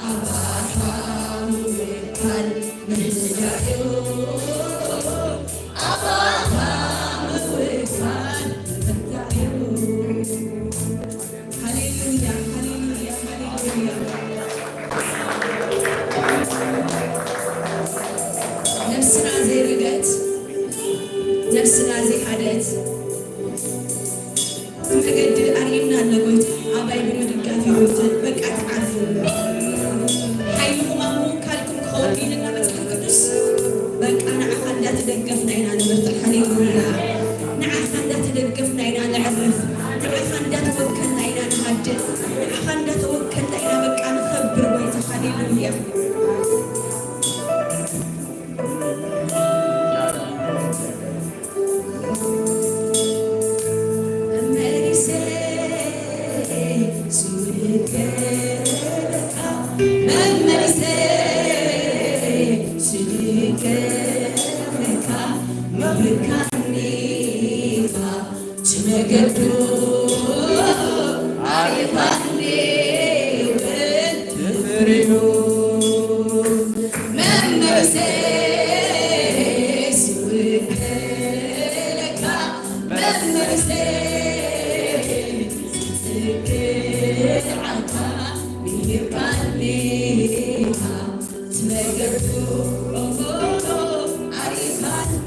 ኣባኻ ምውካል ምህዳእዩ፣ ኣባኻ ምውካል ምህዳእዩ። ሃሌሉያ፣ ሃሌሉያ፣ ሃሌሉያ። ነፍስና ዘይረገት፣ ነፍስና ዘይሃደት፣ መገዲ ኣርእየና ኣሎ ጎይታ። ኣባይ ብምድጋፍ ይጎይታ። በቃ ትዓርፉ። ሓይልኹም ኣብ ምውካልኩም ክኸውን ኢልና መጽሓፍ ቅዱስ። በቃ ንዓኻ እንዳተደገፍና ኢና ንበርትዕ። ሃሌሉያ። ንዓኻ እንዳተደገፍና ኢና ነዕርፍ። ንዓኻ እንዳተወከልና ኢና ንሃድእ። ንዓኻ እንዳተወከልና ኢና በቃ ንኸብር ጎይታ። ሃሌሉያ። መገዱ ኣሪፋኒ እውን ትፍርዩ መመልሰ ስውከለካ መመልሰ ዝትክዓካ ምሂርካኒ መገዱ ኣሪፋኒ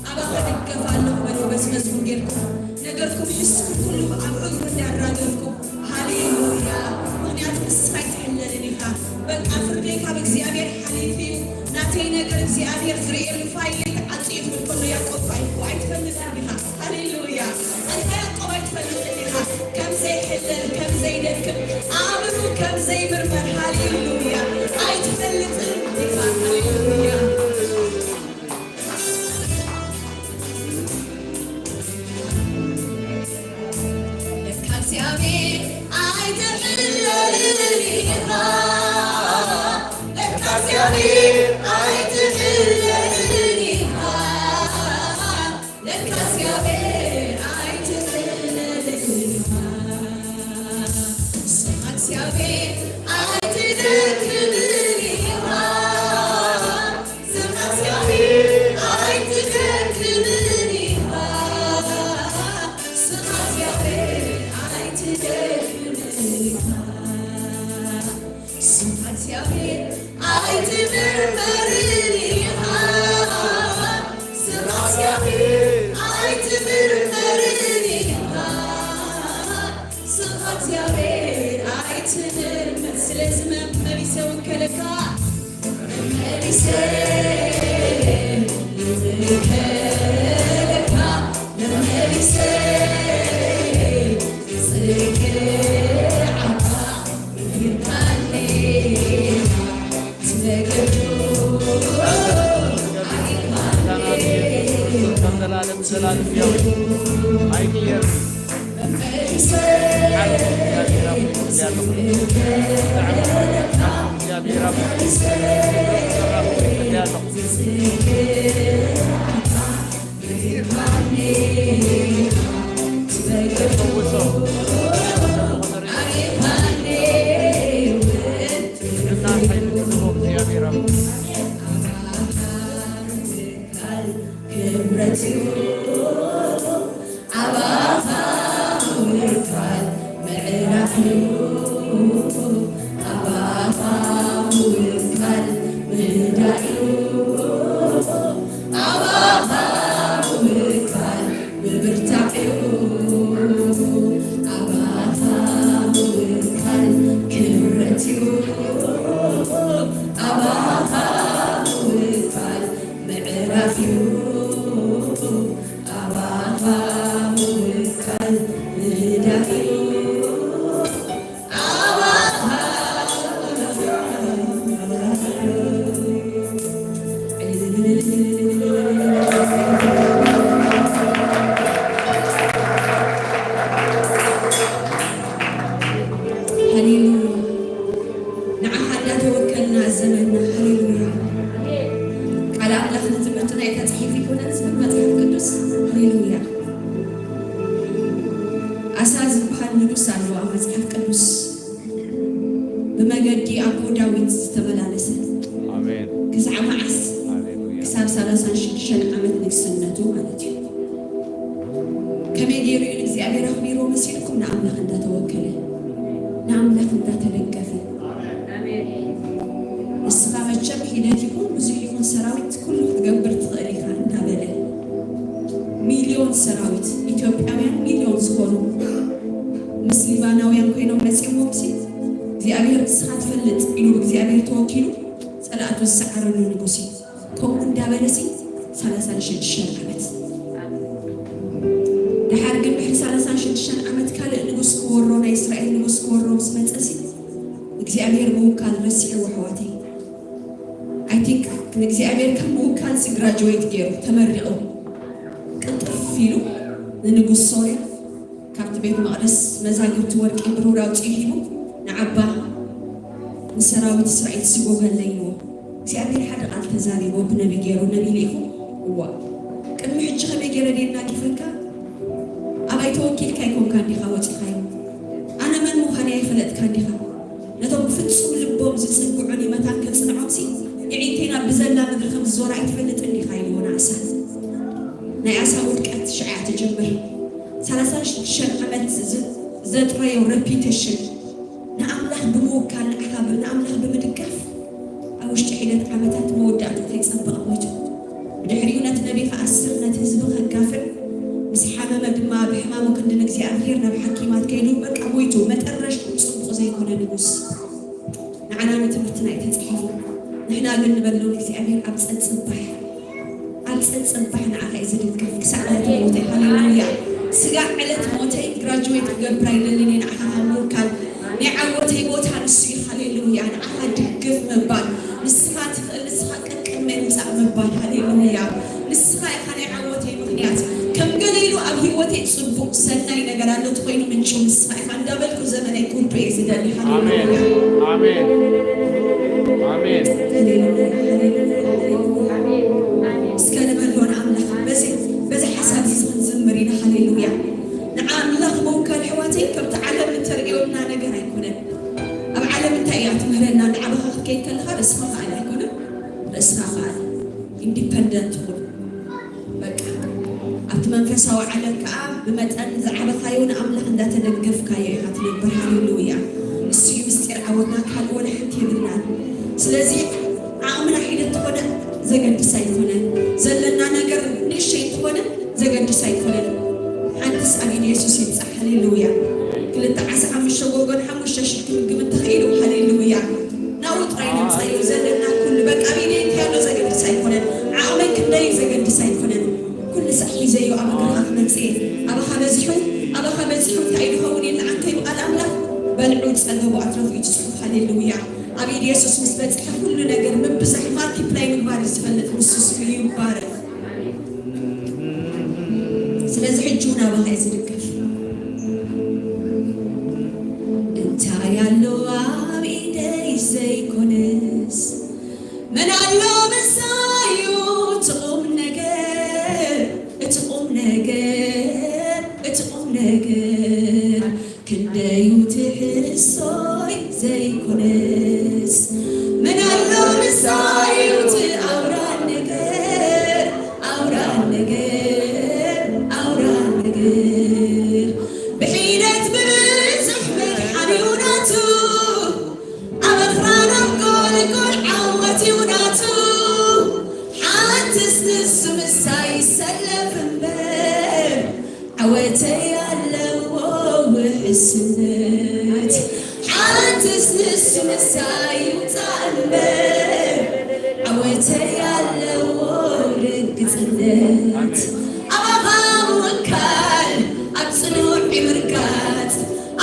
ኣባኻ ድገፍ ኣለኹ በሉ። በዚ መዝሙር ጌርኩም ነገርኩም ሕስኩም ኩሉ ኣብ እግሩ እንዳራገፍኩም ሃሌሉያ። ምኽንያቱ ንስኻ ኣይትሕለልን ኢኻ። በቃ ፍርደይ ካብ እግዚኣብሔር ሓሊፉ እዩ። ናተይ ነገር እግዚኣብሔር ዝርእየሉ ፋይለይ ተዓጽዩ ክብል ከሎ ያዕቆብ ፋይልኩ ኣይትፈልጥን ኢኻ። ሃሌሉያ። ኣንታ ያዕቆብ ኣይትፈልጥን ኢኻ። ከም ዘይሕለል፣ ከም ዘይደክም፣ ኣእምሩ ከም ዘይምርመር። ሃሌሉያ። ኣይትፈልጥን ኢኻ። ሃሌሉያ። ለካ እግዚኣብሔር ኣይትሕለልን ኢኻ። ለካ እግዚኣብሔር ኣይትሕለልን ኢኻ። ለካ እግዚኣብሔር ኣይትሕለልን ኢኻ። ስምካ እግዚኣብሔር ኣይትደክምን ኢኻ። ስምካ እግዚኣብሔር ኣይትደክምን ኢኻ። ስምካ እግዚኣብሔር ኣይትደክምን ኢኻ። ስምካ እግዚኣብሔር ኣይትምርመርን ኢኻ። ስምካ እግዚኣብሔር ኣይትምርመርን ኢኻ። ስምካ እግዚኣብሔር ኣይትምርመር። ስለዚ መመሊሰ ውከለካ፣ መመሊሰ ውከለካ፣ መመሊሰ ጽግዓካ ምሂርካኒ። መገዱ ኣሪፋኒ። ከም ዘላለም ዘላለም ሕያው ኣይቅየርን። ክብረትዩ ኣባኻ ምውካል ምዕራፍዩ ኣባኻ ምውካል ምህዳእዩ ኣባኻ ምውካል ምብርታዕዩ ኣባኻ ምውካል ክብረትዩ ኣባኻ ምውካል ምዕራፍዩ ኣባኻ ምውካል ምህዳእዩ ቅዱስ ኣሎ ኣብ መጽሓፍ ቅዱስ ብመገዲ ኣቦ ዳዊት ዝተመላለሰ ኣሜን። ክሳዕ መዓስ? ሃሌሉያ። ክሳብ ሰላሳን ሽዱሽተን ዓመት ንግስነቱ ማለት እዩ። ከመይ ገይሩ እዩ ንእግዚኣብሔር ኣኽቢርዎ መሲልኩም? ንኣምላኽ እንዳተወከለ፣ ንኣምላኽ እንዳተደገፈ። ንስኻ መቸም ሒደት ይኹን ብዙሕ ይኹን ሰራዊት ኩሉ ክትገብር ትኽእል ኢኻ እንዳበለ፣ ሚልዮን ሰራዊት ኢትዮጵያውያን ሚልዮን ዝኾኑ ምስ ሊባናውያን ኮይኖም መፂኦሞምሲ እግዚኣብሔር ንስኻ ትፈልጥ ኢሉ ብእግዚኣብሔር ተወኪሉ ፀላእቱ ዝሰዓረሉ ንጉስ እዩ። ከምኡ እንዳበለሲ ሰላሳን ሽዱሽተን ዓመት ድሓር ግን ድሕሪ ሰላሳን ሽዱሽተን ዓመት ካልእ ንጉስ ክወሮ ናይ እስራኤል ንጉስ ክወሮ ምስ መፀሲ እግዚኣብሔር ምውካል ረሲዕዎ ኣሕዋተይ። I think ንእግዚኣብሔር ካብ ምውካል ሲ ግራጅዌት ገይሩ ተመሪቑ ቅልጥፍ ኢሉ ንንጉስ ሶርያ ካብቲ ቤት መቕደስ መዛግብቲ ወርቂ ብሩር ኣውፅኡ ሂቡ ንዓባ ንሰራዊት እስራኤል ስጎገለይዎ እግዚኣብሔር ሓደ ቃል ተዛሪቦ ብነቢ ገይሩ ነቢ ልኢኹ እዋ ቅድሚ ሕጂ ከመይ ገይረ ደየናጊፈካ ኣባይ ተወኪልካ ይኮንካ እንዲኻ ወፂኻዮ ኣነ መን ምዃን ኣይፈለጥካ እንዲኻ ነቶም ብፍጹም ልቦም ዝጽግዑኒ መታን ከጽንዖምሲ፣ የዒንተይ ናብ ብዘላ ምድሪ ከም ዝዞራ ኣይትፈልጥን ዲኻ? ኢልዎ ንኣሳ። ናይ ኣሳ ውድቀት ሽዓ እያ ትጅምር። ሰላሳን ሽዱሽተን ዓመት ዝ-፣ ዘጥረዮ ረፒቴሽን ንኣምላኽ ብምውካል ንዓኻ ብ-፣ ንኣምላኽ ብምድጋፍ ኣብ ውሽጢ ሒደት ዓመታት መወዳእቱ ከይጸበቐ ሞይቱ። ብድሕሪኡ ነቲ ነቢ ከኣስር ነቲ ህዝቢ ከጋፍዕ ምስ ሓመመ ድማ ብሕማሙ ክንዲ ንእግዚኣብሔር ናብ ሓኪማት ከይዱ በቃ ሞይቱ። መጠረሽትኡ ጽቡቕ ዘይኮነ ንጉስ። ንዓና ንትምህርትና እዩ ተጻሒፉ። ንሕና ግን ንበሎ ንእግዚኣብሔር ኣብ ጸጽባሕ ኣብ ጸጽባሕ ንዓኻ እዩ ዝድገፍ ክሳዕ ዕለት ሞተይ። ሃሌሉያ። ስጋዕ ዕለት ሞተይ ግራጅዌት ክገብር ኣይደልን እየ ንዓኻ ካብ ምውካል ናይ ዓወተይ ቦታ ንሱ እዩ። ሃሌሉያ። ንዓኻ ድግፍ ምባል ንስኻ ትኽእል ንስኻ ቀቅድመይ ምጻእ ምባል ሃሌሉያ። ንስኻ ኢኻ ናይ ዓወተይ ምኽንያት። ከም ገለ ኢሉ ኣብ ህይወተይ ጽቡቕ ሰናይ ነገር ኣሎ ተኾይኑ ምንጩ ንስኻ ኢኻ እንዳበልኩ ዘመነይ ክውዶ እየ ዝደሊ። ኣሜን። ሃሌሉያ። ኣሜን። ኣሜን። ሃሌሉያ። ሃሌሉያ። እስከ ንበሎ ንኣምላኽ በዚ በዚ ሓሳብ እዚ ክንዝምር ኢና። ሃሌሉያ። ንኣምላኽ ምውካል ኣሕዋተይ ከምቲ ዓለም እተርእየና ነገር ኣይኮነን። ኣብ ዓለም እንታይ እያ ትምህረና? ንዓባኻ ክትከይድ ከለኻ ርእስኻ ከኣል ኣይኮነን። ርእስኻ ከኣል ኢንዲፐንደንት ኩን። በቃ ኣብቲ መንፈሳዊ ዓለም ከዓ ብመጠን ዝዓበኻዮ ንኣምላኽ እንዳተደገፍካዮ ኢኻ ትነብር። ሃሌሉያ። ንሱ እዩ ምስጢር ዓወትና፣ ካልእ ወላ ሓንቲ የብልናን። ስለዚ ዓቕምና ሒደት ተኾነ ዘገድስ ኣይኮነን። ዘለና ነገር ንእሸይ እንተኾነ ዘገድስ ኣይኮነን። ሓንትስ ኣብ ኢድ የሱስ ይብጻሕ። ሃሌሉያ። ክልተ ዓሳ ሓሙሽተ ጎጎን ሓሙሽተ ሽሕ ክምግብ እንተኽኢሉ ሃሌሉያ። ናብኡ ጥራይ ነምጻዮ ዘለና ኩሉ በቃ ኣብ ኢደይ እንታይ ኣሎ ዘገድስ ኣይኮነን። ዓቕመይ ክንደይ ዘገድስ ኣይኮነን። ኩሉ ሳዕ ሒዘዮ ኣብ እግርኻ ክመጽእ እየ። ኣባኻ በዚሑ ኣባኻ በዚሑ እንታይ ድኸውን ኢልና ዓንከይ ብቓል ኣምላኽ በልዑ ጸገቡ ኣትረፉ እዩ ጽሑፍ። ሃሌሉያ። ኣብ ኢድ የሱስ ምስ በጽሐ ኩሉ ነገር ምብዛሕ ማልቲፕላይ ምግባር እዩ ዝፈልጥ ንሱ ስሙ ይባረክ። ስለዚ ሕጂ እውን ኣባኻ እየ ዝድገፍ። እንታይ ኣሎ ኣብ ኢደይ ዘይኮነስ መን ኣሎ ምሳዩ እቲ ቁም ነገር እቲ ቁም ነገር እቲ ቁም ነገር ክንደዩ ትሕሶይ ዘይኮነስ መን ኣሎ ምሳዩ እቲ ኣውራ ነገር ኣውራ ነገር ኣውራ ነገር ብሒደት ብብዝሕ ምድሓን እዩ ናቱ ኣብ ኣኽራን ኣብ ጎልጎል ዓወት እዩ ናቱ ሓንትስ ንሱ ምሳይ ይሰለፍ እምበር ዓወተይ ኣለዎ ውሕስነት ሓንትስ ንሱ ምሳይ ይውፃእ እምበር ዓወተይ ኣለዎ ርግፅነት ኣባኻ ምውካል ኣብ ፅኑዕ ምርጋፅ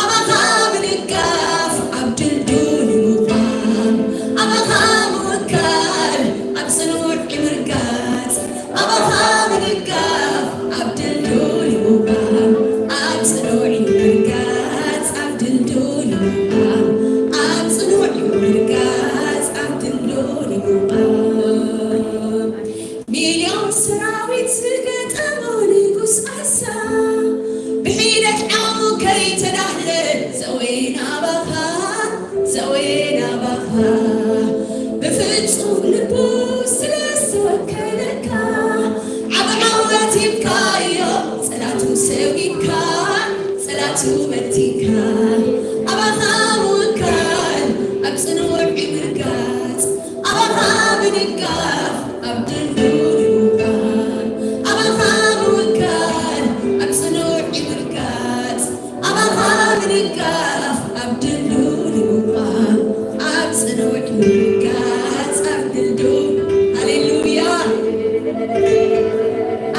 ኣባኻ ምድጋፍ ኣብ ድልዱል ምዃን ኣባኻ ምውካል ኣብ ፅኑዕ ምርጋፅ ኣባኻ ምድጋፍ ኣብ ድልዱል ምዃን ኣብ ፅኑዕ ምርጋፅ ኣብ ድልዱል ምዃን ኣብ ፅኑዕ ምርጋፅ ኣብ ድልዱል ምዃን ሚልዮን ሰራዊት ዝገጠ ናባኻ ዘወየ ናባኻ ብፍጹም ልቡ ስለ ዝተወከለካ ዓብ ዓወት ሂብካዮ ጸላቱ ሰዊካ ጸላቱ መቲካ ኣባኻ ምውካል ኣብ ጽኑዕ ምርጋጽ ኣባኻ ምድጋፍ ኣብ ድልዱል ምዃን ኣባኻ ምውካል ኣብ ጽኑዕ ምርጋጽ ኣባኻ ምድጋፍ ኣብ ድልዱል ምዃን ኣብ ጽኑዕ ምርጋጽ ኣብ ድልዱል ሃሌሉያ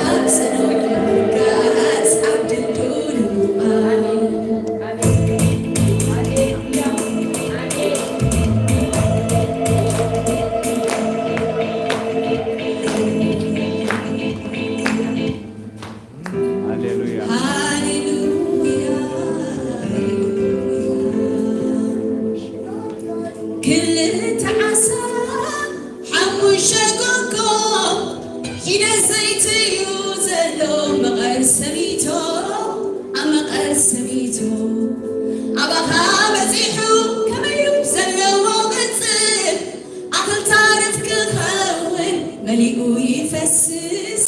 ኣብ ጽኑዕ ምርጋጽ ኣብ ድልዱል ምዃን ሃሌሉያ። ሃሌሉያ፣ ክልተ ዓሳ ሓሙሽተ ጎጎ ሒደት ዘይትዩ ዘሎ መቐር ሰሚቶ ኣብ መቐር ሰሚቶ ኣባኻ በጺሑ ከመዩ ዘለዎ ቅጽል ኣኽልታርት ክኸውን መሊኡ ይፈስስ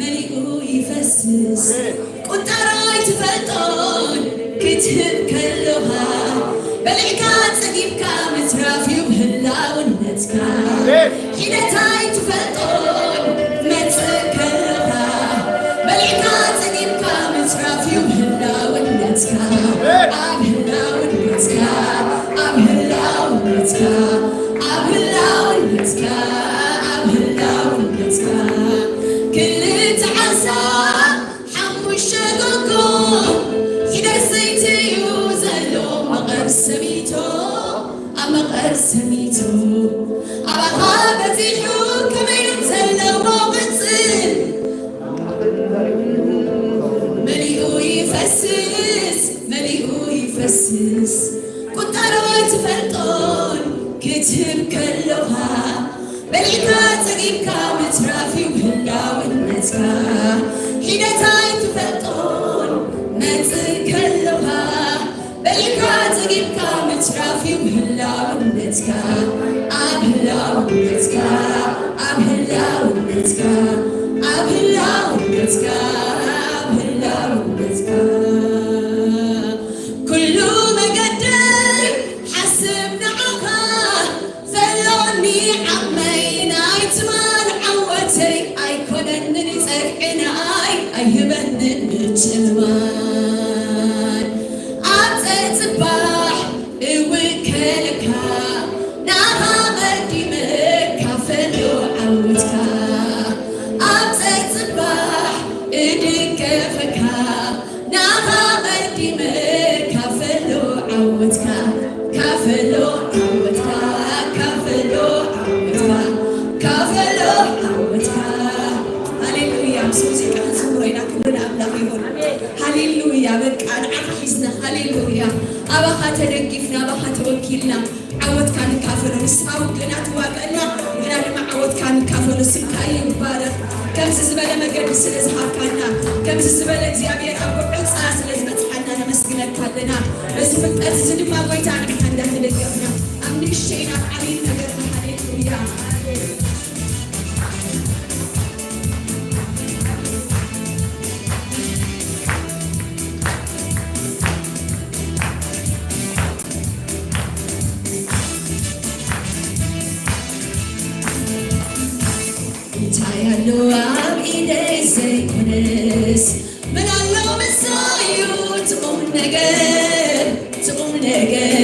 መሊኡ ይፈስስ ቁጠሮ ኣይትፈልጦን ክትህብ ከለኻ በሊዕካ ጸጊብካ ምትራፍ እዩ ህላውነትካ ሒደት ኣይትፈልጦን መጽእ ከለኻ በሊዕካ ጸጊብካ ምትራፍ እዩ ህላውነትካ ኣብ ህላውነትካ ኣብ ህላውነትካ ኣብ ህላውነትካ ኣብ ህላውነትካ ክልተ ዓሳ ሓሙሽተ ጎጎ ሒደት ዘይትዩ ዘሎ መቐር ሰሚቶ ኣብ መቐር ሰሚቶ ኣባኻ በጺሑ ከመይ ዘለዎ ቅጽል መሊኡ ይፈስስ መሊኡ ይፈስስ ቁጠሮ ትፈልጦን ክትህብ ከለኻ በሊዕካ ጸጊብካ ምትራፍ እዩ ህላውነትካ ሒደት ኣይትፈልጦን መጽእ ከለኻ በሊዕካ ጸጊብካ ምትራፍ እዩ ህላውነትካ ኣብ ህላውነትካ ኣብ ህላውነትካ ኣብ ህላውነትካ ኣብ ህላውነትካ ኩሉ መገደይ ሓስብ ንዓኻ ዘሎኒ ዓቕመይ ናይ ትማል ዓወተይ ኣይኮነንን ጸግዒ ንኣይ ኣይህበንን ምጭማይ ኣብ ጸጽባሕ እውከለካ ናኻ ቀዲመ ካፈሎ ዓወትካ ኣብ ጸጽባሕ እድገፈካ ናኻ ቀዲመ ካፈሎ ዓወትካ ካፈሎ ዓወትካ ካፈሎ ዓወትካ ካፈሎ ዓወትካ ሃሌሉያ ምስ ሙዚቃ ክንዝምሮ ኢና ክብሪ ንኣምላኽ ይኹን ሃሌሉያ በቃ ንዓኻ ሒዝና ሃሌሉያ ኣባኻ ተደጊፍና ኣባኻ ተወኪልና ዓወትካ ንካፈሎ ንስኻ ውግእና ትዋገእና ንሕና ድማ ዓወትካ ንካፈሎ ስምካ ይባረኽ ከምዚ ዝበለ መገዲ ስለ ዝሃብካና ከምዚ ዝበለ እግዚኣብሔር ኣብ ብዕፃ ስለ ዝበፅሓና ነመስግነካ ኣለና በዚ ፍልጠት እዚ ድማ ጎይታ ንሕና እንዳተደገፍና ኣብ ንእሽተይ ናብ ዓብይን ነገር ሃሌሉያ እንታይ ኣሎ ኣብ ኢደይ ዘይኮነስ ምን ኣሎ ምሳዩ ትቑም ነገር ትቑም ነገር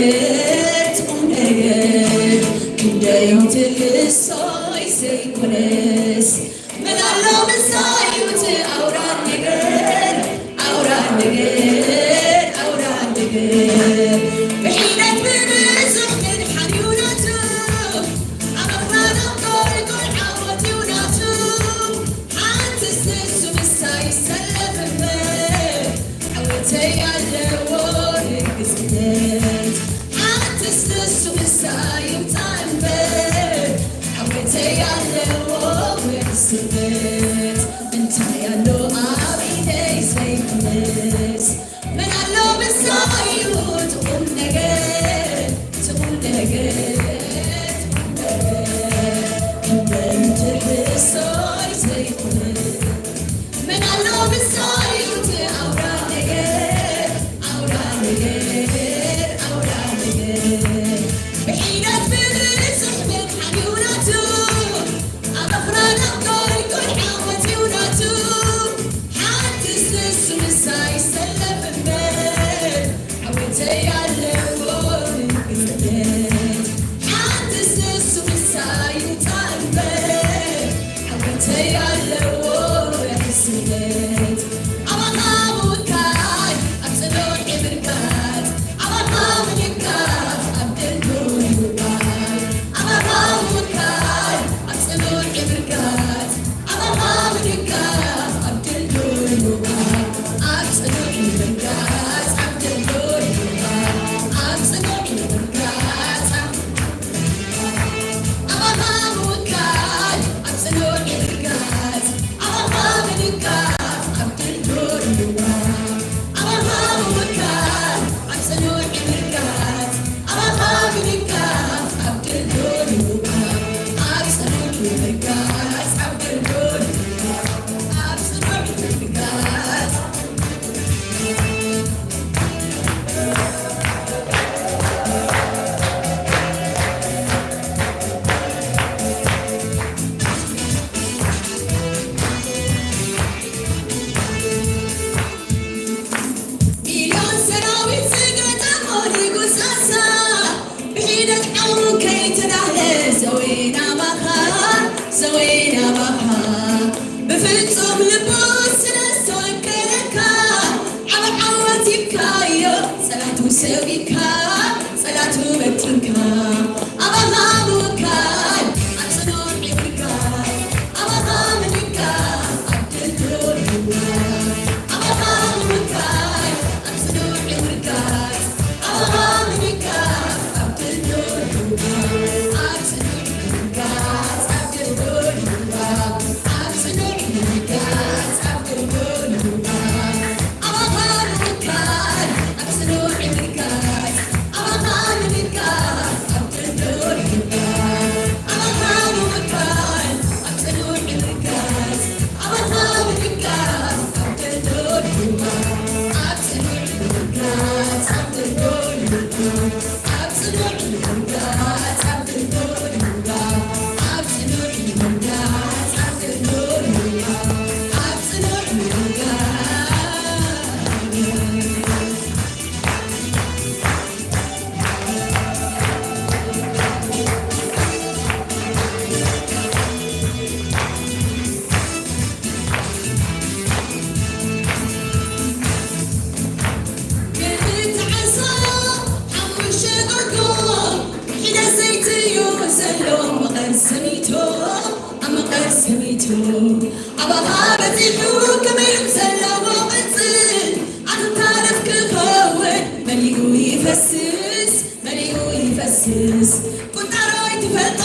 ትቑም ነገር ክንደዩ ትልሶይ ዘይኮነስ ምን ኣሎ ምሳዩ እቲ ኣውራ ነገር ኣውራ ነገር ኣውራ ነገር ብሒደት ብብዙሕ ምድሓን እዩ ናቱ ኣብ ኣኽራኖም ጎልጎል ዓወት እዩ ናቱ ሓንትስ ንሱ ምሳይ ይሰለፍ እምበር ዓወተይ ኣለዎ ርግጽነት ንሱ ምሳይ ይሰለፍ እምበር፣ ዓወተይ ኣለዎ ክጽበት። ሓንትስ ንሱ ምሳይ ይውጻእ እምበር፣ ዓወተይ ኣለዎ ክስበት። ኣባኻ ምውካል ኣብ ጽኑዕ ምርጋጽ፣ ኣባኻ ምድጋፍ ኣብ ድልዱል ምውካል፣ ኣባኻ ምውካል ኣብ ጽኑዕ ምርጋጽ፣ ኣባኻ ምድጋፍ ኣብ ድልዱል ምውካል፣ ኣብ ጽኑዕ ምርጋጽ ኣብ ድልዱል ምውካል፣ ኣብ ጽኑዕ ምርጋጽ ኣብ ኣባኻ ምውካል ኣብ ጽኑዕ ምርጋጽ፣ ኣባኻ ምድጋፍ ኣብ ድልዱል ምውካል፣ ኣባኻ ምውካል ኣብ ጽኑዕ ምርጋጽ፣ ኣባኻ ምድጋፍ ኣብ ድልዱል ምውካል፣ ኣብ ጽኑዕ ምርጋጽ ኣብ ድልዱል ምውካል፣ ኣብ ጽኑዕ ምርጋጽ ሚልዮን ሰራዊት ዝገጠሞ ንጉስ ኣሳ፣ ብሒደት ዓቕሙ ከይተዳህለ ዘወየ ናባኻ፣ ዘወየ ናባኻ። ብፍጹም ልቡ ስለ ዝተወከለካ፣ ዓቢ ዓወት ሂብካዮ፣ ጸላቱ ሰቢርካ፣ ጸላቱ በቲንካ። ኣባኻ ምውካል ኣብ ጽኑዕ ምርጋጽ፣ ኣባኻ ምድጋፍ ኣብ ድልዱል ምውካል፣ ኣባኻ ምውካል ኣብ ጽኑዕ ምርጋጽ፣ ኣባኻ ምድጋፍ ኣብ ድልዱል ምውካል፣ ኣብ ጽኑዕ ምርጋጽ ኣብ ድልዱል ምውካል፣ ኣብ ጽኑዕ ምርጋጽ ኣብ ድልዱል ምውካል። ክልተ ዓሳ ሓሙሽተ ጎጎ ሒደ ዘይትዩ ዘሎ መቐር ሰሚቶ፣ ኣብ መቐር ሰሚቶ ኣባኻ በጺሑ ከመይ ኢሉ ዘለዎ ቅጽል ኣኽታረፍ ክኸውን መሊኡ ይፈስስ። መሊኡ ይፈስስ ቁንጣሮ ኣይትፈልጦ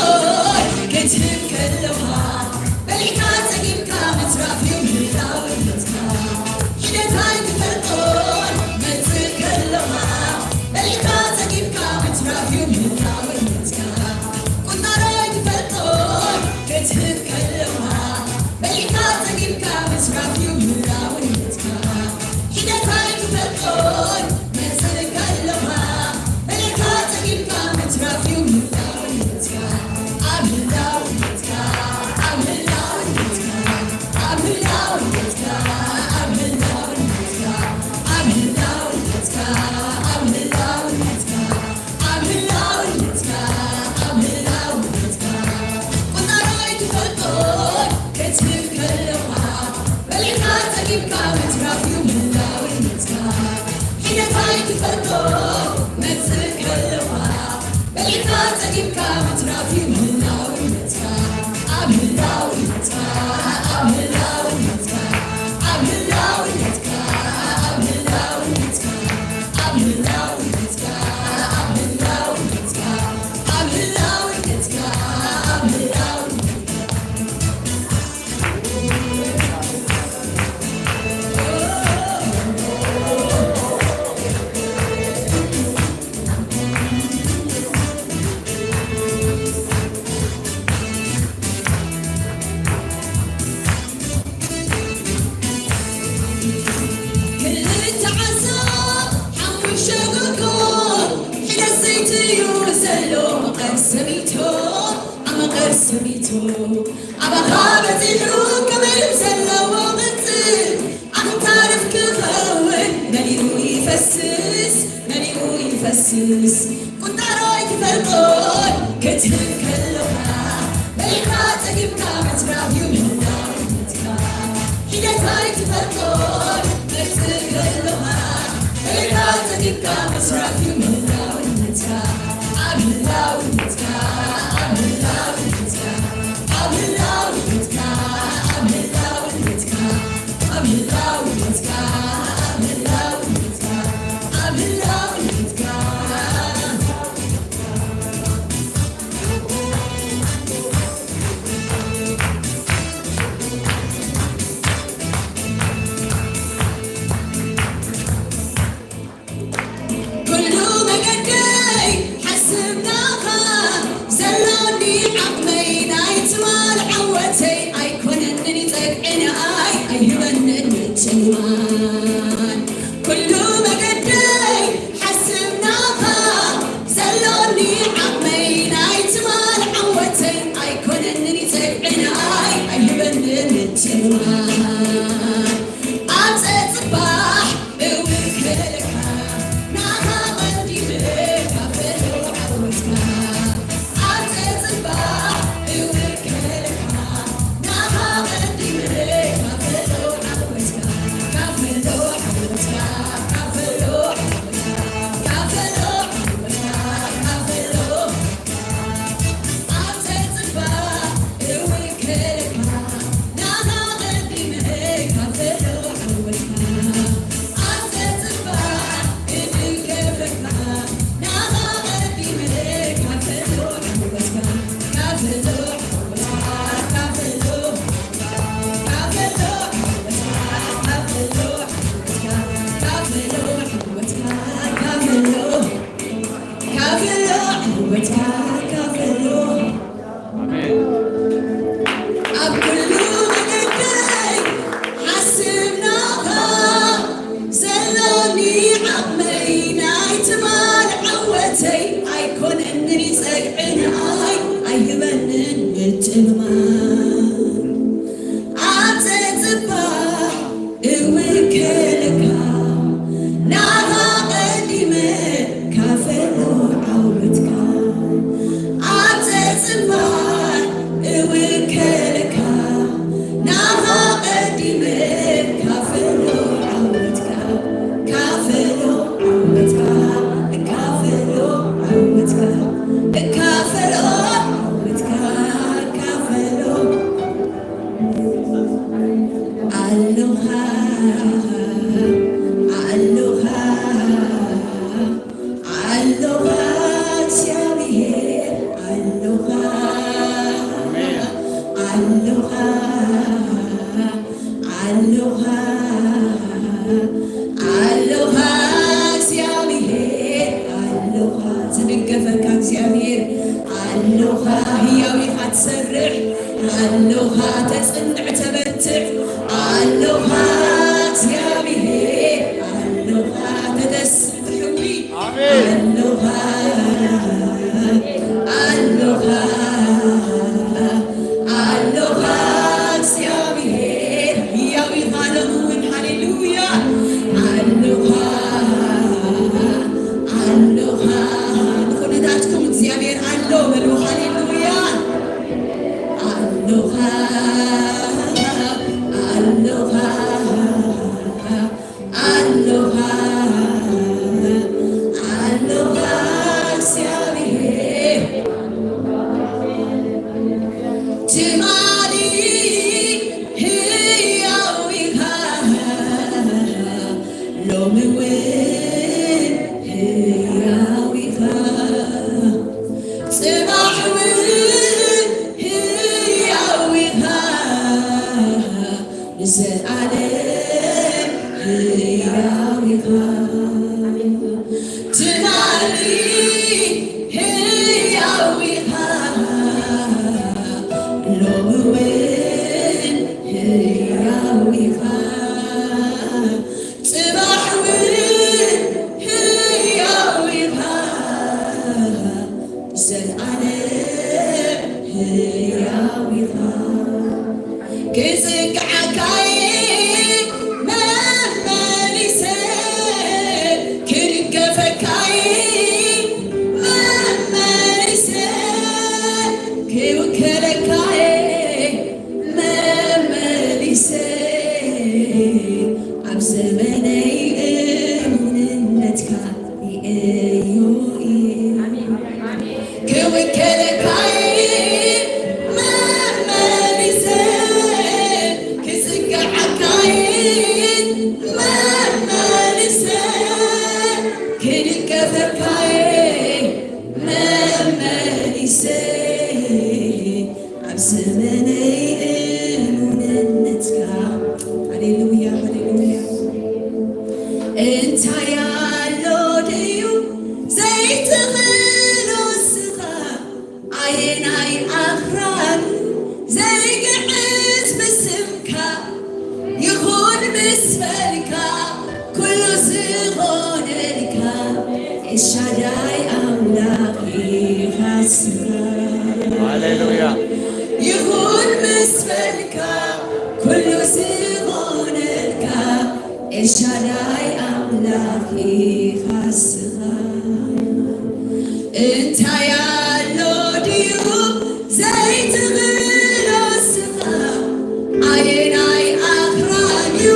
ክትህብ ከለኻ በሊዕካ ጸጊብካ ምትራፍ እዩ ምህላውነትካ። ሒደት ኣይትፈልጦ መጽእ ከለኻ በሊዕካ ጸጊብካ ምትራፍ እዩ ምህላውነትካ። ቁንጣሮ ኣይትፈልጦ ክትህብ ከለኻ በሊዕካ ጸጊብካ ምትራፍ እዩ ምህላውነትካ። ሒደት ኣይትፈልጦን መጽእ ከለኻ በሊዕካ ጸጊብካ ምትራፍ እዩ ምህላውነትካ። ኣብ ምህላውነትካ፣ ኣብ ምህላውነትካ፣ ኣብ ምህላውነትካ፣ ኣብ ምህላውነትካ፣ ኣብ ምህላውነትካ፣ ኣብ ምህላውነትካ፣ ኣብ ምህላውነትካ፣ ኣብ ምህላውነትካ፣ ቁንጣሮ ኣይትፈልጦን ክትህብ ከለኻ፣ በሊዕካ ጸጊብካ ምትራፍ እዩ ምህላውነትካ። ሒደት ኣይትፈልጦ መጽእ ከለኻ፣ በሊዕካ ጸጊብካ ምትራፍ እዩ ምህላውነትካ። ኣብ ምህላውነትካ፣ ኣብ ምህላውነትካ፣ ኣብ ምህላውነትካ፣ ኣብ ምህላውነትካ፣ ኣብ ምህላውነትካ፣ ኣብ ምህላውነትካ፣ ኣብ ምህላውነትካ፣ ኣብ ምህላውነትካ። ክልተ ዓሳ ሓሙሽተ ጎጎ ሒደት ዘይትዩ ዘሎ መቐር ሰሚቶ፣ ኣብ መቐር ሰሚቶ ኣባኻ በጺሑ ከመይ ኢሉ ዘለዎ ቅጽል ኣኽታርፍ መሊኡ ይፈስስ፣ መሊኡ ይፈስስ። ቁንጣሮ ኣይትፈልጦን ክትህብ ከለኻ፣ በሊዕካ ጸጊብካ ምትራፍ እዩ ምህላውነትካ። ሒደት ኣይትፈልጦን ክትህብ ከለኻ፣ በሊዕካ ጸጊብካ ምትራፍ እዩ ምህላውነትካ። ኣብ ምህላውነትካ፣ ኣብ ምህላውነትካ፣ ኣብ ምህላውነትካ፣ ኣብ ምህላውነትካ። ኩሉ መገደይ ሓስብ ናኻ፣ ዘሎኒ ዓቕመይ ናይ ትማል ዓወተይ ኣይኮነንን ይጸግዕንኣይ ኣይህበንን ምትልዋን። ኩሉ መገደይ ሓስብ ናኻ፣ ዘሎኒ ዓቕመይ ናይ ትማል ዓወተይ ኣይኮነንን ይጸግዕንኣይ ኣይህበንን ምትልዋን። ኣብ ጸጽባሕ እውከለካ፣ ናኻ ቀዲመ ካፈሎ ዓወትካ። ኣብ ጸጽባሕ እውከለካ፣ ናኻ ቀዲመ ካፈሎ ዓወትካ። ካፈሎ ዓወትካ፣ ካፈሎ ዓወትካ፣ ካፈሎ ዓወትካ፣ ካፈሎ ካፈሎ ዓወትካ፣ ካፈሎ። ኣሜን። ኣብ ኩሉ መገደይ ሓስብ ናኻ፣ ዘሎኒ ዓቕመይ ናይ ትማል ዓወተይ ኣይኮነንን ይጸግዕንኣይ ኣይህበንን ምትልዋን። ኣብ ጸጽባሕ እውከለካ፣ ናኻ ቀዲመ ካፈሎ ዓወትካ። ኣብ ጸጽባሕ እውከለካ፣ ናኻ ቀዲመ ካፈሎ ዓወትካ። ካፈሎ ዓወትካ፣ ካፈሎ ዓወትካ፣ ካፈሎ ዓወትካ፣ ካፈሎ። ኣሎኻ፣ ኣሎኻ፣ ኣሎኻ እግዚኣብሔር፣ ኣሎኻ፣ ኣሎኻ፣ ኣሎኻ፣ ኣሎኻ እግዚኣብሔር፣ ኣሎኻ ዝድገፈካ እግዚኣብሔር፣ ኣሎኻ ህያው ኢኻ ትሰርሕ፣ ኣሎኻ ተጽንዕ ተበርትዕ፣ ኣሎኻ እግዚኣብሔር፣ ኣሎኻ ተደስት ትሕዊ፣ ኣሜን። ኣሎኻ፣ ኣሎኻ፣ ኣሎኻ እግዚኣብሔር ህያው ኢኻ ሎሚ እውን፣ ሃሌሉያ። ኣሎኻ፣ ኣሎኻ፣ ንኹነታትኩም እግዚኣብሔር ኣሎ በሉ፣ ሃሌሉያ። ኣሎኻ፣ ኣሎኻ፣ ኣሎኻ፣ ኣሎኻ እግዚኣብሔር። ትማሊ ህያው ኢኻ፣ ሎሚ እውን ህያው ኢኻ፣ ጽባሕ እውን ህያው ኢኻ። ንዘለኣለም ህያው ኢኻ። ትማሊ ህያው ኢኻ። ሎሚ እውን ህያው ኢኻ። ጽባሕ እውን ህያው ኢኻ። ዘልኣለም ህያው ኢኻ። ክጽግዓካ እየ መመሊሰ፣ እሙንነትካ ርእየዮ እዩ። ክውከለካይ መመሊሰ፣ ክጽግዓካይ መመሊሰ፣ ክድገፈካይ መመሊሰ፣ ኣብ ዘመነይ እሙንነትካ። ሃሌሉያ፣ ሃሌሉያ። እንታይ ኣሎ ድዩ ዘይትኽእሎ ስኻ? ኣየናይ ኣኽራን ዘይግዕዝ ብስምካ? ይኹን ምስ በልካ ኩሉ ዝኾነልካ ኤልሻዳይ ኣምላኽ ኢኻ ስኻ። ሃሌሉያ። ይኹን ምስ በልካ ኩሉ ዝኾነልካ ኤልሻዳይ ኣምላኽ ኢኻ ስኻ። እንታይ ኣሎ ድዩ ዘይትኽእሎ ስኻ? ኣየናይ ኣኽራን እዩ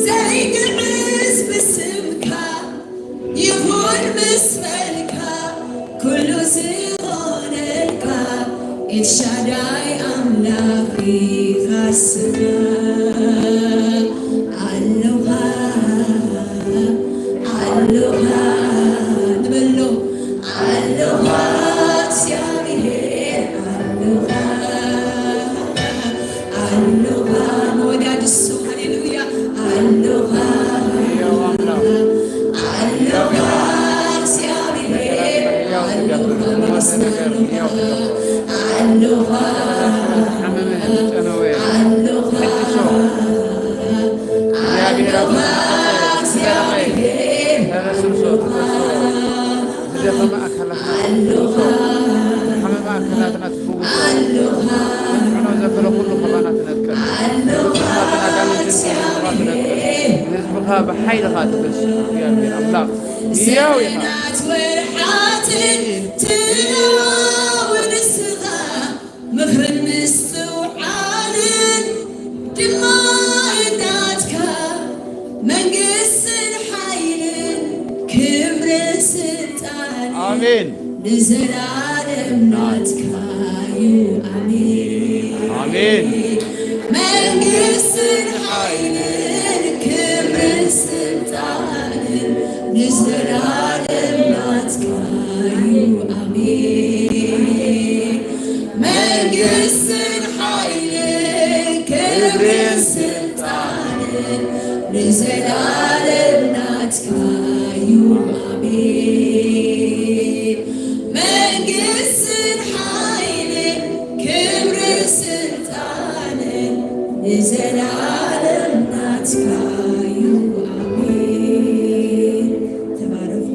ዘይግዕዝ ብስምካ? ይኹን ምስ በልካ ኩሉ ዝኾነልካ ኤልሻዳይ ኣምላኽ ኢኻ ስኻ። ኣሎኻ፣ ኣሎኻ ንበሎ፣ ኣሎኻ እግዚኣብሔር፣ ኣሎኻ፣ ኣሎኻ ንወዳድሶ፣ ሃሌሉያ፣ ኣሎኻ፣ ኣሎኻ እግዚኣብሔር፣ ኣሎኻ ንመስግነካ፣ ኣሎኻ፣ ኣሎኻ፣ ኣሎኻ፣ እግዚኣብሔር ኣብ ዝደኸመ ኣካላትና ትፈውሶ፣ ዝደኸመ ኣካላትና ትፍውሶ፣ ዝሓመመ ኣካላትና ትፍውሶ፣ ዘጽዕኖ ዘበለ ኩሉ ካባና ትነቅል፣ ንህዝብኻ ትነቅል፣ ንህዝብኻ ብሓይልኻ ትፈስሕ እግዚኣብሔር ኣምላኽ ህያው ኢኻ። ዘመናት ወርሓትን ትነዋውን ንስኻ ምኽርን ምስትውዓልን ድማ ናትካ፣ መንግስትን ሓይልን ክብርን ስልጣን ኣሜን። ንዘላለም ናትካ እዩ። ኣሜን። ኣሜን። መንግስትን ሓይልን ክብርን ስልጣንን ንዘላለም ናትካ እዩ። ኣሜን። መንግስትን ሓይልን ክብርን ስልጣንን ንዘላለም ናትካ እዩ። ኣሜን። መንግስትን ሓይልን ክብርን ስልጣንን ንዘላለም ናትካ እዩ። ኣሜን። ተባረኹ።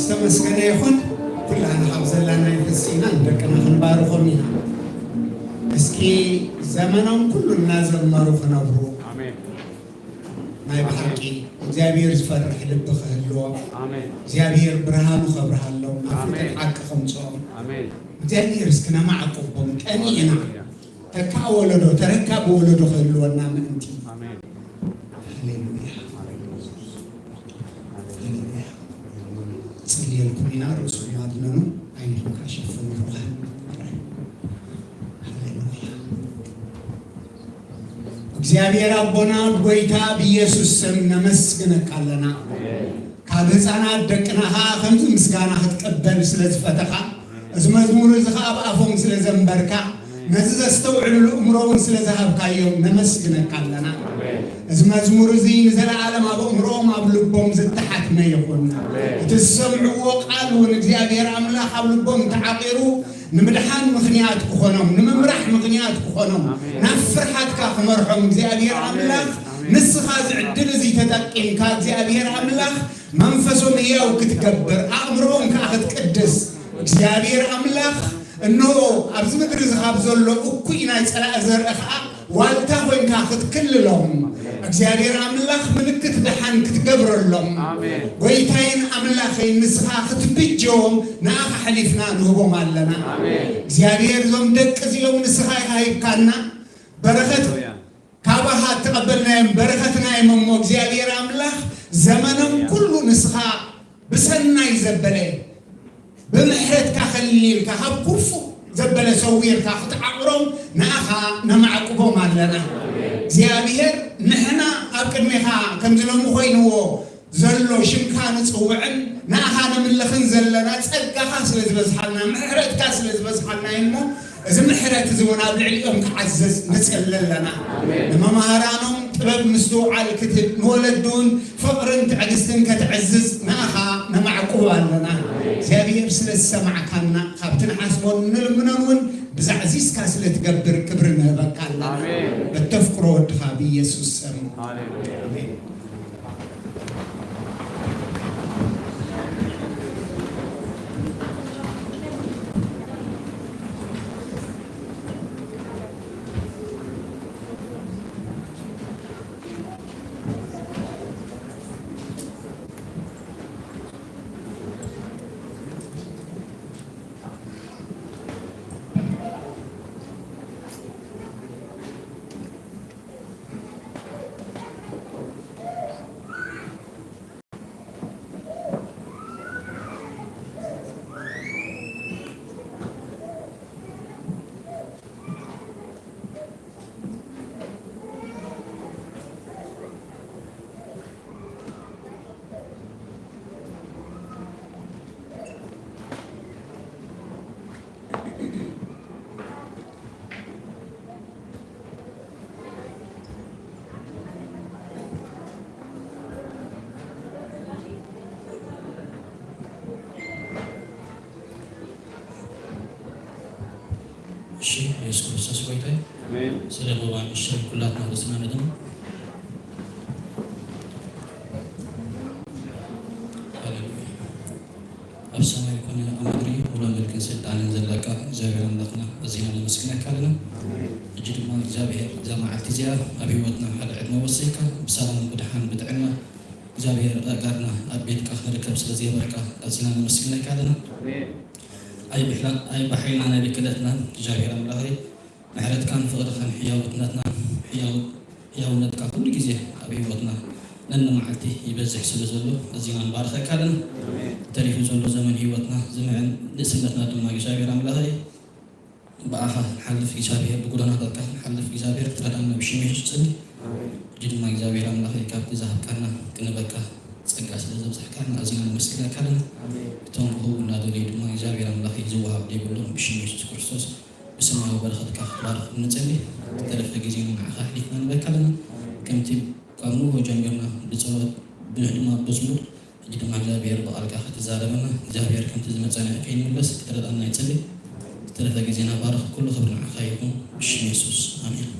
ዝተመስገነ ይኹን። ኩላህና ካብ ዘለና ይፈሲና ንደቅና ክንባርኾም ኢና። እስኪ ዘመኖም ኩሉ እናዘመሩ ክነብሩ። ኣሜን። ናይ ብሓቂ እግዚኣብሔር ዝፈርሕ ልቢ ክህልዎም። ኣሜን። እግዚኣብሔር ብርሃኑ ከብርሃሎም፣ ኣብ ኣሜን። ፍትሕ ሓቂ ከምፅኦም። ኣሜን። እግዚኣብሔር እስኪ ነማዕቁቦም ቀኒዕና። ሃሌሉያ። ተካእ ወለዶ፣ ተረካቢ ወለዶ ክህልወና ምእንቲ። ኣሜን። ሃሌሉያ። ሃሌሉያ። ጽልየልኩም ኢና፣ ርእስኩም ኣድነኑ፣ ዓይንኩም ከዓ ሸፍኑ። ሃሌሉያ። እግዚኣብሔር ኣቦና ብጎይታ ብኢየሱስ ስም ነመስግነካ ኣለና። ካብ ህፃናት ደቅና ከዓ ከምዚ ምስጋና ክትቀበል ስለ ዝፈተኻ፣ እዚ መዝሙር እዚ ከዓ ኣብ ኣፎም ስለ ዘንበርካ፣ ነዚ ዘስተውዕልሉ እምሮ እውን ስለ ዝሃብካዮም ነመስግነካ ኣለና። እዚ መዝሙር እዚ ንዘለዓለም ኣብ እምሮኦም ኣብ ልቦም ዝተሓትመ ይኹን። እቲ ዝሰምዕዎ ቃል እውን እግዚኣብሔር ኣምላኽ ኣብ ልቦም ተዓቂሩ ንምድሓን ምኽንያት ክኾኖም፣ ንምምራሕ ምኽንያት ክኾኖም፣ ናብ ፍርሓትካ ክመርሖም እግዚኣብሔር ኣምላኽ ንስኻ እዚ ዕድል እዚ ተጠቂምካ እግዚኣብሔር ኣምላኽ መንፈሶም ህያው ክትገብር፣ ኣእምሮኦም ከኣ ክትቅድስ፣ እግዚኣብሔር ኣምላኽ፣ እንሆ፣ ኣብዚ ምድሪ እዚ ካብ ዘሎ እኩይ ናይ ጸላኢ ዘርኢ ከኣ ዋልታ ኮይንካ ክትክልሎም፣ እግዚኣብሔር ኣምላኽ፣ ምልክት ደሓን ክትገብረሎም፣ ኣሜን። ጎይታይን ኣምላኸይን ንስኻ ክትብጀዎም ንኣኻ ኣሕሊፍና ንህቦም ኣለና። ኣሜን። እግዚኣብሔር፣ እዞም ደቂ እዚኦም ንስኻ ኢኻ ሂብካና፣ በረኸት ሃሌሉያ። ካባኻ እተቐበልናዮም በረኸትና እዮም እሞ፣ እግዚኣብሔር ኣምላኽ፣ ዘመኖም ኩሉ ንስኻ ብሰናይ ዘበለ፣ ብምሕረትካ ከሊልካ፣ ካብ ክፉእ ዘበለ ሰዊርካ ክትዓቑሮም ንኣኻ ነማዕቁቦም ኣለና። እግዚኣብሔር፣ ንሕና ኣብ ቅድሜኻ ከምዚ ሎሚ ኮይንዎ ዘሎ ሽምካ ንጽውዕን ንኣኻ ነምልኽን ዘለና ጸጋኻ ስለ ዝበዝሓልና፣ ምሕረትካ ስለ ዝበዝሓልና እዩ እሞ፣ እዚ ምሕረት እዚ እውን ኣብ ልዕሊኦም ክዓዝዝ ንጽሊ ኣለና። ኣሜን። ንመምሃራኖም ጥበብ ምስትውዓል ክትህብ፣ ንወለዲ እውን ፍቕርን ትዕግስትን ከተዕዝዝ ንኣኻ ነማዕቁብ ኣለና። እግዚኣብሔር ስለ ዝሰማዕካና፣ ካብቲ ንሓስቦን ንልምኖን እውን ብዛዕዚዝካ ስለ ትገብር ክብሪ ንህበካ ኣለና። ኣሜን። በተፍቅሮ ወድኻ ብኢየሱስ ስም። ሃሌሉያ። ኣሜን። እሺ፣ ኢየሱስ ክርስቶስ ጎይታ እዩ። ኣሜን። ስለ ሞባን እሺ፣ ኩላትና ርእስና ነድም። ሃሌሉያ። ኣብ ሰማይ ኮነ ኣብ ምድሪ ሙሉ ምልክን ስልጣንን ዘለካ እግዚኣብሔር ኣምላኽና ኣዚና ነመስግነካ ኣለና። ሕጂ ድማ እግዚኣብሔር እዛ መዓልቲ እዚኣ ኣብ ህይወትና ሓደ ዕድመ ወሰይካ ብሰላም ብድሓን ብጥዕና እግዚኣብሔር ኣእጋርና ኣብ ቤትካ ክንርከብ ስለ ዝገበርካ ኣዚና ነመስግነካ ኣለና። ኣሜን። ኣይብሕላ-፣ ኣይብሓይልናን ኣይብክለትናን እግዚኣብሔር ኣምላኸይ ምሕረትካን ፍቕርኻን ሕያውነትና፣ ሕያው-፣ ሕያውነትካ ኩሉ ግዜ ኣብ ህይወትና ነንመዓልቲ ይበዝሕ ስለ ዘሎ ኣዚና ንባርኸካ ኣለና። ኣሜን። ተሪፉ ዘሎ ዘመን ህይወትና ዝምዕን ንእስነትና ድማ እግዚኣብሔር ኣምላኸይ ብኣኻ ክንሓልፍ እግዚኣብሔር ብጎደናታትካ ክንሓልፍ እግዚኣብሔር ክትረዳና ብሽም የሱስ ጽሊ። ኣሜን። ሕጂ ድማ እግዚኣብሔር ኣምላኸይ ካብቲ ዝሃብካና ክንበካ ጸጋ ስለ ዘብዛሕካና ኣዚና ነመስግነካ ኣለና። ኣሜን። እቶም ክህቡ እናደለዩ ድማ እግዚኣብሔር ኣምላኸይ ዝወሃብ ዘይብሎም ብሽም የሱስ ክርስቶስ ብሰማያዊ በረኸትካ ክትባርኽ ንጽሊ። ዝተረፈ ግዜና ንዓኻ ኣሕሊፍና ንበካ ኣለና። ከምቲ ካብ ንግሆ ጀሚርና ብጸሎት ብንህ ድማ ብመዝሙር ሕጂ ድማ እግዚኣብሔር ብቓልካ ክትዛረበና እግዚኣብሔር ከምቲ ዝመጸና ከይንምለስ ክትረዳና ይጽሊ። ዝተረፈ ግዜና ባርኽ። ኩሉ ክብሪ ንዓኻ ይኹን ብሽም የሱስ ኣሜን።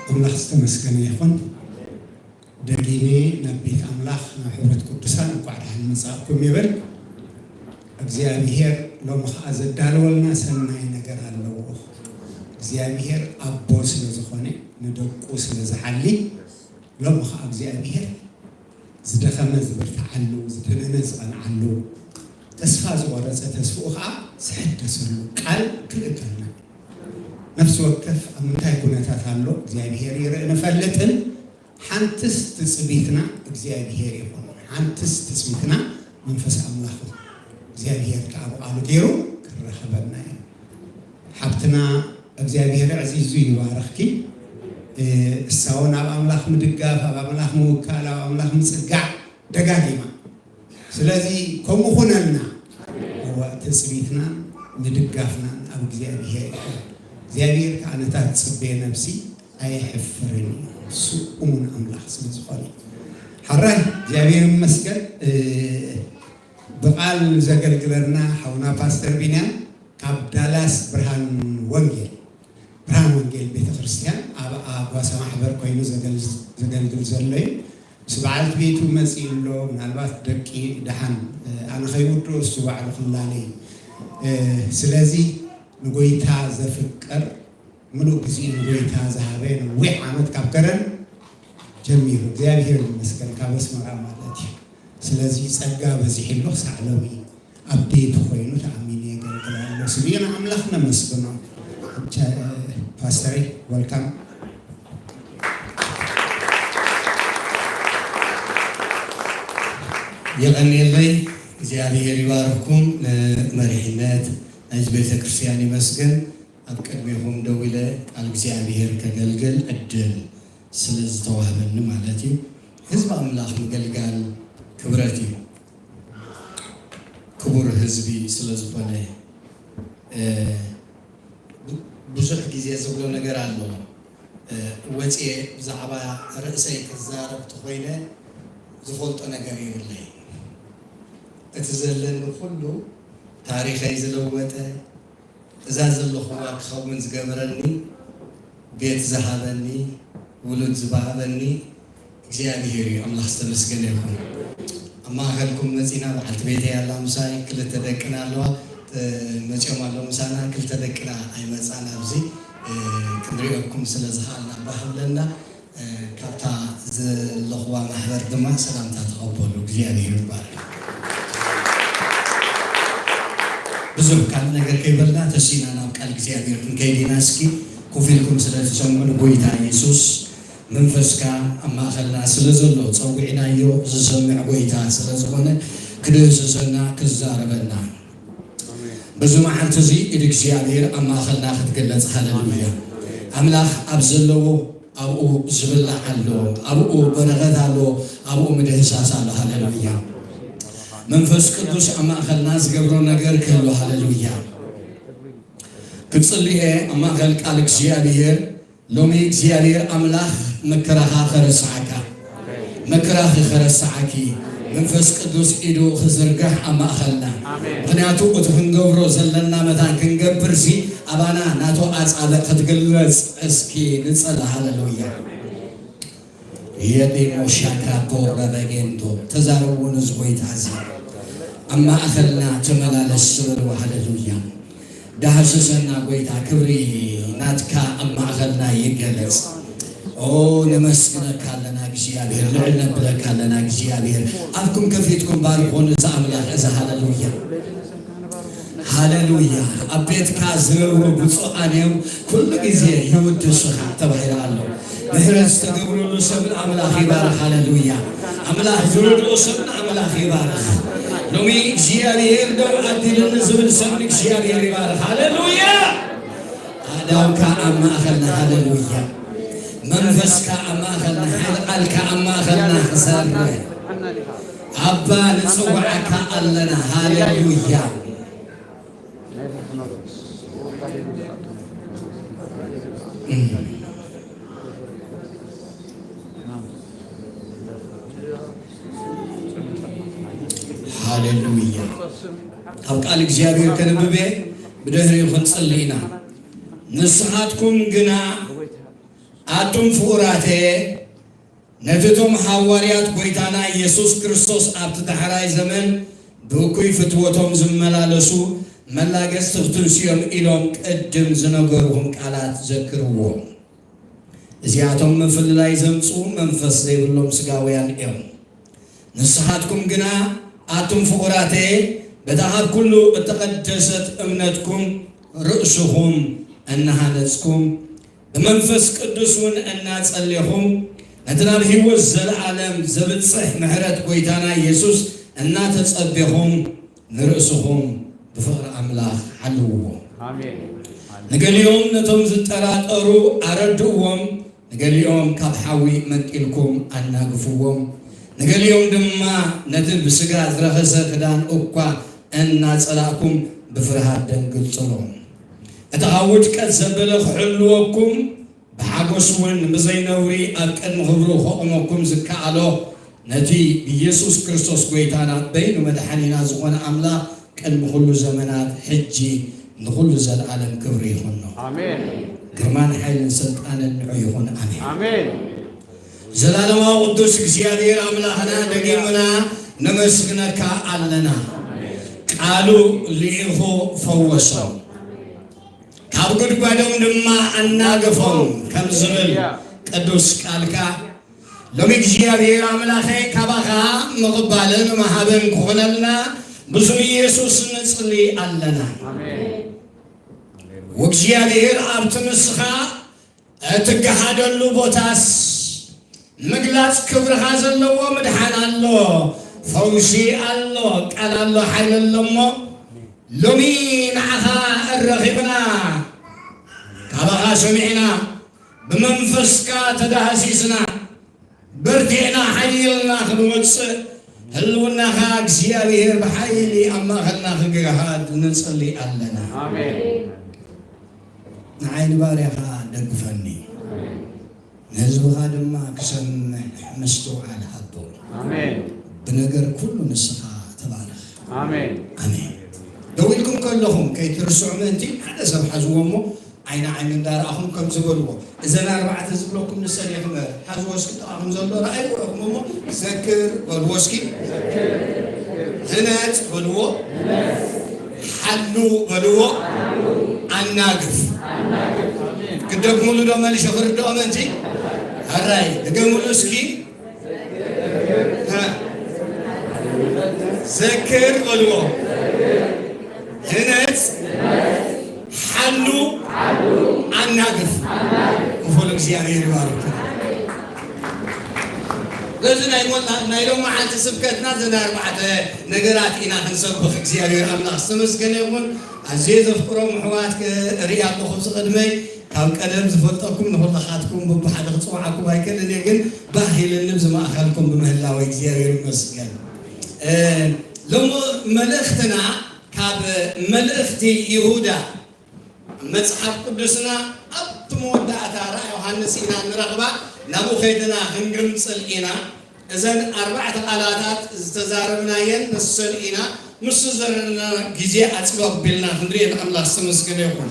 ኣምላኽ ዝተመስገነ ይኹን። ደጊመ ናብ ቤት ኣምላኽ፣ ናብ ሕብረት ቅዱሳን እንኳዕ ደሓን መጻእኩም ይብል። እግዚኣብሔር ሎሚ ኸኣ ዘዳለወልና ሰናይ ነገር ኣለዎ። እግዚኣብሔር ኣቦ ስለ ዝኾነ፣ ንደቁ ስለ ዝሓሊ፣ ሎሚ ኸኣ እግዚኣብሔር ዝደኸመ ዝብርትዓሉ፣ ዝደነነ ዝቐንዓሉ፣ ተስፋ ዝቖረጸ ተስፍኡ ኸኣ ዝሕደሰሉ ቃል ክልእከልና። ነፍሲ ወከፍ ኣብ ምንታይ ኩነታት ኣሎ እግዚኣብሔር ይርኢ ንፈልጥን፣ ሓንትስ ትጽቢትና እግዚኣብሔር ይኹን። ሓንትስ ትጽቢትና መንፈስ ኣምላኽ እግዚኣብሔር ከኣ ብቓሉ ገይሩ ክራኸበና እዩ። ሓብትና እግዚኣብሔር ኣዕዚዙ ይባርኽኪ። እ፣ እሳ እውን ኣብ ኣምላኽ ምድጋፍ፣ ኣብ ኣምላኽ ምውካል፣ ኣብ ኣምላኽ ምጽጋዕ ደጋጊማ። ስለዚ ከምኡ ኩነልና። እወ፣ ትጽቢትናን ምድጋፍናን ኣብ እግዚኣብሔር እዩ። እግዚኣብሔር ከኣ ነታ ትጽበየ ነብሲ ኣየሕፍርን እዩ። እሱ እሙን ኣምላኽ ስለ ዝኾነ። ሓራይ እግዚኣብሔር ይመስገን። እ፣ ብቓል ዘገልግለና ሓውና ፓስተር ቢንያም ካብ ዳላስ ብርሃን ወንጌል፣ ብርሃን ወንጌል ቤተ ክርስቲያን ኣብ ኣጓሳ ማሕበር ኮይኑ ዘገል-፣ ዘገልግል ዘሎ እዩ። ምስ በዓልቲ ቤቱ መጺኡ ኣሎ። ምናልባት ደቂ ደሓን፣ እ፣ ኣነ ከይውድኦ እሱ ባዕሉ ክላለይ። እ፣ ስለዚ ንጎይታ ዘፍቅር፣ ምሉእ ግዜኡ ንጎይታ ዝሃበ፣ ነዊሕ ዓመት ካብ ከረን ጀሚሩ፣ እግዚኣብሔር ይመስገን፣ ካብ ኣስመራ ማለት እዩ። ስለዚ ጸጋ በዚሕሉ ክሳዕ ሎሚ ኣብ ቤቱ ኮይኑ ተኣሚኑ የገልግል ኣሎ። ስለ ንኣምላኽ ነመስግኖ። ቸ-፣ ፓስተረይ፣ ወልካም። የቐንየለይ። እግዚኣብሔር ይባርኽኩም። ንመሪሕነት ናይዚ ቤተ ክርስቲያን ይመስግን። ኣብ ቅድሜኹም ደው ኢለ ቃል እግዚኣብሔር ከገልግል ዕድል ስለ ዝተዋህበኒ ማለት እዩ። ህዝቢ ኣምላኽ ምግልጋል ክብረት እዩ። ህዝቢ ስለ ዝኾነ፣ እ፣ ብ-፣ ብዙሕ ግዜ ዝብሎ ነገር ኣሎ። እ፣ ወፅየ ብዛዕባ ርእሰይ ክዛረብ ተኾይነ ዝፈልጦ ነገር የብለይ። እቲ ዘለኒ ኩሉ ታሪኸይ ዝለወጠ፣ እዛ ዘለኹዋ ክኸውን ዝገበረኒ፣ ቤት ዝሃበኒ፣ ውሉድ ዝባህበኒ እግዚኣብሔር እዩ። ኣምላኽ ዝተመስገነ ይኹን። ኣብ ማእኸልኩም መፂና፣ በዓልቲ ቤተይ ኣላ ምሳይ፣ ክልተ ደቅና ኣለዋ፣ እ፣ መፂኦም ኣለዉ ምሳና። ክልተ ደቅና ኣይመፃን ኣብዚ፣ እ፣ ክንሪኦኩም ስለ ዝኸኣልና ባህ ብለና። እ፣ ካብታ ዘለኹዋ ማሕበር ድማ ሰላምታ ተቐበሉ። እግዚኣብሔር ይባረክ። ብዙሕ ካልእ ነገር ከይበልና ተሲእና ናብ ቃል እግዚኣብሔር ክንከይድ ኢና። እስኪ ኮፍ ኢልኩም ስለ ትሰምዑ፣ ንጎይታ የሱስ መንፈስካ ኣብ ማእኸልና ስለ ዘሎ፣ ጸዊዕናዮ ዝሰምዕ ጎይታ ስለ ዝኾነ፣ ክድህስሰና፣ ክዛረበና፣ በዚ መዓልቲ እዚ ኢድ እግዚኣብሔር ኣብ ማእኸልና ክትግለጽ። ሃሌሉያ። ኣምላኽ ኣብ ዘለዎ ኣብኡ ዝብላዕ ኣሎ፣ ኣብኡ በረኸት ኣሎ፣ ኣብኡ ምድህሳስ ኣሎ። ሃሌሉያ። መንፈስ ቅዱስ ኣብ ማእኸልና ዝገብሮ ነገር ክህሉ። ሃሌሉያ። ክጽሊ እየ ኣብ ማእኸል ቃል እግዚኣብሔር። ሎሚ እግዚኣብሔር ኣምላኽ መከራኻ ከረስዓካ፣ መከራኺ ከረስዓኪ፣ መንፈስ ቅዱስ ኢዱ ክዝርጋሕ ኣብ ማእኸልና። ኣሜን። ምኽንያቱ እቲ ክንገብሮ ዘለና መታን ክንገብርሲ ኣባና ናቱ ኣጻብዕ ክትግለጽ እስኪ ንጸሊ። ሃሌሉያ። የዲሞ ሻካ ፖረበጌንዶ ተዛረቡ ነዚ ጎይታ እዚ ኣብ ማእኸልና ተመላለስ ዝበልዎ። ሃሌሉያ። ዳህስሰና ጎይታ፣ ክብሪ ናትካ ኣብ ማእኸልና ይገለጽ። ኦ፣ ነመስግነካ ኣለና እግዚኣብሔር፣ ልዕል ነብለካ ኣለና እግዚኣብሔር። ኣፍኩም ከፊትኩም ባርኹ ነዚ ኣምላኽ እዚ። ሃሌሉያ፣ ሃሌሉያ። ኣብ ቤትካ ዝነብሩ ብፁዓን እዮም፣ ኩሉ ግዜ ይውድሱኻ ተባሂሉ ኣሎ። ምሕረት ዝተገብረሉ ሰብ ንኣምላኽ ይባርኽ። ሃሌሉያ። ኣምላኽ ዝረድኦ ሰብ ንኣምላኽ ይባርኽ። ሎሚ እግዚኣብሔር ደው ኣቢሉኒ ዝብል ሰብ ንእግዚኣብሔር ይባርኽ። ሃሌሉያ። ኣእዳውካ ኣብ ማእኸልና። ሃሌሉያ። መንፈስካ ኣብ ማእኸልና፣ ሓይሊ ቃልካ ኣብ ማእኸልና ክሰርሕ። ኣባ ንጽውዓካ ኣለና። ሃሌሉያ። ሃሌሉያ። ካብ ቃል እግዚኣብሔር ከንብብ እየ፣ ብድሕሪኡ ክንጽሊ ኢና። ንስኻትኩም ግና ኣቱም ፍቑራተየ፣ ነቲ እቶም ሃዋርያት ጐይታና ኢየሱስ ክርስቶስ ኣብቲ ዳሕራይ ዘመን ብእኩይ ፍትወቶም ዝመላለሱ መላገጽቲ ክትንስዮም ኢሎም ቅድም ዝነገርኹም ቃላት ዘክርዎ። እዚኣቶም ምፍልላይ ዘምጽኡ መንፈስ ዘይብሎም ስጋውያን እዮም። ንስኻትኩም ግና ኣቱም ፍቑራተየ፣ በታ ካብ ኩሉ እተቐደሰት እምነትኩም ርእስኹም እናሃነጽኩም፣ ብመንፈስ ቅዱስ እውን እናጸሌኹም፣ ነቲ ናብ ህይወት ዘለዓለም ዘብጽሕ ምሕረት ጐይታና ኢየሱስ እናተጸቤኹም፣ ንርእስኹም ብፍቕሪ ኣምላኽ ሓልውዎ። ኣሜን። ንገሊኦም ነቶም ዝጠራጠሩ ኣረድእዎም፣ ንገሊኦም ካብ ሓዊ መንጢልኩም ኣናግፍዎም፣ ንገሊኦም ድማ ነቲ ብስጋ ዝረኸሰ ክዳን እኳ እናጸላእኩም ብፍርሃት ደንግጽሎም። እቲ ካብ ውድቀት ዘበለ ክሕልወኩም፣ ብሓጎስ እውን ብዘይ ነውሪ ኣብ ቅድሚ ክብሩ ከቑመኩም ዝከኣሎ፣ ነቲ ብኢየሱስ ክርስቶስ ጐይታና በይኑ መድሓኒና ዝኾነ ኣምላኽ ቅድሚ ኩሉ ዘመናት፣ ሕጂ ንኹሉ ዘለኣለም ክብሪ ይኹኖ። ኣሜን። ግርማን ሓይልን ስልጣንን ንዑ ይኹን። ኣሜን። ኣሜን። ዘላለማዊ ቅዱስ እግዚኣብሔር ኣምላኽና ደጊምና ነመስግነካ ኣለና። ቃሉ ልኢኹ ፈወሶም፣ ካብ ጉድጓዶም ድማ ኣናገፎም ከም ዝብል ቅዱስ ቃልካ፣ ሎሚ እግዚኣብሔር ኣምላኸይ ካባኻ ምቕባልን መሃብን ክኾነልና ብስም ኢየሱስ ንጽሊ ኣለና። ኣሜን። ወእግዚኣብሔር ኣብቲ ንስኻ እትገሃደሉ ቦታስ ምግላጽ ክብርኻ ዘለዎ ምድሓን ኣሎ፣ ፈውሲ ኣሎ፣ ቃል ኣሎ፣ ሓይሊ ኣሎ እሞ ሎሚ ንዓኻ እረኺብና፣ ካባኻ ሰሚዕና፣ ብመንፈስካ ተዳህሲስና፣ በርቲዕና ሓይልና ክንወጽእ፣ ህልውናኻ እግዚኣብሔር ብሓይሊ ኣብ ማእኸልና ክግሃድ ንጽሊ ኣለና። ኣሜን። ንዓይ ንባርያኻ ደግፈኒ፣ ንህዝብኻ ድማ ክሰምዕ ምስትውዓል ሃቦ። ኣሜን። ብነገር ኩሉ ንስኻ ተባረኽ። ኣሜን። ኣሜን። ደው ኢልኩም ከለኹም ከይትርስዑ ምእንቲ ሓደ ሰብ ሓዝዎ እሞ ዓይኒ ዓይኒ እንዳረኣኹም ከምዚ በልዎ። እዘን ኣርባዕተ ዝብለኩም ንሰን እየ ክመር። ሓዝዎ እስኪ ጥቓኹም ዘሎ ረኣይዎ ኢኹም እሞ ዘክር በልዎ እስኪ። ህነጽ በልዎ። ሓሉ በልዎ። ኣናግፍ። ክደግሙሉ ዶ መልሸ ክርድኦም እንጂ? ኣራይ ድገሙሉ እስኪ። ዘክር በልዎ። ህነጽ፣ ሓሉ፣ ኣናግፍ። ክፉል እግዚኣብሔር ይባርክ። በዚ ናይ ሞላ ናይ ሎመዓልቲ ስብከትና ዘን ኣርባዕተ ነገራት ኢና ክንሰብኽ። እግዚኣብሔር ኣምላኽ ዝተመስገነ ይኹን። ኣዝየ ዘፍቅሮም ኣሕዋት ክርኢ ኣለኹ ኣብዚ ቅድመይ። ካብ ቀደም ዝፈልጠኩም ንኹላኻትኩም ብብሓደ ክጽውዓኩም ኣይክእልን እየ፣ ግን ባህ ኢልኒ ብዚ ማእኸልኩም ብምህላወይ እግዚኣብሔር ይመስገን። እ፣ ሎሚ መልእኽትና ካብ መልእኽቲ ይሁዳ መጽሓፍ ቅዱስና ኣብቲ መወዳእታ ራእይ ዮሃንስ ኢና ንረኽባ። ናብኡ ከይድና ክንግምጽል ኢና። እዘን ኣርባዕተ ቃላታት ዝተዛረብናየን ንሰን ኢና። ምስ ዘለና ግዜ ኣጽበብ ቢልና ክንሪኤን ኣምላኽ ዝተመስገነ ይኹን።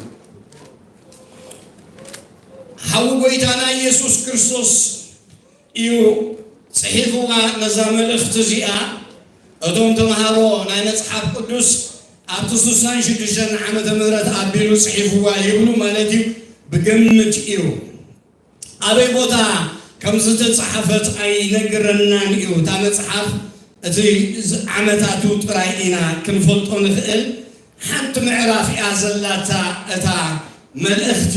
ሓው ጎይታና ኢየሱስ ክርስቶስ እዩ ጽሒፍዋ ነዛ መልእኽቲ እዚኣ። እቶም ተምሃሮ ናይ መጽሓፍ ቅዱስ ኣብቲ ስሳን ሽዱሽተን ዓመተ ምህረት ኣቢሉ ጽሒፍዋ ይብሉ ማለት እዩ፣ ብግምት እዩ። ኣበይ ቦታ ከም ዝተጻሕፈት ኣይነግረናን እዩ። እታ መጽሓፍ እቲ ዝ-፣ ዓመታቱ ጥራይ ኢና ክንፈልጦ ንኽእል። ሓንቲ ምዕራፍ እያ ዘላታ እታ መልእኽቲ፣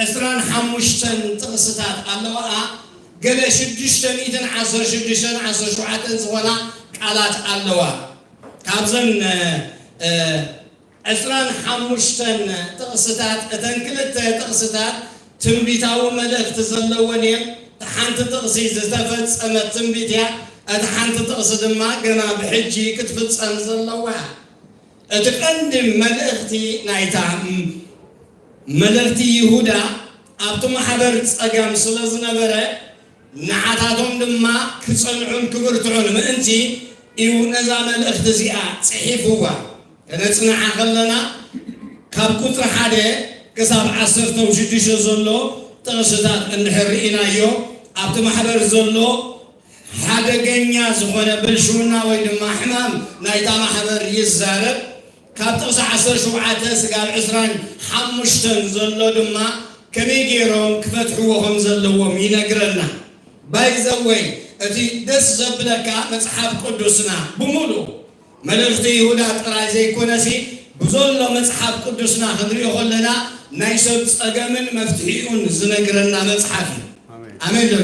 ዕስራን ሓሙሽተን ጥቕስታት ኣለዋኣ። ገለ ሽዱሽተ ሚእትን ዓሰርተ ሽዱሽተን ዓሰርተ ሸውዓተን ዝኾና ቃላት ኣለዋ። ካብዘን፣ እ፣ እ፣ ዕስራን ሓሙሽተን ጥቕስታት፣ እተን ክልተ ጥቕስታት ትንቢታዊ መልእኽቲ ዘለወን እየን። እታ ሓንቲ ጥቕሲ ዝተፈጸመት ትንቢት እያ። እታ ሓንቲ ጥቕሲ ድማ ገና ብሕጂ ክትፍጸም ዘለዋ እያ። እቲ ቀንዲ መልእኽቲ ናይታ ም-፣ መልእኽቲ ይሁዳ ኣብቲ ማሕበር ጸገም ስለ ዝነበረ፣ ንዓታቶም ድማ ክጸንዑን ክብርትዑን ምእንቲ እዩ ነዛ መልእኽቲ እዚኣ ጽሒፍዋ። ከነጽንዓ ከለና፣ ካብ ቁጽሪ ሓደ ክሳብ ዓሰርተ ሽዱሽተ ዘሎ ጥቕስታት እንድሕር ርኢናዮ፣ ኣብቲ ማሕበር ዘሎ ሓደገኛ ዝኾነ ብልሽውና ወይ ድማ ሕማም ናይታ ማሕበር ይዛረብ። ካብ ጥቕሲ ዓሰርተ ሸውዓተ ስጋብ ዕስራን ሓሙሽተን ዘሎ ድማ ከመይ ገይሮም ክፈትሕዎ ከም ዘለዎም ይነግረና። ባይዘወይ፣ እቲ ደስ ዘብለካ መጽሓፍ ቅዱስና ብምሉእ መልእኽቲ ይሁዳ ጥራይ ዘይኮነሲ፣ ብዘሎ መጽሓፍ ቅዱስና ክንሪኦ ከለና፣ ናይ ሰብ ጸገምን መፍትሒኡን ዝነግረና መጽሓፍ እዩ። ኣሜን። ኣሜን ዶ?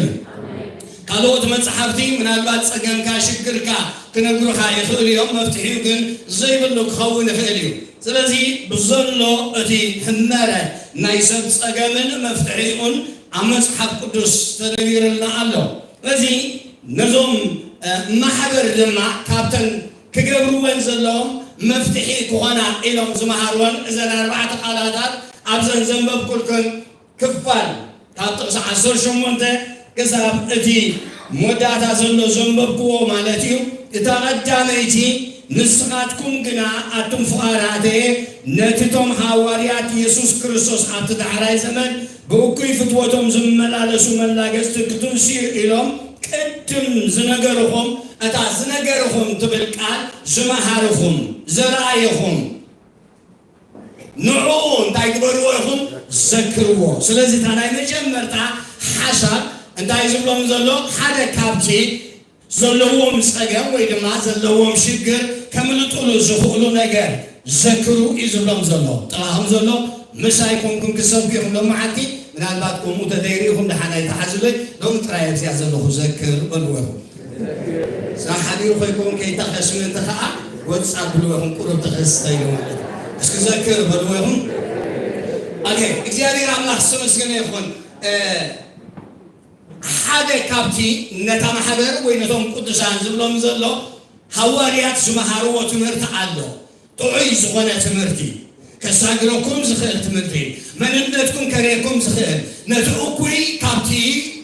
ካልኦት መጽሓፍቲ ምናልባት ጸገምካ፣ ሽግርካ ክነግሩኻ ይኽእሉ እዮም፣ መፍትሒኡ ግን ዘይብሉ ክኸውን ይኽእል እዩ። ስለዚ ብዘሎ እቲ ሕመረ ናይ ሰብ ጸገምን መፍትሒኡን ኣብ መጽሓፍ ቅዱስ ተደቢርልና ኣሎ። ስለዚ ነዞም፣ እ፣ ማሕበር ድማ ካብተን ክገብርወን ዘለዎም መፍትሒ ክኾና ኢሎም ዝመሃርወን እዘን ኣርባዕተ ቃላታት ኣብዘን ዘንበብኩልክን ክፋል ካብ ጥቕሲ ዓሰርተ ሸሞንተ ክሳብ እቲ መወዳእታ ዘሎ ዘንበብክዎ ማለት እዩ። እታ ቀዳመይቲ፣ ንስኻትኩም ግና ኣቱም ፍቓራተየ፣ ነቲ ቶም ሃዋርያት የሱስ ክርስቶስ ኣብቲ ዳሕራይ ዘመን ብእኩይ ፍትወቶም ዝመላለሱ መላገጽቲ ክትንስኡ ኢሎም ቅድም ዝነገርኹም፣ እታ ዝነገርኹም ትብል ቃል ዝመሃርኹም፣ ዘርኣየኹም፣ ንዕኡ እንታይ ግበርዎ ኢኹም? ዘክርዎ። ስለዚ እታ ናይ መጀመርታ ሓሳብ እንታይ ዝብሎም ዘሎ? ሓደ ካብቲ ዘለዎም ጸገም ወይ ድማ ዘለዎም ሽግር ከምልጡሉ ዝኽእሉ ነገር ዘክሩ እዩ ዝብሎም ዘሎ። ጥቓኹም ዘሎ ምሳይ ኮንኩም ክትሰብኩ ኢኹም ሎም መዓልቲ። ምናልባት ከምኡ ተደይሪኹም ደሓን ኣይተሓዙለይ። ሎሚ ጥራይ ኣብዚኣ ዘለኹ ዘክር በልዎ ኢኹም። እዛ ሓዲሩ ኮይኮን ከይተኸስመ እንተ ኸዓ ወጻ ብልዎ ኢኹም ቁሩብ ተኸስተ ኢሉ ማለት እዩ። እስኪ ዘክር በልዎ ኢኹም። ኦኬ፣ እግዚኣብሔር ኣምላኽ ዝተመስገነ ይኹን። እ፣ ሓደ ካብቲ ነታ ማሕበር ወይ ነቶም ቅዱሳን ዝብሎም ዘሎ ሃዋርያት ዝመሃርዎ ትምህርቲ ኣሎ። ጥዑይ ዝኾነ ትምህርቲ፣ ከሳግረኩም ዝኽእል ትምህርቲ፣ መንነትኩም ከርእየኩም ዝኽእል፣ ነቲ እኩይ ካብቲ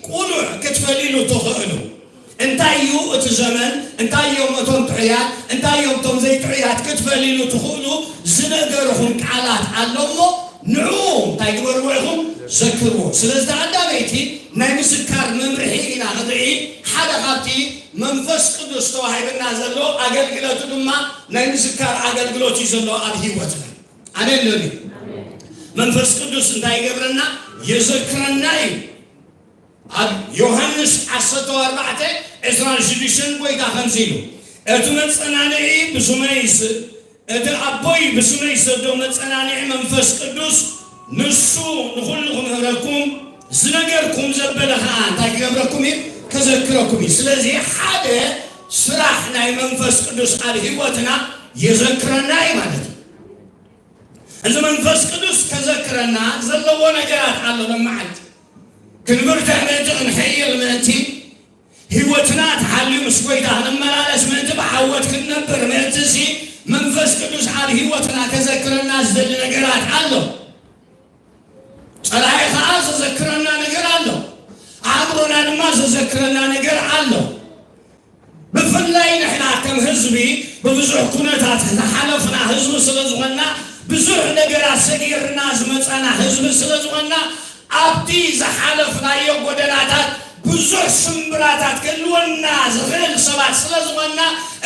ቁኑዕ ክትፈልይሉ ትኽእሉ። እንታይ እዩ እቲ ዘመን? እንታይ እዮም እቶም ጥዑያት? እንታይ እዮም እቶም ዘይጥዑያት? ክትፈልይሉ ትኽእሉ ዝነገርኹም ቃላት ኣሎ እሞ፣ ንዑ እንታይ ግበርዎ ኢኹም? ዘክርዎ። ስለዚ ተቐዳመይቲ ናይ ምስካር መምርሒ ኢና ክንርኢ። ሓደ ካብቲ መንፈስ ቅዱስ ተዋሂብና ዘሎ ኣገልግለቱ ድማ ናይ ምስካር ኣገልግሎት እዩ ዘሎ ኣብ ህይወትና። ኣሜን ዶ? መንፈስ ቅዱስ እንታይ ይገብረና? የዘክረና እዩ። ኣብ ዮሃንስ ዓሰርተ ኣርባዕተ ዕስራን ሽዱሽተን ጎይታ ከምዚ ኢሉ፣ "እቲ መጸናንዒ ብስመይ ስ-፣ እቲ ኣቦይ ብስመይ ዝሰዶ መጸናንዒ መንፈስ ቅዱስ ንሱ ንኹሉ ክምህረኩም፣ ዝነገርኩም ዘበለ ኸዓ እንታይ ክገብረኩም እዩ? ከዘክረኩም እዩ።" ስለዚ ሓደ ስራሕ ናይ መንፈስ ቅዱስ ኣብ ህይወትና የዘክረና እዩ ማለት እዩ። እዚ መንፈስ ቅዱስ ከዘክረና ዘለዎ ነገራት ኣሎ። መዓልቲ ክንብርትዕ ምእንቲ፣ ክንሕይል ምእንቲ፣ ህይወትና ተሓልዩ ምስ ጎይታ ክንመላለስ ምእንቲ፣ ብዓወት ክንነብር ምእንቲ፣ እዚ መንፈስ ቅዱስ ኣብ ህይወትና ከዘክረና ዝደሊ ነገራት ኣሎ። ጸላኢ ኸዓ ዘዘክረና ነገር ኣሎ። ኣእምሮና ድማ ዘዘክረና ነገር ኣሎ። ብፍላይ ንሕና ከም ህዝቢ ብብዙሕ ኩነታት ዝሓለፍና ህዝቢ ስለ ዝኾንና፣ ብዙሕ ነገራት ሰጊርና ዝመጻና ህዝቢ ስለ ዝኾንና፣ ኣብቲ ዝሓለፍናዮ ጎደናታት ብዙሕ ስምብራታት ክህልወና ዝኽእል ሰባት ስለ ዝኾንና፣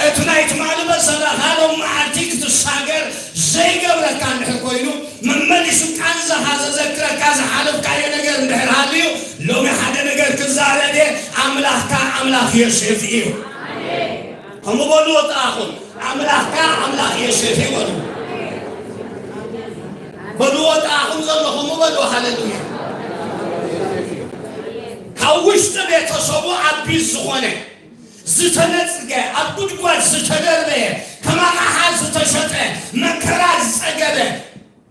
እቲ ናይ ትማሊ በሰላኻ ሎም መዓልቲ ክትሳገር ዘይገብረካ እንድሕር ኮይኑ፣ መመሊሱ ቃንዛኻ ዘዘክረካ ዝሓለፍካዮ ነገር እንድሕር ሃልዩ፣ ሎሚ ሓደ ነገር ክዛረብ እየ፣ ኣምላኽካ ኣምላኽ ዮሴፍ እዩ። ከምኡ በልዎ ጥኣኹም፣ ኣምላኽካ ኣምላኽ ዮሴፍ እዩ በሉ። በልዎ ጥኣኹም ዘለኹም በልዎ፣ ሃሌሉያ። ካብ ውሽጢ ቤተሰቡ ኣቢስ ዝኾነ፣ ዝተነጽገ፣ ኣብ ጉድጓድ ዝተደርበየ፣ ከም ኣቕሓ ዝተሸጠ፣ መከራ ዝጸገበ፣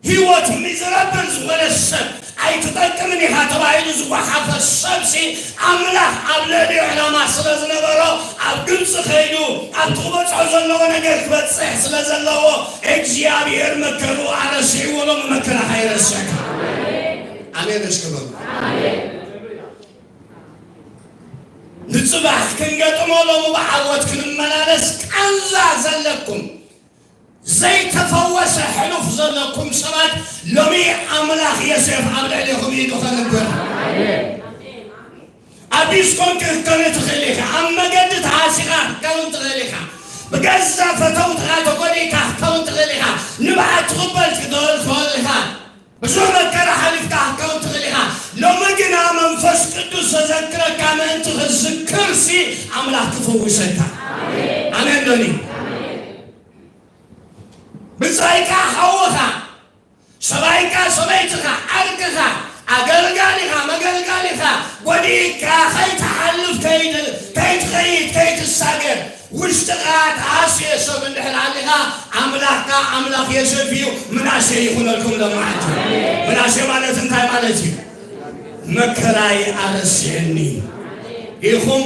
ህይወት ሚዘረብል ዝኾነ ሰብ፣ ኣይትጠቅምን ኢኻ ተባሂሉ ዝጓሓፈ ሰብሲ፣ ኣምላኽ ኣብ ልዕሊኡ ዕላማ ስለ ዝነበሮ፣ ኣብ ግብጺ ከይዱ ኣብቲ ክበጽሖ ዘለዎ ነገር ክበጽሕ ስለ ዘለዎ፣ እግዚኣብሔር መከርኡ ኣረሲዕዎ። ሎሚ መከራኻ ይረስዕካ። ኣሜን እስኪ በሉ። ንጽባሕ ክንገጥሞ ሎሚ ብዓወት ክንመላለስ ቃንዛ ዘለኩም ዘይተፈወሰ ሕሉፍ ዘለኩም ሰባት ሎሚ ኣምላኽ ዮሴፍ ኣብ ልዕሌኹም ኢዱ ከንብር። ኣቢስ ኮንክ ክትከውን ትኽእል ኢኻ። ኣብ መገዲ ተሃሲኻ ክትከውን ትኽእል ኢኻ። ብገዛ ፈተውትኻ ተጎዲእካ ክትከውን ትኽእል ኢኻ። ንብዓት ትቕበል ክትኽእል ትኽእል ኢኻ። ብዙሕ መከራ ሓሊፍካ ክትከውን ትኽእል ኢኻ። ሎሚ ግና መንፈስ ቅዱስ ዘዘክረካ ምእንቲ ክትዝክርሲ ኣምላኽ ክፈውሰካ። ኣሜን ዶኒ? ብጻይካ ሓውኻ፣ ሰብኣይካ፣ ሰበይትኻ፣ ዓርክኻ፣ ኣገልጋሊኻ፣ መገልጋሊኻ ጎዲእካ ከይትሓልፍ፣ ከይት-፣ ከይትኸይድ፣ ከይትሳገር፣ ውሽጥኻ ተሃስየ ሰብ እንድሕር ኣሊኻ፣ ኣምላኽካ ኣምላኽ ዮሴፍ እዩ። ምናሴ ይኹነልኩም ለማዓልቲ። ምናሴ ማለት እንታይ ማለት እዩ? መከራይ ኣረስየኒ ኢኹም።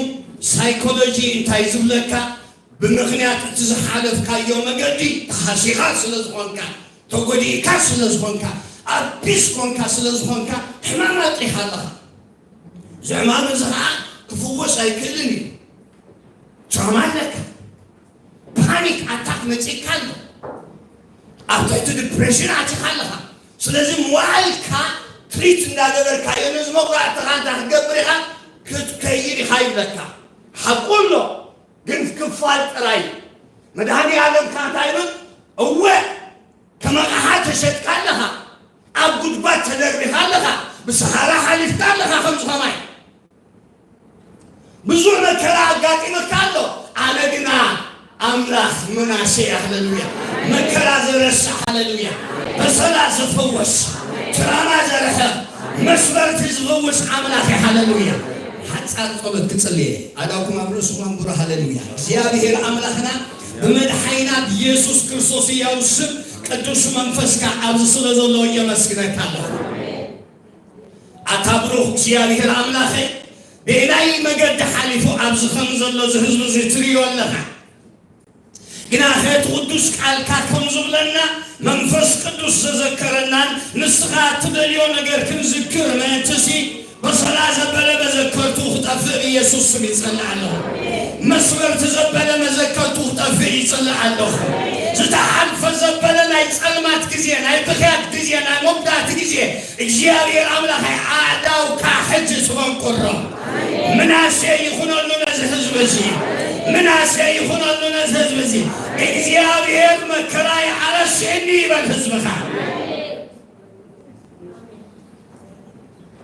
ሳይኮሎጂ እንታይ ዝብለካ? ብምኽንያት እቲ ዝሓለፍካዮ መገዲ ተሃሲኻ ስለ ዝኾንካ፣ ተጎዲእካ ስለ ዝኾንካ፣ ኣቢስ ኮንካ ስለ ዝኾንካ፣ ሕማም ኣጥሪኻ ኣለኻ። እዚ ሕማም እዚ ኸዓ ክፍወስ ኣይክእልን እዩ። ትራማ ኣለካ። ፓኒክ ኣታክ መጺእካ ኣሎ። ኣብ ትሕቲ ዲፕሬሽን ኣቲኻ ኣለኻ። ስለዚ መዋዕልካ ትሪት እንዳገበርካዮ ነዚ መጉዳእትኻ እንታይ ክትገብር ኢኻ? ክትከይድ ኢኻ ይብለካ። ሓቁ ኣሎ፣ ግን ክፋል ጥራይ። መድሃኒ ኣለም ከ እንታይ ይብል? እወ፣ ከም ኣቕሓ ተሸጥካ ኣለኻ፣ ኣብ ጉድጓድ ተደርቢኻ ኣለኻ፣ ብሰሃራ ሓሊፍካ ኣለኻ ከምዚ ኸማይ። ብዙሕ መከራ ኣጋጢመካ ኣሎ። ኣነ ግና ኣምላኽ ምናሴ፣ ሃሌሉያ፣ መከራ ዝረስዕ፣ ሃሌሉያ፣ በሰላ ዝፍውስ፣ ትራማ ዘርሕቕ፣ መስበርቲ ዝፍውስ ኣምላኽ እዩ። ሃሌሉያ። ሓጻር ጸሎት ክጽልየ፣ ኣእዳውኩም ኣብ ርእስኹም ኣንብሩ። ሃሌሉያ። እግዚኣብሔር ኣምላኽና ብመድሓኒና ብየሱስ ክርስቶስ ህያው ስም ቅዱስ መንፈስካ ኣብዚ ስለ ዘሎ የመስግነካ ኣለኹ። ኣታ ብሩኽ እግዚኣብሔር ኣምላኸይ፣ በየናይ መገዲ ሓሊፉ ኣብዚ ከም ዘሎ እዚ ህዝቢ እዚ ትርእዮ ኣለኻ። ግናኸ እቲ ቅዱስ ቃልካ ከም ዝብለና፣ መንፈስ ቅዱስ ዘዘከረናን ንስኻ እትደልዮ ነገር ክንዝክር ምእንትሲ፣ በሰላ ዘበለ መዘከርቱ ክጠፍእ ብኢየሱስ ስም ይጸልእ ኣለኹ። መስበርቲ ዘበለ መዘከርቱ ክጠፍእ ይጸልእ ኣለኹ። ዝተሓልፈ ዘበለ ናይ ጸልማት ግዜ፣ ናይ ብኽያት ግዜ፣ ናይ መጉዳእቲ ግዜ፣ እግዚኣብሔር ኣምላኸይ፣ ኣእዳውካ ሕጂ ትበንቁሮ። ምናሴ ይኹነሉ ነዚ ህዝቢ እዚ። ምናሴ ይኹነሉ ነዚ ህዝቢ እዚ። እግዚኣብሔር መከራይ ኣረስዕኒ ይበል ህዝብኻ።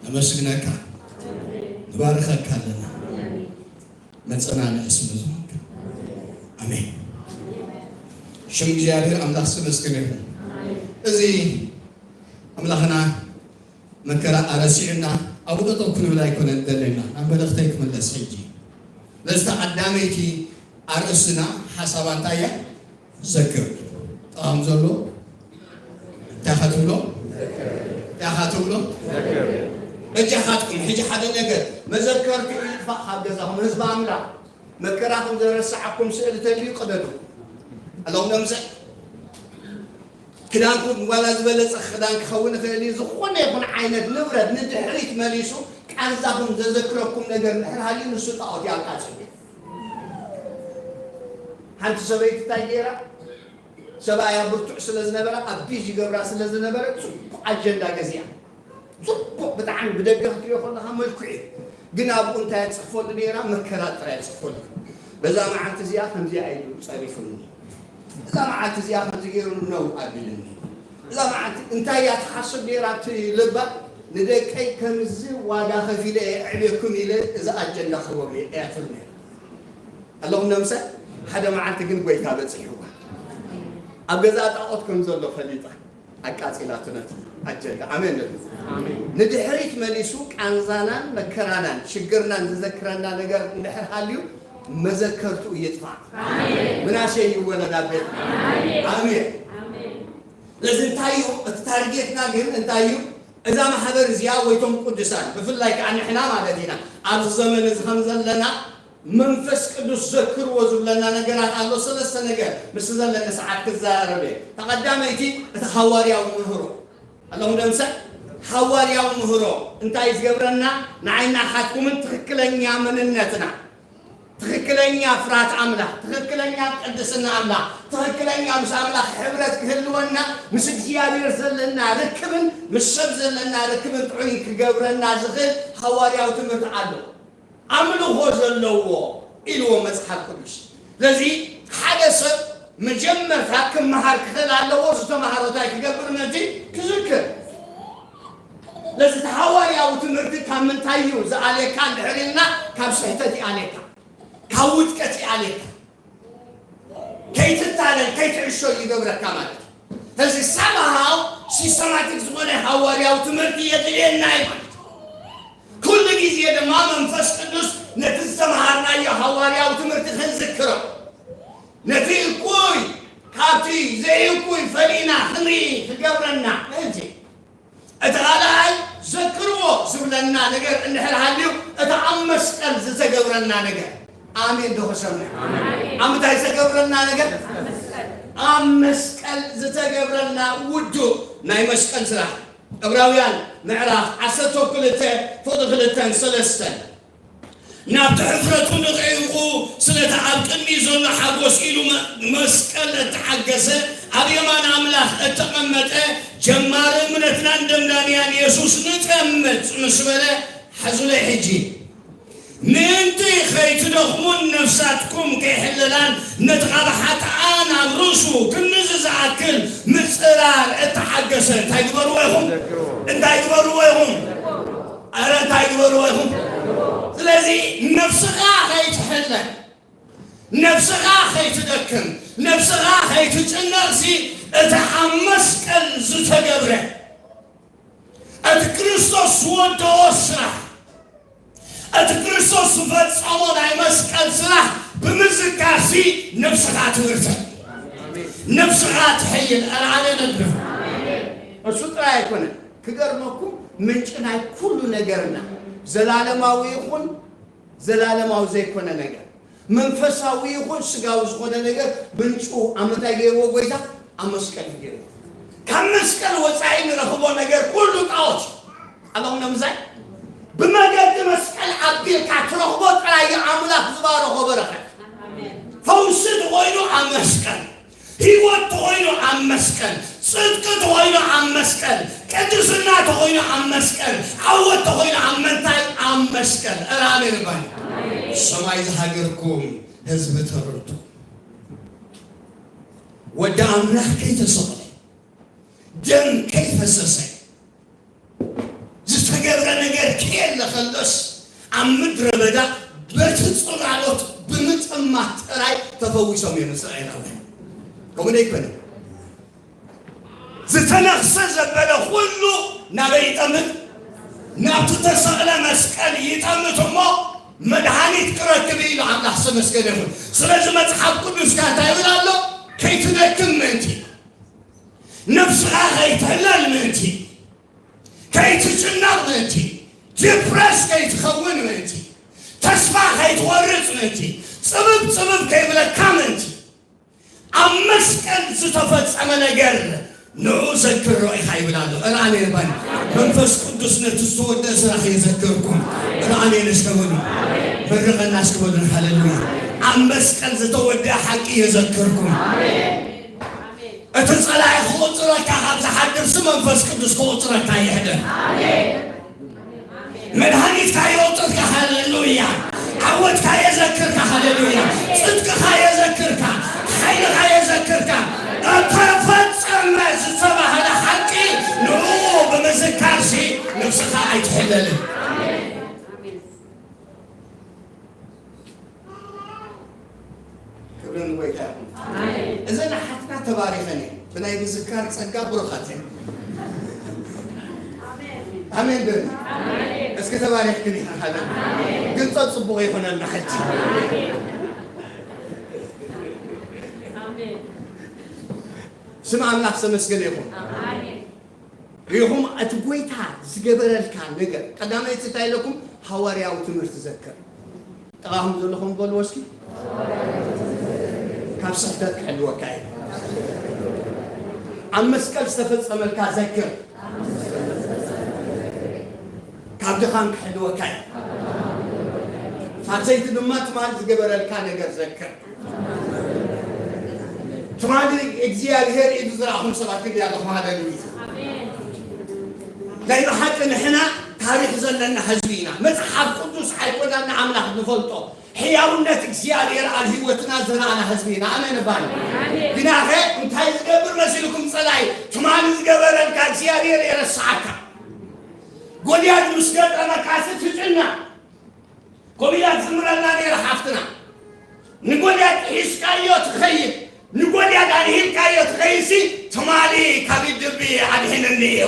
ነመስግነካ፣ ንባርኸካ ኣለና። መጸናንዒ ስለ ዝኾንካ። ኣሜን። ሽም እግዚኣብሔር ኣምላኽ ዝተመስገነ ይኹን። እዚ ኣምላኽና መከራ ኣረሲዑና ኣብኡ ጠጠው ክንብል ኣይኮነን ዘለና። ናብ መልእኽተይ ክምለስ ሕጂ። ነዝታ ቀዳመይቲ ኣርእስትና ሓሳባ እንታይ እያ? ዘክር። ጠቓም ዘሎ እንታይ ኢኻ ትብሎ? እንታይ ኢኻ ትብሎ? በጃኻትኩም ሕጂ ሓደ ነገር መዘከርትኡ ይጥፋእ ካብ ገዛኹም። ህዝቢ ኣምላኽ መከራኹም ዘረስዓኩም ስእሊ ተልዩ ቅደዱ። ኣለኹም ነምዘ ክዳንኩም ዋላ ዝበለጸ ክዳን ክኸውን ይኽእል እዩ። ዝኾነ ይኹን ዓይነት ንብረት ንድሕሪት መሊሱ ቃንዛኹም ዘዘክረኩም ነገር እንድሕር ሃልዩ ንሱ ጣዖት ይኣቃጽል እዩ። ሓንቲ ሰበይቲ እንታይ ገይራ? ሰብኣያ ብርቱዕ ስለ ዝነበረ፣ ኣቢዝ ይገብራ ስለ ዝነበረ፣ ጽቡቕ ኣጀንዳ ገዚኣ። ጽቡቕ፣ ብጣዕሚ ብደገ ክትሪኦ ከለኻ መልክዑ እዩ። ግን ኣብኡ እንታይ እያ ትጽሕፈሉ ነይራ? መከራ ጥራይ እያ ትጽሕፈሉ። በዛ መዓልቲ እዚኣ ከምዚኣ ኢሉ ጸሪፉኒ። እዛ መዓልቲ እዚኣ ከምዚ ገይሩ ነው ኣቢሉኒ። እዛ መዓልቲ እንታይ እያ ትሓስብ ነይራ? እቲ ልባ፣ ንደቀይ ከምዚ ዋጋ ከፊለ እየ ኣዕብየኩም ኢለ እዛ ኣጀንዳ ክህቦም እየ እያ ትብል ነይራ። ኣለኹም ነምሰ ሓደ መዓልቲ ግን ጎይታ በጺሕዋ። ኣብ ገዛ ጣዖት ከም ዘሎ ፈሊጣ ኣቃጺላቱ ነቲ ኣጀንዳ። ኣሜን በሉ። ኣሜን። ንድሕሪት መሊሱ ቃንዛናን መከራናን ሽግርናን ዝዘክረና ነገር እንድሕር ሃልዩ መዘከርትኡ ይጥፋእ። ኣሜን። ምናሴ ይወለድ ኣብ ቤት። ኣሜን። ኣሜን። ኣሜን። ስለዚ እንታይ እዩ እቲ ታርጌትና ግን እንታይ እዩ? እዛ ማሕበር እዚኣ ወይ እቶም ቅዱሳን ብፍላይ ከዓ ንሕና ማለት ኢና ኣብዚ ዘመን እዚ ከም ዘለና መንፈስ ቅዱስ ዘክርዎ ዝብለና ነገራት ኣሎ። ሰለስተ ነገር ምስ ዘለኒ ሰዓት ክዛረብ እየ። ተቐዳመይቲ እቲ ሃዋርያዊ ምህሮ ኣለኹም ደምሰ ሃዋርያዊ ምህሮ እንታይ ዝገብረና ንዓይና ካትኩምን ትኽክለኛ መንነትና ትኽክለኛ ፍርሃት ኣምላኽ፣ ትኽክለኛ ቅድስና ኣምላኽ፣ ትኽክለኛ ምስ ኣምላኽ ሕብረት ክህልወና ምስ እግዚኣብሔር ዘለና ርክብን ምስ ሰብ ዘለና ርክብን ጥዑይ ክገብረና ዝኽእል ሃዋርያዊ ትምህርቲ ኣሎ። ኣምልኾ ዘለዎ ኢልዎ መጽሓፍ ቅዱስ። ስለዚ ሓደ ሰብ መጀመርታ ክመሃር ክኽእል ኣለዎ። ዝተምሃሮ እንታይ ክገብር ነቲ ክዝክር። ስለዚ እቲ ሃዋርያዊ ትምህርቲ ካብ ምንታይ እዩ ዝኣልየካ እንድሕር ኢልና ካብ ስሕተት ይኣልየካ፣ ካብ ውድቀት ይኣልየካ። ከይትታለል ከይትዕሾ ይገብረካ ማለት እዩ። ስለዚ ሳምሃው ሲስተማቲክ ዝኾነ ሃዋርያዊ ትምህርቲ የድልየና እዩ ማለት እዩ። ኩሉ ግዜ ድማ መንፈስ ቅዱስ ነቲ ዝተምሃርናዮ ሃዋርያዊ ትምህርቲ ክንዝክሮ ነቲ እኩይ ካብቲ ዘይእኩይ ፈሊና ክንርኢ ክገብረና ምእንቲ እቲ ካልኣይ ዘክርዎ ዝብለና ነገር እንድሕር ሃልዩ እቲ ኣብ መስቀል ዝተገብረና ነገር ኣሜን ዶ ክሰምዕ ኣብ ምንታይ ዝተገብረና ነገር ኣብ መስቀል ዝተገብረና ውዱእ ናይ መስቀል ስራሕ ዕብራውያን ምዕራፍ ዓሰርተ ክልተ ፍቕዲ ክልተን ሰለስተን ናብቲ ሕፍረቱ ንቕዒቑ ስለቲ ኣብ ቅድሚ ዘሎ ሓጎስ ኢሉ መስቀል እተሓገሰ ኣብ የማን ኣምላኽ እተቐመጠ ጀማሪ እምነትናን ደምዳሚያን የሱስ ንጠምት ምስ በለ ሓዙለይ ሕጂ ምእንቲ ከይትደኽሙን ነፍሳትኩም ከይሕለላን ነቲ ካብ ሓጥኣን ኣብ ርእሱ ክንዚ ዝኣክል ምጽራር እተሓገሰ እንታይ ግበርዎ ኢኹም እንታይ ግበርዎ ኢኹም ኣረ እንታይ ግበርዎ ኢኹም ስለዚ ነፍስኻ ከይትሕለ ነፍስኻ ከይትደክም ነፍስኻ ከይትጭነቕሲ እቲ ኣብ መስቀል ዝተገብረ እቲ ክርስቶስ ዝወደኦ ስራሕ እቲ ክርስቶስ ዝፈጸሞ ናይ መስቀል ስራሕ ብምዝካርሲ ነፍስኻ ትብርተ ነፍስኻ ትሕይል ኣልዓለ ነድርፍ እሱ ጥራይ ኣይኮነን ክገርመኩም ምንጭ ናይ ኩሉ ነገርና ዘላለማዊ ይኹን ዘላለማዊ ዘይኮነ ነገር መንፈሳዊ ይኹን ስጋዊ ዝኾነ ነገር ምንጩ ኣብ ምንታይ ገይርዎ ጎይታ? ኣብ መስቀል እዩ ገይርዎ። ካብ መስቀል ወጻኢ ንረኽቦ ነገር ኩሉ ጣዖት እዩ። ኣለኹም ነምሳይ? ብመገዲ መስቀል ኣቢልካ ትረኽቦ ጥራይ እዩ ኣምላኽ ዝባረኾ በረኸት። ኣሜን። ፈውሲ ተኾይኑ ኣብ መስቀል፣ ህይወት ተኾይኑ ኣብ መስቀል፣ ጽድቂ ተኾይኑ ኣብ መስቀል፣ ቅድስና ተኾይኑ ኣብ መስቀል፣ ዓወት ተኾይኑ ኣብ መንታይ? ኣብ መስቀል። እረ ኣሜን በሉ። ሰማይ ዝሃገርኩም ህዝቢ ተረድኡ። ወዲ ኣምላኽ ከይተሰቕለ፣ ደም ከይፈሰሰ፣ ዝተገብረ ነገር ከየለ ከሎስ፣ ኣብ ምድረ በዳ በቲ ጽላሎት ብምጥማት ጥራይ ተፈዊሶም እዮም እስራኤላውያን። ከምኡ ዶ ኣይኮነን? ዝተነኽሰ ዘበለ ኩሉ ናበይ ይጠምት? ናብቲ ተሰቕለ መስቀል ይጠምት እሞ መድሃኒት ክረክብ ኢሉ ኣምላኽ ዝተመስገነ ይኹን። ስለዚ መጽሓፍ ቅዱስካ እንታይ ይብል ኣሎ? ከይትደክም ምእንቲ፣ ነፍስኻ ከይትሕለል ምእንቲ፣ ከይትጭነቕ ምእንቲ፣ ዲፕረስ ከይትኸውን ምእንቲ፣ ተስፋ ከይትቖርጽ ምእንቲ፣ ጽብብ ጽብብ ከይብለካ ምእንቲ፣ ኣብ መስቀል ዝተፈጸመ ነገር ንዑ ዘክሮ ኢኻ ይብል ኣሎ። እረ ኣሜን በሉ። መንፈስ ቅዱስ ነቲ ዝተወደአ ስራሕ የዘክርኩም። እረ ኣሜን እስከ በሉ። መርቐና እስከ በሉ። ሃሌሉያ። ኣብ መስቀል ዝተወደአ ሓቂ የዘክርኩም። እቲ ጸላኢ ክቑጽረካ ካብ ዝሓድርሲ መንፈስ ቅዱስ ክቑጽረካ ይሕደር። መድሃኒትካ የውጥትካ፣ ሃሌሉያ። ዓወትካ የዘክርካ፣ ሃሌሉያ። ጽድቅኻ የዘክርካ፣ ሓይልኻ የዘክርካ። እተፈጸመ ዝተባህለ ሓቂ ንኡ ብምዝካርሲ ነፍስኻ ኣይትሕለልን። ክብሪ ንጎይታ ይኹን። ኣሜን። እዘን ኣሓትና ተባሪኸን እየን። ብናይ ምዝካር ጸጋ ብሩኻት እየን። ኣሜን። ኣሜን ዶ? ኣሜን። እስኪ ተባሪኽክን ኢኻ ሓደ። ኣሜን። ግን ጸ-፣ ጽቡቕ ይኹነልና ሕጂ። ኣሜን። ስም ኣምላኽ ዝተመስገነ ይኹን። ኣሜን። ርኢኹም፣ እቲ ጎይታ ዝገበረልካ ነገር፣ ቀዳመይቲ እንታይ ኢለኩም? ሃዋርያዊ ትምህርቲ ዘክር። ጥቓኹም ዘለኹም በልዎ እስኪ። ካብ ስሕተት ክሕልወካ እዩ። ኣብ መስቀል ዝተፈጸመልካ ዘክር። ካብ ድኻም ክሕልወካ እዩ። ሳልሰይቲ ድማ ትማሊ ዝገበረልካ ነገር ዘክር። ትማሊ እግዚኣብሔር ኢዱ ዝረኣኹም ሰባት ግን ኣለኹም፣ ሃሌሉያ። ናይ ብሓቂ ንሕና ታሪኽ ዘለና ህዝቢ ኢና። መጽሓፍ ቅዱስ ኣይኮናን ንኣምላኽ ንፈልጦ፣ ሕያውነት እግዚኣብሔር ኣብ ህይወትና ዝረኣና ህዝቢ ኢና። ኣሜን እባል። ግናኸ እንታይ ዝገብር መሲልኩም ጸላኢ? ትማሊ ዝገበረልካ እግዚኣብሔር የረስዓካ። ጎልያድ ምስ ገጠመካሲ ትጭነቕ። ኮሚላ ትዝምረልና ነይራ ሓፍትና። ንጎልያድ ሒዝካዮ ትኸይድ፣ ንጎልያድ ኣድሂልካዮ ትኸይድሲ፣ ትማሊ ካብ ኢድ ድቢ ኣድሒንኒ እዩ።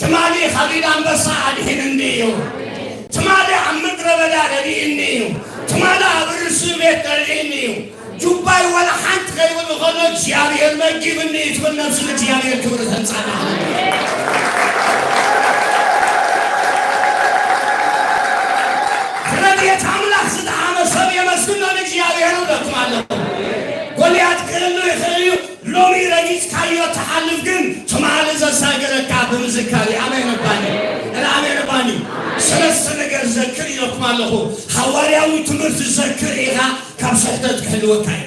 ትማሊ ካብ ኢድ ኣንበሳ ኣድሒንኒ እዩ። ትማሊ ኣብ ምድረ በዳ ረዲእኒ እዩ። ትማሊ ኣብ ርእሲ ቤት ረዲእኒ እዩ። ጁባይ ዋላ ሓንቲ ከይብል ከሎ እግዚኣብሔር መጊብኒ እዩ ትብል ነብሲ ንእግዚኣብሔር ክብሪ ተምጻእ። ረድኤት ኣምላኽ ዝጠዓመ ሰብ የመስግኖ ንእግዚኣብሔር እብለኩም ኣለኹ። ጎልያድ ክህሉ ይኽእል እዩ። ሎሚ ረጊጽካዮ ትሓልፍ ግን ትማሊ ዘሳገረካ ብምዝካር እዩ። ኣሜን እባኒ። ኣሜን እባኒ። ሰለስተ ነገር ዘክር ኢለኩም ኣለኹ። ሃዋርያዊ ትምህርቲ ዘክር ኢኻ። ካብ ስሕተት ክሕልወካ እዩ።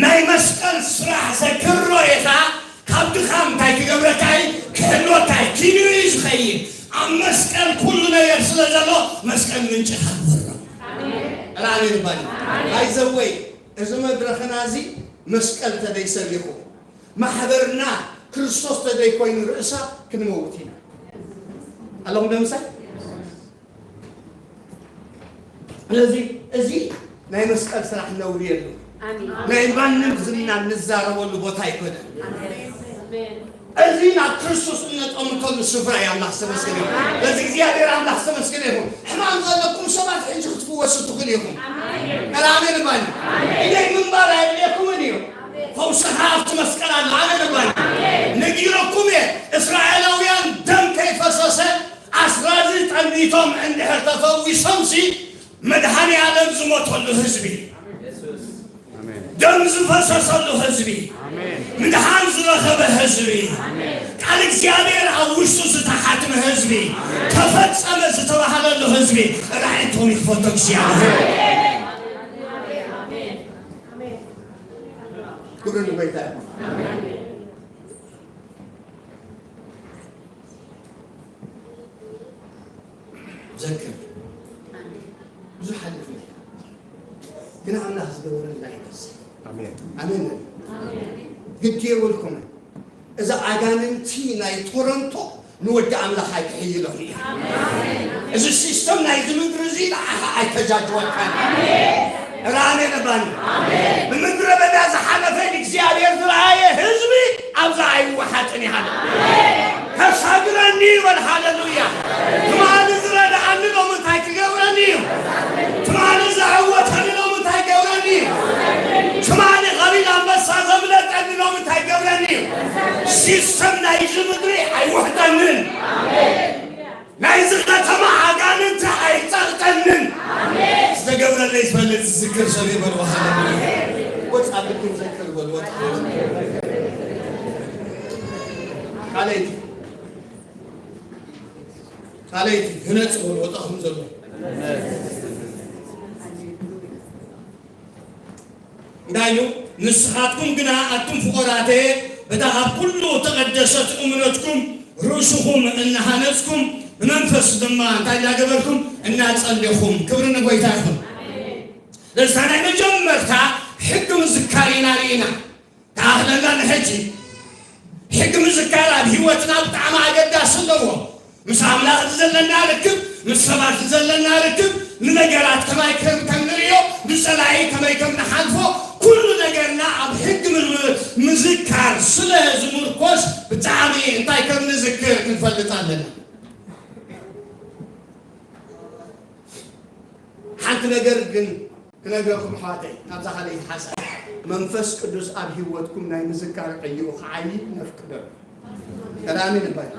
ናይ መስቀል ስራሕ ዘክሮ ኢኻ። ካብ ድኻም እንታይ ክገብረካ እዩ? ክሕልወካ እዩ። ኪንኡ እዩ ዝኸይድ። ኣብ መስቀል ኩሉ ነገር ስለ ዘሎ መስቀል ምንጭኻ ክወርዶ። ኣሜን እባኒ። ባይዘወይ፣ እዚ መድረኽና እዚ መስቀል ተደይሰሊኹ፣ ማሕበርና ክርስቶስ ተደይኮይኑ ርእሳ ክንመውት ኢና። ኣለኹም ደምሳይ? ስለዚ እዚ ናይ መስቀል ስራሕ ነውሪ የሉ። ኣሜን። ናይ ማንም ዝና እንዛረበሉ ቦታ ኣይኮነን። ኣሜን። እዚ ናብ ክርስቶስ እነጠምተሉ ስፍራ እዩ። ኣምላኽ ዝተመስገነ ይሁን። ስለዚ እግዚኣብሔር ኣምላኽ ዝተመስገነ ይሁን። ሕማም ዘለኩም ሰባት ሕጂ ክትፍወሱ ትኽእሉ ኢኹም። ኣሜን። ኣሜን እባኒ። ኢደይ ምንባር ኣየድልየኩምን እዩ። ፈውስኻ ኣብቲ መስቀል ኣሎ። ኣሜን እባኒ። ነጊረኩም እየ። እስራኤላውያን ደም ከይፈሰሰ ኣስራዚ ጠሚቶም እንድሕር ተፈዊሶምሲ መድኃኔ ዓለም ዝሞተሉ ህዝቢ፣ ኣሜን። ደም ዝፈሰሰሉ ህዝቢ፣ ኣሜን። ምድሓን ዝረኸበ ህዝቢ፣ ኣሜን። ቃል እግዚኣብሔር ኣብ ውሽጡ ዝተሓትመ ህዝቢ፣ ተፈጸመ ዝተባህለሉ ህዝቢ ራእይ ትኹን ይክፈቶ እግዚኣብሔር። ክብሪ ንጎይታ ይኹን። ዘክር። ብዙሕ ሓሊፉ እዩ። ግን ኣምላኽ ዝገበረልና ይመስል። ኣሜን። ኣሜን። ኣሜን። ግዲ የብልኩምን። እዛ ኣጋንንቲ ናይ ቶሮንቶ ንወዲ ኣምላኽ ኣይትሕይሎን እያ። ኣሜን። እዚ ሲስተም ናይዚ ምድሪ እዚ ንዓኻ ኣይተጃጅወካን። ኣሜን። ራሜ ነባኒ። ኣሜን። ብምድረ በዳ ዝሓለፈ እግዚኣብሔር ዝረኣየ ህዝቢ ኣብዛ ኣይወሓጥን ይሃለ። ኣሜን። ከሳግረኒ ይበል። ሃሌሉያ። ትማሊ ዝረድኣኒ ሎሚ እንታይ ክገብረኒ እዩ? ትማሊ ዘዕወተኒ ሎሚ እንታይ ገብረኒ እዩ? ትማሊ ኸቢድ ኣንበሳ ዘምለጠኒ ሎሚ እንታይ ገብረኒ እዩ? ሲስተም ናይዚ ምድሪ ኣይውሕጠንን። ናይዚ ከተማ ኣጋንንቲ ኣይጸቕጠንን። ዝተገብረለይ ዝፈልጥ ዝዝክር ሰብ ይበልዎ። ሃሌሉያ። ወጻ ብልኩም ዘክር በል። ወጻ። ቃለይቲ ቃለይቲ ህነጽ በሉ። ወጣኹም ዘሎ እንታይ ኢሉ? ንስኻትኩም ግና ኣቱም ፍቑራተየ፣ በታ ካብ ኩሉ ተቐደሰት እምነትኩም ርእስኹም እናሃነጽኩም፣ ብመንፈስ ድማ እንታይ እናገበርኩም? እናጸለኹም። ክብሪ ንጎይታ ይኹን። ስለዚ ናይ መጀመርታ ሕጊ ምዝካር ኢና ርኢና። ተኣኽለና ንሕጂ። ሕጊ ምዝካር ኣብ ህይወትና ብጣዕሚ ኣገዳሲ ኣለዎ። ምስ ኣምላኽ ዘለና ርክብ፣ ምስ ሰባት ዘለና ርክብ፣ ንነገራት ከማይ ከም ከም ንርእዮ፣ ንጸላኢ ከመይ ከም ንሓልፎ፣ ኩሉ ነገርና ኣብ ሕጊ ምዝ-፣ ምዝካር ስለ ዝምርኮስ ብጣዕሚ እንታይ ከም ንዝክር ክንፈልጥ ኣለና። ሓንቲ ነገር ግን ክነግረኩም ኣሕዋተይ፣ ናብዛ ካልኣይቲ ሓሳብ፣ መንፈስ ቅዱስ ኣብ ህይወትኩም ናይ ምዝካር ዕዮኡ ክዓዪ ነፍቅደሉ። ራሜን ይባል።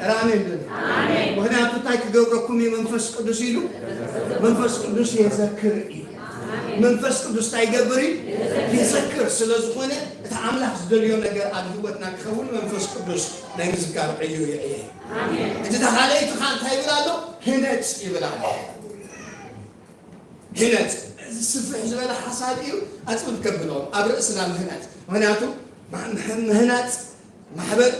ራሜን በሉ። ምኽንያቱ እንታይ ክገብረኩም እዩ መንፈስ ቅዱስ ኢሉ? መንፈስ ቅዱስ የዘክር እዩ። መንፈስ ቅዱስ እንታይ ይገብር እዩ? የዘክር። ስለ ዝኾነ እቲ ኣምላኽ ዝደልዮ ነገር ኣብ ህይወትና ክኸውን መንፈስ ቅዱስ ናይ ምዝካር ዕዮኡ የዕየ። እቲ ካልኣይቲ ኸዓ እንታይ ይብል ኣሎ? ህነጽ ይብል ኣሎ። ህነጽ፣ እዚ ስፍሕ ዝበለ ሓሳብ እዩ። ኣጽብብ ከብሎ ኣብ ርእስና ምህናጽ። ምኽንያቱ ማ-፣ ምህ-፣ ምህናጽ ማሕበር፣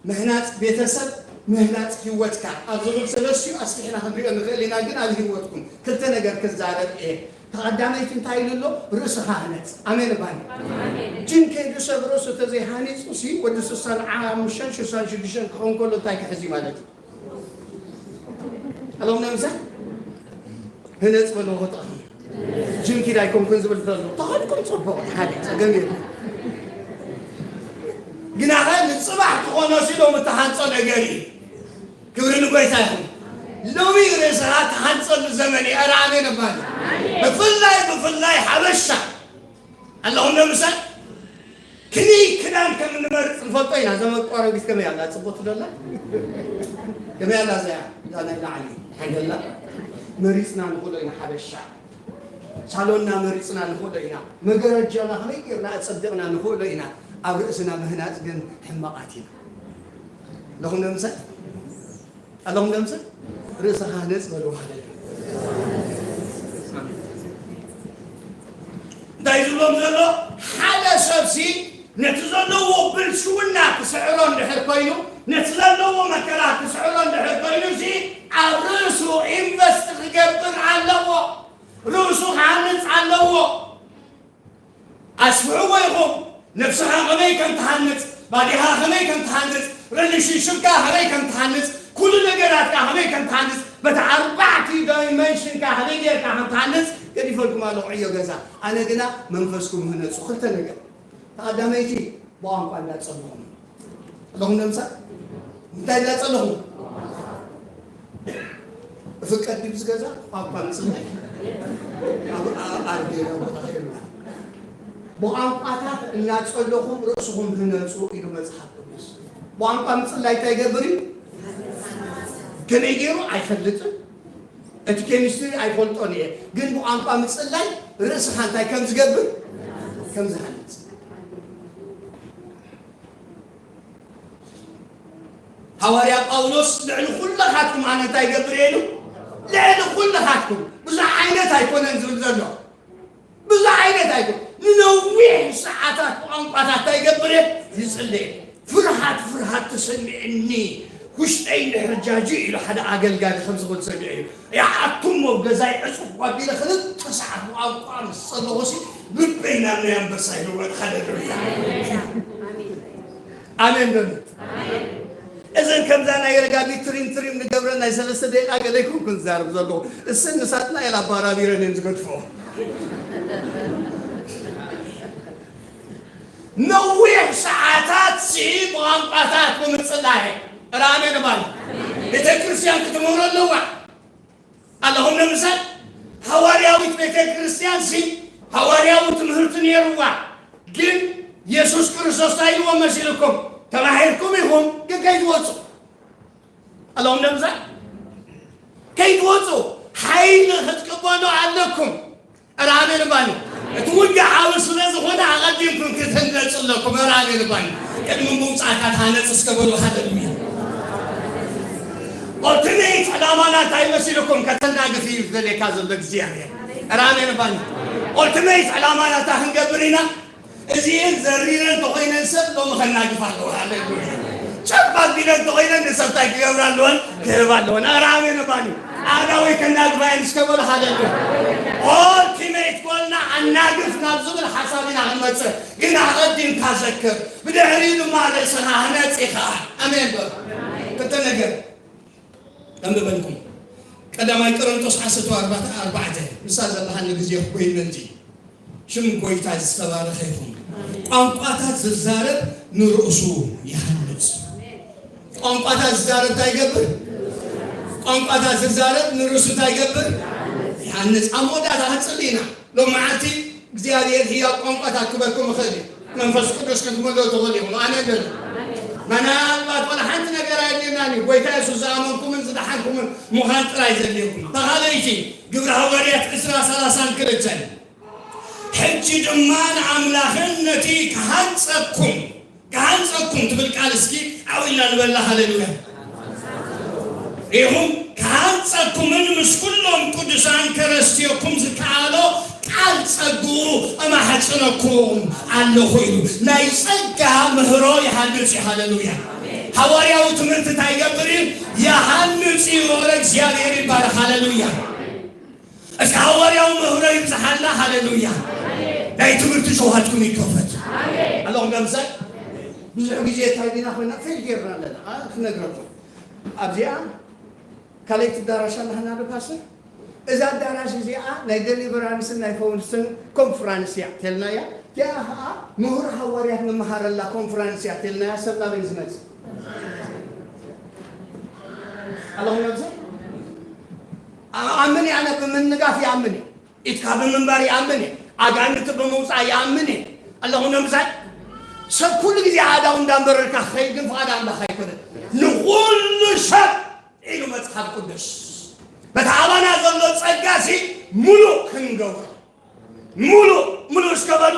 ምህናጽ ቤተሰብ፣ ምህናጽ ህይወትካ ኣብ ዝብል ሰለስቲኡ ኣስፊሕና ክንሪኦ ንኽእል ኢና። ግን ኣብ ህይወትኩም ክልተ ነገር ክዛረብ እየ። ተቐዳመይቲ እንታይ ኢሉ ኣሎ? ርእስኻ ህነጽ። ኣሜን ባኒ። ጅን ከይዱ ሰብ ርእሱ ተዘይሃኒጹ ሲ ወዲ ስሳን ሓሙሽተን ሽሳን ሽዱሽተን ክኸውን ከሎ እንታይ ክሕዝ እዩ ማለት እዩ? ኣለኹም ነምሳ ህነጽ በሎ ወጣ። ጅንኪድ ኣይኮንኩን ዝብል ዘሎ። ተኸድኩም ጽቡቕ፣ ሓደ ጸገም የለን። ግናኸ ንጽባሕ ክኾኖ ሲ ሎሚ እተሃንጾ ነገር እዩ። ክብሪ ንጎይታ ይኹን። ሎሚ ርእስኻ ትሃንጸሉ ዘመን እዩ። ኧረ ኣሜን እባል። ብፍላይ፣ ብፍላይ ሓበሻ። ኣለኹም ዶ ምሳይ? ክንይ ክዳን ከም እንመርጽ ንፈልጦ ኢና። እዛ መቋረቢት ከመይ ኣላ? ጽቡቕቲ ዶ ኣላ? ከመይ ኣላ እዚኣ? እዛ ናይ ላዕሊ ሓንቲ ኣላ? መሪጽና ንኽእሎ ኢና ሓበሻ። ሳሎንና መሪጽና ንኽእሎ ኢና። መገረጃና ከመይ ጌርና ኣጸቢቕና ንኽእሎ ኢና። ኣብ ርእስና ምህናጽ ግን ሕማቓት ኢና። ኣለኹም ዶ ምሳይ? ኣለኹም ደምሰ ርእስኻ ነጽ በልዎ። ሃሌሉያ። እንታይ ዝብሎም ዘሎ? ሓደ ሰብሲ ነቲ ዘለዎ ብልሽውና ክስዕሮ እንድሕር ኮይኑ፣ ነቲ ዘለዎ መከራ ክስዕሮ እንድሕር ኮይኑ፣ እዚ ኣብ ርእሱ ኢንቨስት ክገብር ኣለዎ። ርእሱ ክሃንጽ ኣለዎ። ኣስፍሕዎ ኢኹም፣ ነብስኻ ከመይ ከም ትሃንጽ፣ ባዲኻ ከመይ ከም ትሃንጽ፣ ሪሌሽንሽፕካ ከመይ ከም ትሃንጽ፣ ኩሉ ነገራትካ ከመይ ከም ትሃንጽ፣ በቲ ኣርባዕቲ ዳይመንሽንካ ከመይ ጌርካ ከም ትሃንጽ ገዲፈልኩም ኣለኹ ዕዮ ገዛ። ኣነ ግና መንፈስኩም ህነጹ። ክልተ ነገር። ተቐዳመይቲ ብቋንቋ እንዳጸለኹም ኣለኹም ደምሳ እንታይ እንዳጸለኹም? ፍቀድ ድዩ ዝገዛ? ቋንቋ ምጽላይ። ኣብ፣ ኣብ፣ ኣብ ጌራ ቦታ ሄርና። ብቋንቋታት እናጸለኹም ርእስኹም ህነጹ ኢሉ መጽሓፍ ቅዱስ። ብቋንቋ ምጽላይ እንታይ ይገብር እዩ? ከመይ ገይሩ? ኣይፈልጥን። እቲ ኬሚስትሪ ኣይፈልጦን እየ፣ ግን ብቋንቋ ምጽላይ ርእስኻ እንታይ ከም ዝገብር ከም ዝሃንጽ። ሃዋርያ ጳውሎስ ልዕሊ ኩለኻትኩም ኣነ እንታይ ይገብር እየ ኢሉ? ልዕሊ ኩለኻትኩም። ብዙሕ ዓይነት ኣይኮነን ዝብል ዘሎ። ብዙሕ ዓይነት ኣይኮን። ንነዊሕ ሰዓታት ብቋንቋታት እንታይ ይገብር እየ? ይጽሊ እየ። ፍርሃት፣ ፍርሃት ተሰሚዕኒ። ውሽጠይ እንድሕር ጃጂ ኢሉ ሓደ ኣገልጋሊ ከምዚ ክብል ሰሚዐ እዩ። ይኣቱሞ ገዛይ ዕጹፍ ኣቢለ ክልተ ሰዓት ብቋንቋ ምስ ጸለኹሲ ልበይ ናብ ናይ ኣንበሳ ይልወጥ። ሃሌሉያ። ኣሜን በሉ። እዘን ከምዛ ናይ ረጋቢት ትሪም ትሪም ንገብረን ናይ ሰለስተ ደቂቃ ገለ ኣይኮንኩን ዝዛረብ ዘለኹ። እሰን ንሳትና እየን ኣባራቢረን እየን ዝገድፍኦ። ነዊሕ ሰዓታት ሲ ብቋንቋታት ብምጽላይ ራሜ ንባል ቤተ ክርስቲያን ክትምህሮ ኣለዋ። ኣለኹም ንምሳል ሃዋርያዊት ቤተ ክርስቲያን ሲ ሃዋርያዊ ትምህርቲ ነይርዋ። ግን የሱስ ክርስቶስ እንታይ ኢልዎም መሲልኩም? ተማሂርኩም ኢኹም ግን ከይትወጹ። ኣለኹም ንምሳል ከይትወጹ ሓይሊ ክትቅበሉ ኣለኩም። ራሜ ንባል እቲ ውግእ ዓቢ ስለ ዝኾነ ኣቐዲምኩም ክትህነጹ ኣለኩም። ራሜ ንባል ቅድሚ ምውጻእካ ተሃነጽ እስከ በሉ። ሃሌሉያ። ኦልቲሜት ዕላማና እንታይ መሲልኩም? ከተናግፍ እዩ ዝደልየካ ዘሎ እግዚኣብሔር። ራሜ ንባል ኦልቲሜት ዕላማና እንታይ ክንገብር ኢና? እዚኤን ዘሪረን ተኾይነን ሰብ ሎሚ ከናግፍ ኣለዎ። ሃሌሉያ። ጨብ ኣቢለን ተኾይነን ንሰብ እንታይ ክገብራ ኣለወን? ክህብ ኣለወን። ራሜ ንባል ኣዳወይ ከናግፋ እየን እስከ በሉ። ሃሌሉያ። ኦልቲሜት ጎልና ኣናግፍ ናብ ዝብል ሓሳብ ኢና ክንመጽእ። ግን ኣቐዲምካ ዘክር፣ ብድሕሪኡ ድማ ርእስኻ ህነጽ ኢኻ። ኣሜን በሉ። ክልተ ነገር ከንብበልኩም። ቀዳማይ ቆሮንቶስ ዓሰርተ ኣርባዕተ ኣርባዕተ፣ ንሳ ዘለሃኒ ግዜ ኮይነ እንጂ። ሽም ጎይታ ዝተባረኸ ይኹን። ቋንቋታት ዝዛረብ ንርእሱ ይሃንጽ። ቋንቋታት ዝዛረብ እንታይ ይገብር? ቋንቋታት ዝዛረብ ንርእሱ እንታይ ይገብር? ይሃንጽ። ኣብ መወዳእታ ክንጽሊ ኢና። ሎም መዓልቲ እግዚኣብሔር ህያው ቋንቋታት ክበኩም ይኽእል እዩ። መንፈስ ቅዱስ ክትመልኦ ትኽእል ኢኹም። ኣነ ገለ ምናልባት ዋላ ሓንቲ ነገር ኣየድልየናን እዩ። ጎይታ የሱስ ዝኣመንኩምን ዝደሓንኩምን ምዃን ጥራይ ዘድልየኩም። ተኻልእቲ ግብረ ሃዋርያት ዕስራ ሰላሳን ክልተን። ሕጂ ድማ ንኣምላኽን ነቲ ክሃንጸኩም፣ ክሃንጸኩም ትብል ቃል እስኪ ዓው ኢልና ንበላ። ሃሌሉያ። ሪኹም ክሃንጸኩምን ምስ ኩሎም ቅዱሳን ከረስትየኩም ዝከኣሎ ቃል ጸግኡ እማሕጽነኩም ኣለኹ ኢሉ። ናይ ጸጋ ምህሮ ይሃንጽ እዩ። ሃሌሉያ። ሃዋርያዊ ትምህርቲ እንታይ ይገብር እዩ? ይሃንጽ እዩ። ወረ እግዚኣብሔር ይባረክ። ሃሌሉያ። እስከ ሃዋርያዊ ምህሮ ይብዝሓልና። ሃሌሉያ። ናይ ትምህርቲ ሸውሃትኩም ይከፈት። ኣለኹም ከምሰል ብዙሕ ግዜ እንታይ ዲና ኮይና ፌል ጌርና ኣለና። ኣ፣ ክነግረኩም። ኣብዚኣ ካልኣይቲ ኣዳራሽ ኣለና ዶ ፓስተር? እዛ ኣዳራሽ እዚኣ ናይ ደሊቨራንስን ናይ ፈውስን ኮንፍራንስ እያ ተልና እያ። እቲኣ ኸዓ ምሁር ሃዋርያት ንመሃረላ ኮንፍራንስ እያ ተልና እያ። ሰብ ናበይ ዝመጽእ? ኣለኹም ኣብዚ? ኣኣምን እየ፣ ኣነ ብምንጋፍ ይኣምን እየ። ኢድካ ብምንባር ይኣምን እየ። ኣጋንንቲ ብምውፃእ ይኣምን እየ። ኣለኹም ምሳይ? ሰብ ኩሉ ግዜ ኣእዳው እንዳንበረርካ ክኸይድ ግን ፍቓድ ኣምላኽ ኣይኮነን። ንኹሉ ሰብ ኢሉ መጽሓፍ ቅዱስ። በቲ ኣባና ዘሎ ጸጋ ሲ ሙሉእ ክንገብሮ። ሙሉእ፣ ሙሉእ እስከ በሉ።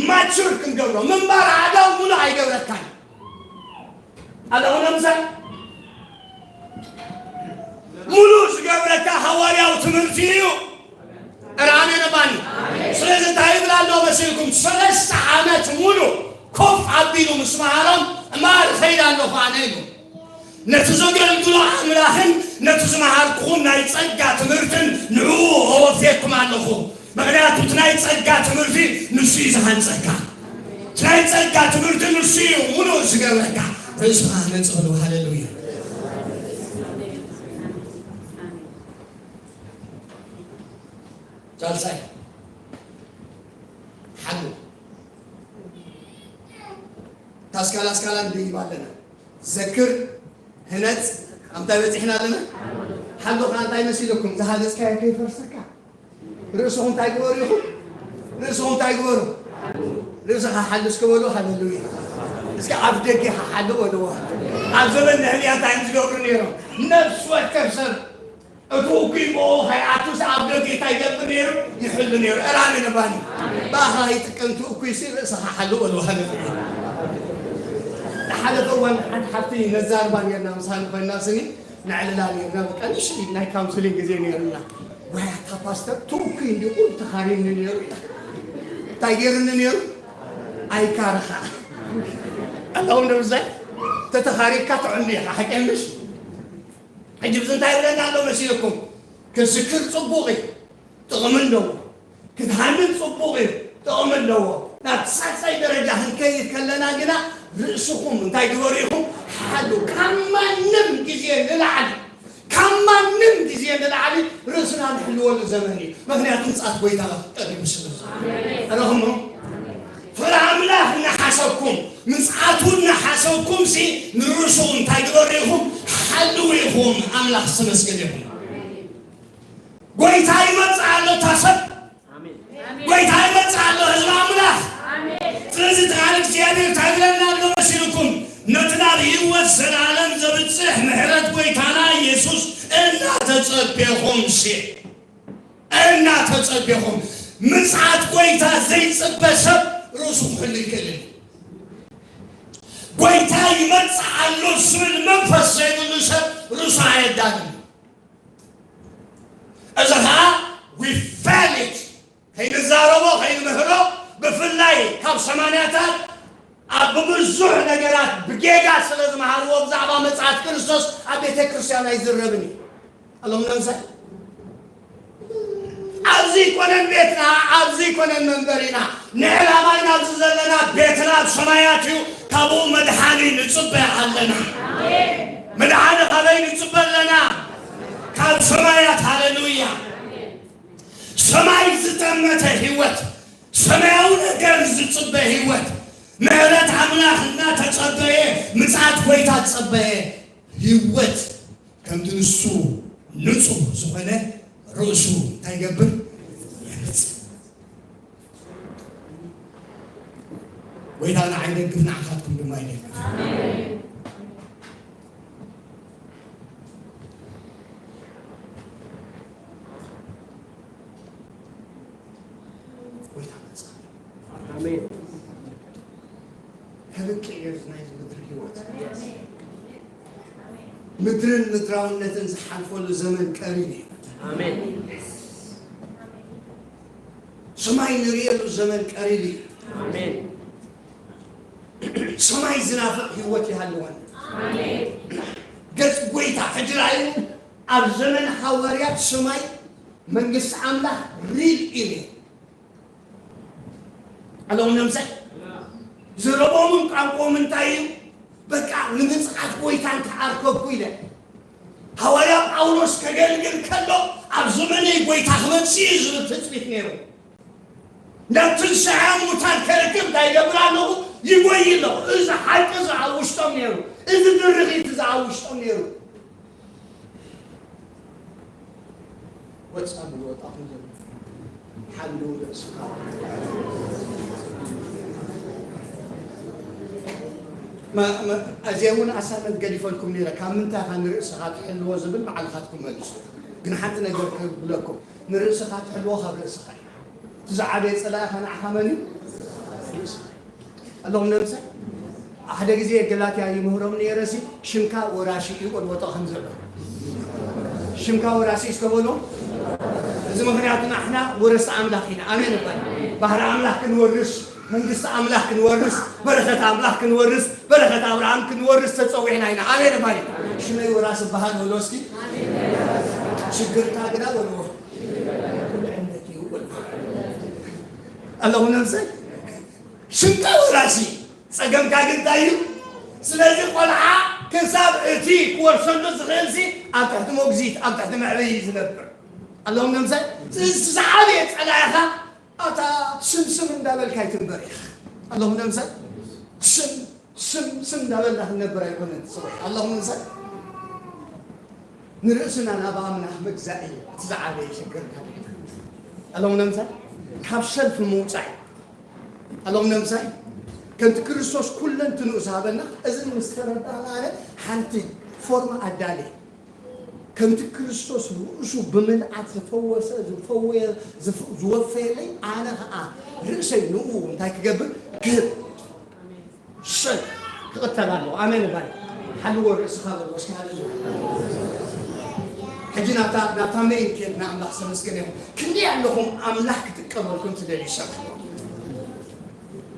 ማቹር ክንገብሮ። ምንባር ኣእዳው ሙሉእ ኣይገብረካን። ኣለኹም ምሳይ? ሙሉእ ዝገብረካ ሃዋርያዊ ትምህርቲ እዩ። ኧረ ኣሜን እባኒ። ስለዚ እንታይ ይብል ኣሎ መሲልኩም? ሰለስተ ዓመት ሙሉ ኮፍ ኣቢሉ ምስ መሃሮም፣ እምበኣር እኸይድ ኣለኹ ኣነ ኢሉ። ነቲ ዘገልግሎ ኣምላኽን ነቲ ዝመሃርኩኹም ናይ ጸጋ ትምህርትን ንዕኡ ኣወፍየኩም ኣለኹ። ምኽንያቱ እቲ ናይ ጸጋ ትምህርቲ ንሱ እዩ ዝሃንጸካ። እቲ ናይ ጸጋ ትምህርቲ ንሱ እዩ ሙሉእ ዝገብረካ። ርእስኻ ነጽ በሉ። ሃሌሉያ። ሳልሳይ፣ ሓሉ። ታስካላ ኣስካላ ንድይብ ኣለና። ዘክር፣ ህነጽ፣ ኣብ እንታይ በጺሕና ኣለና? ሓሉ ኸዓ እንታይ መሲለኩም? ዝሃነጽካዮ ከይፈርሰካ። ርእስኹም እንታይ ግበሩ ኢኹም? ርእስኹም እንታይ ግበሩ? ርእስኻ ሓሉ እስከ በሉ። ሃሌሉያ። እስከ ኣፍ ደጊኻ ሓሉ በልዎ። ኣብ ዘመን ነህምያ እንታይ እዮም ዝገብሩ ነይሮም? ነፍሲ ወከፍ ሰብ እቲ እኩይ ብኡ ከይኣቱስ ኣብ ደገ እንታይ ይገብር ነይሩ? ይሕሉ ነይሩ። እራሚ ነባኒ። ብኣኻ ይጥቀም እቲ እኩይ ሲ ርእስኻ ሓሉ በልዎ ሃለፍ። ዝሓለፈ እዋን ሓንቲ ሓብቲ ነዛርባ ነርና፣ ምሳኒ ኮይና ስኒ ነዕልላ ነርና። በቃ ንእሽተይ ናይ ካውንስሊንግ ግዜ ነርና። ዋይ ኣታ ፓስተር እቲ እኩይ እንዲኹም ተኻሪኒ ነይሩ ኢላ። እንታይ ገይሩኒ ነይሩ? ኣይካርኻ ኣለዎም ደብዛይ ተተኻሪካ ትዕኑ ኢኻ ሓቂ ምሽ? ሕጂ ብዚ እንታይ ይብለና ኣሎ መሲልኩም? ክዝክር ጽቡቕ እዩ፣ ጥቕሚ ኣለዎ። ክትሃንን ጽቡቕ እዩ፣ ጥቕሚ ኣለዎ። ናብ ሳልሳይ ደረጃ ክንከይድ ከለና ግና ርእስኹም እንታይ ግበሩ ኢኹም? ሓሉ። ካብ ማንም ግዜ ንላዕሊ፣ ካብ ማንም ግዜ ንላዕሊ ርእስና ንሕልወሉ ዘመን እዩ። ምኽንያቱ ምጽኣት ጎይታ ቀሪቡ ስለ ዘሎ። ረኽሞ ፍረ ኣምላኽ እናሓሰብኩም፣ ምጽኣቱ እናሓሰብኩም ሲ ንርእሱ እንታይ ግበሩ ኢኹም? ሓልዉ ኢኹም። ኣምላኽ ዝተመስገነ ይኹን። ጎይታ ይመጽእ ኣሎ፣ እታ ሰብ። ጎይታ ይመጽእ ኣሎ፣ ህዝቢ ኣምላኽ። ስለዚ እቲ ቃል እግዚኣብሔር እንታይ ይብለና ኣሎ መሲልኩም? ነቲ ናብ ህይወት ዘላለም ዘብጽሕ ምሕረት ጎይታና ኢየሱስ እናተጸበኹም ሲ፣ እናተጸበኹም። ምጽኣት ጎይታ ዘይጽበ ሰብ ርእሱ ክሕሉ ይክእልን። ጎይታ ይመጽእ ኣሎ ዝብል መንፈስ ዘይብሉ ሰብ ርእሱ ኣየዳልን። እዚ ኸዓ we feel it። ከይንዛረቦ፣ ከይንምህሮ፣ ብፍላይ ካብ ሰማንያታት ኣብ ብብዙሕ ነገራት ብጌጋ ስለ ዝመሃርዎ ብዛዕባ ምጽኣት ክርስቶስ ኣብ ቤተ ክርስቲያን ኣይዝረብን እዩ። ኣለኹም ነምሳይ? ኣብዚ ይኮነን ቤትና፣ ኣብዚ ይኮነን መንበሪና። ንዕላማ ኢና ኣብዚ ዘለና፣ ቤትና ኣብ ሰማያት እዩ። ካብኡ መድሓኒ ንጽበ ኣለና። መድሓኒ ካበይ ንጽበ ኣለና? ካብ ሰማያት። ሃሌሉያ። ሰማይ ዝጠመተ ህይወት፣ ሰማያዊ ነገር ዝጽበ ህይወት፣ ምሕረት ኣምላኽ እናተጸበየ፣ ምጽኣት ጎይታ ዝጸበየ ህይወት፣ ከምቲ ንሱ ንጹህ ዝኾነ ርእሱ እንታይ ይገብር? የንጽህ። ጎይታ ንዓይ ይደግፍ፣ ንዓኻትኩም ድማ ይደግፍ። ጎይታ መጽእ። ኣሜን። ከብቅዕ እዩ ናይዚ ምድሪ ህይወት። ምድርን ምድራውነትን ዝሓልፈሉ ዘመን ቀሪብ እዩ። ኣሜን። ሰማይ ንርእየሉ ዘመን ቀሪብ እዩ። ኣሜን። ሰማይ ዝናፍቕ ህይወት ይሃልወን። ኣሜን። ገጽ ጎይታ ሕጂ ራእዩ ኣብ ዘመን ሃዋርያት ሰማይ መንግስቲ ኣምላኽ ሪል እዩ። ኣለዎም ነምሳይ ዘረቦምን ቋንቋኦም እንታይ እዩ? በቃ ንምጽኣት ጎይታ እንተዓርከብኩ ኢለ። ሃዋርያ ጳውሎስ ከገልግል ከሎ ኣብ ዘመነይ ጎይታ ክመጽእ እዩ ዝብል ትጽቢት ነይሩ። ናብ ትንሳኤ ሙታን ከርክብ እንታይ ይገብር ኣለኹ? ይጎይ ኣለኹ። እዚ ሓቂ እዚ ኣብ ውሽጦም ነይሩ። እዚ ድርኺት እዚ ኣብ ውሽጦም ነይሩ። ወጻ ብዝወጣኹም ዘሎ ሓሉ ርእስኻ። መ-፣ መ-፣ ኣዝየ እውን ኣሳይመንት ገዲፈልኩም ነይረ። ካብ ምንታይ ኢኻ ንርእስኻ ትሕልዎ ዝብል ባዕልኻትኩም መልሱ። ግን ሓንቲ ነገር ክብለኩም፣ ንርእስኻ ትሕልዎ ካብ ርእስኻ እዩ። እቲ ዝዓበየ ጸላኢኻ ንዓኻ መን እዩ? ርእስኻ። ኣለኹም ነብሰ ሓደ ግዜ ገላትያ ይምህሮም ነይረ ሲ ሽምካ ወራሲ እዩ በልዎ ከም ዘሎ። ሽምካ ወራሲ እስከ በሎ። እዚ ምኽንያቱ ንሕና ወረስቲ ኣምላኽ ኢና። ኣሜን እባል። ባህሪ ኣምላኽ ክንወርስ፣ መንግስቲ ኣምላኽ ክንወርስ፣ በረኸት ኣምላኽ ክንወርስ፣ በረኸት ኣብርሃም ክንወርስ ተጸዊዕና ኢና። ኣሜን እባል። ሽመይ ወራሲ በሃል በሎ እስኪ። ሽግርታ ግዳ በልዎ። ኣለኹም ነብሰ ሽምካ ወራሲ ጸገምካ ግን እንታይ እዩ? ስለዚ ቆልዓ ክሳብ እቲ ክወርሰሉ ዝኽእል ሲ ኣብ ትሕቲ ሞግዚት፣ ኣብ ትሕቲ መዕበዪ እዩ ዝነብር። ኣለኹም ነምሳይ? እዚ ዝዓበየ ጸላኢኻ ኣታ ስም ስም እንዳበልካ ኣይትንበር ኢኻ። ኣለኹም ነምሳይ? ስም ስም ስም እንዳበልና ክንነብር ኣይኮነን እቲ ጽባሕ። ኣለኹም ነምሳይ? ንርእስና ናብ ኣምላኽ ምግዛእ እዩ እቲ ዝዓበየ ሽግርና። ኣለኹም ነምሳይ? ካብ ሰልፊ ምውጻእ ኣለኹም ነምሳይ? ከምቲ ክርስቶስ ኩለንትንኡ ዝሃበና፣ እዚ ምስ ተረዳእና፣ ኣነ ሓንቲ ፎርም ኣዳልየ። ከምቲ ክርስቶስ ርእሱ ብምልኣት ዝፈወሰ ዝፈወየ ዝፍ- ዝወፈየለይ፣ ኣነ ኸዓ ርእሰይ ንኡ እንታይ ክገብር? ክህብ። ሰይ ክቕተል ኣለዎ። ኣሜን ባይ። ሓልዎ ርእስኻ በሎ እስኪ። ሃሌሉያ። ሕጂ ናብታ ናብታ መይን ኬድና፣ ኣምላኽ ዝተመስገነ ይኹን። ክንደይ ኣለኹም ኣምላኽ ክጥቀመልኩም ትደልዩ ሰባት?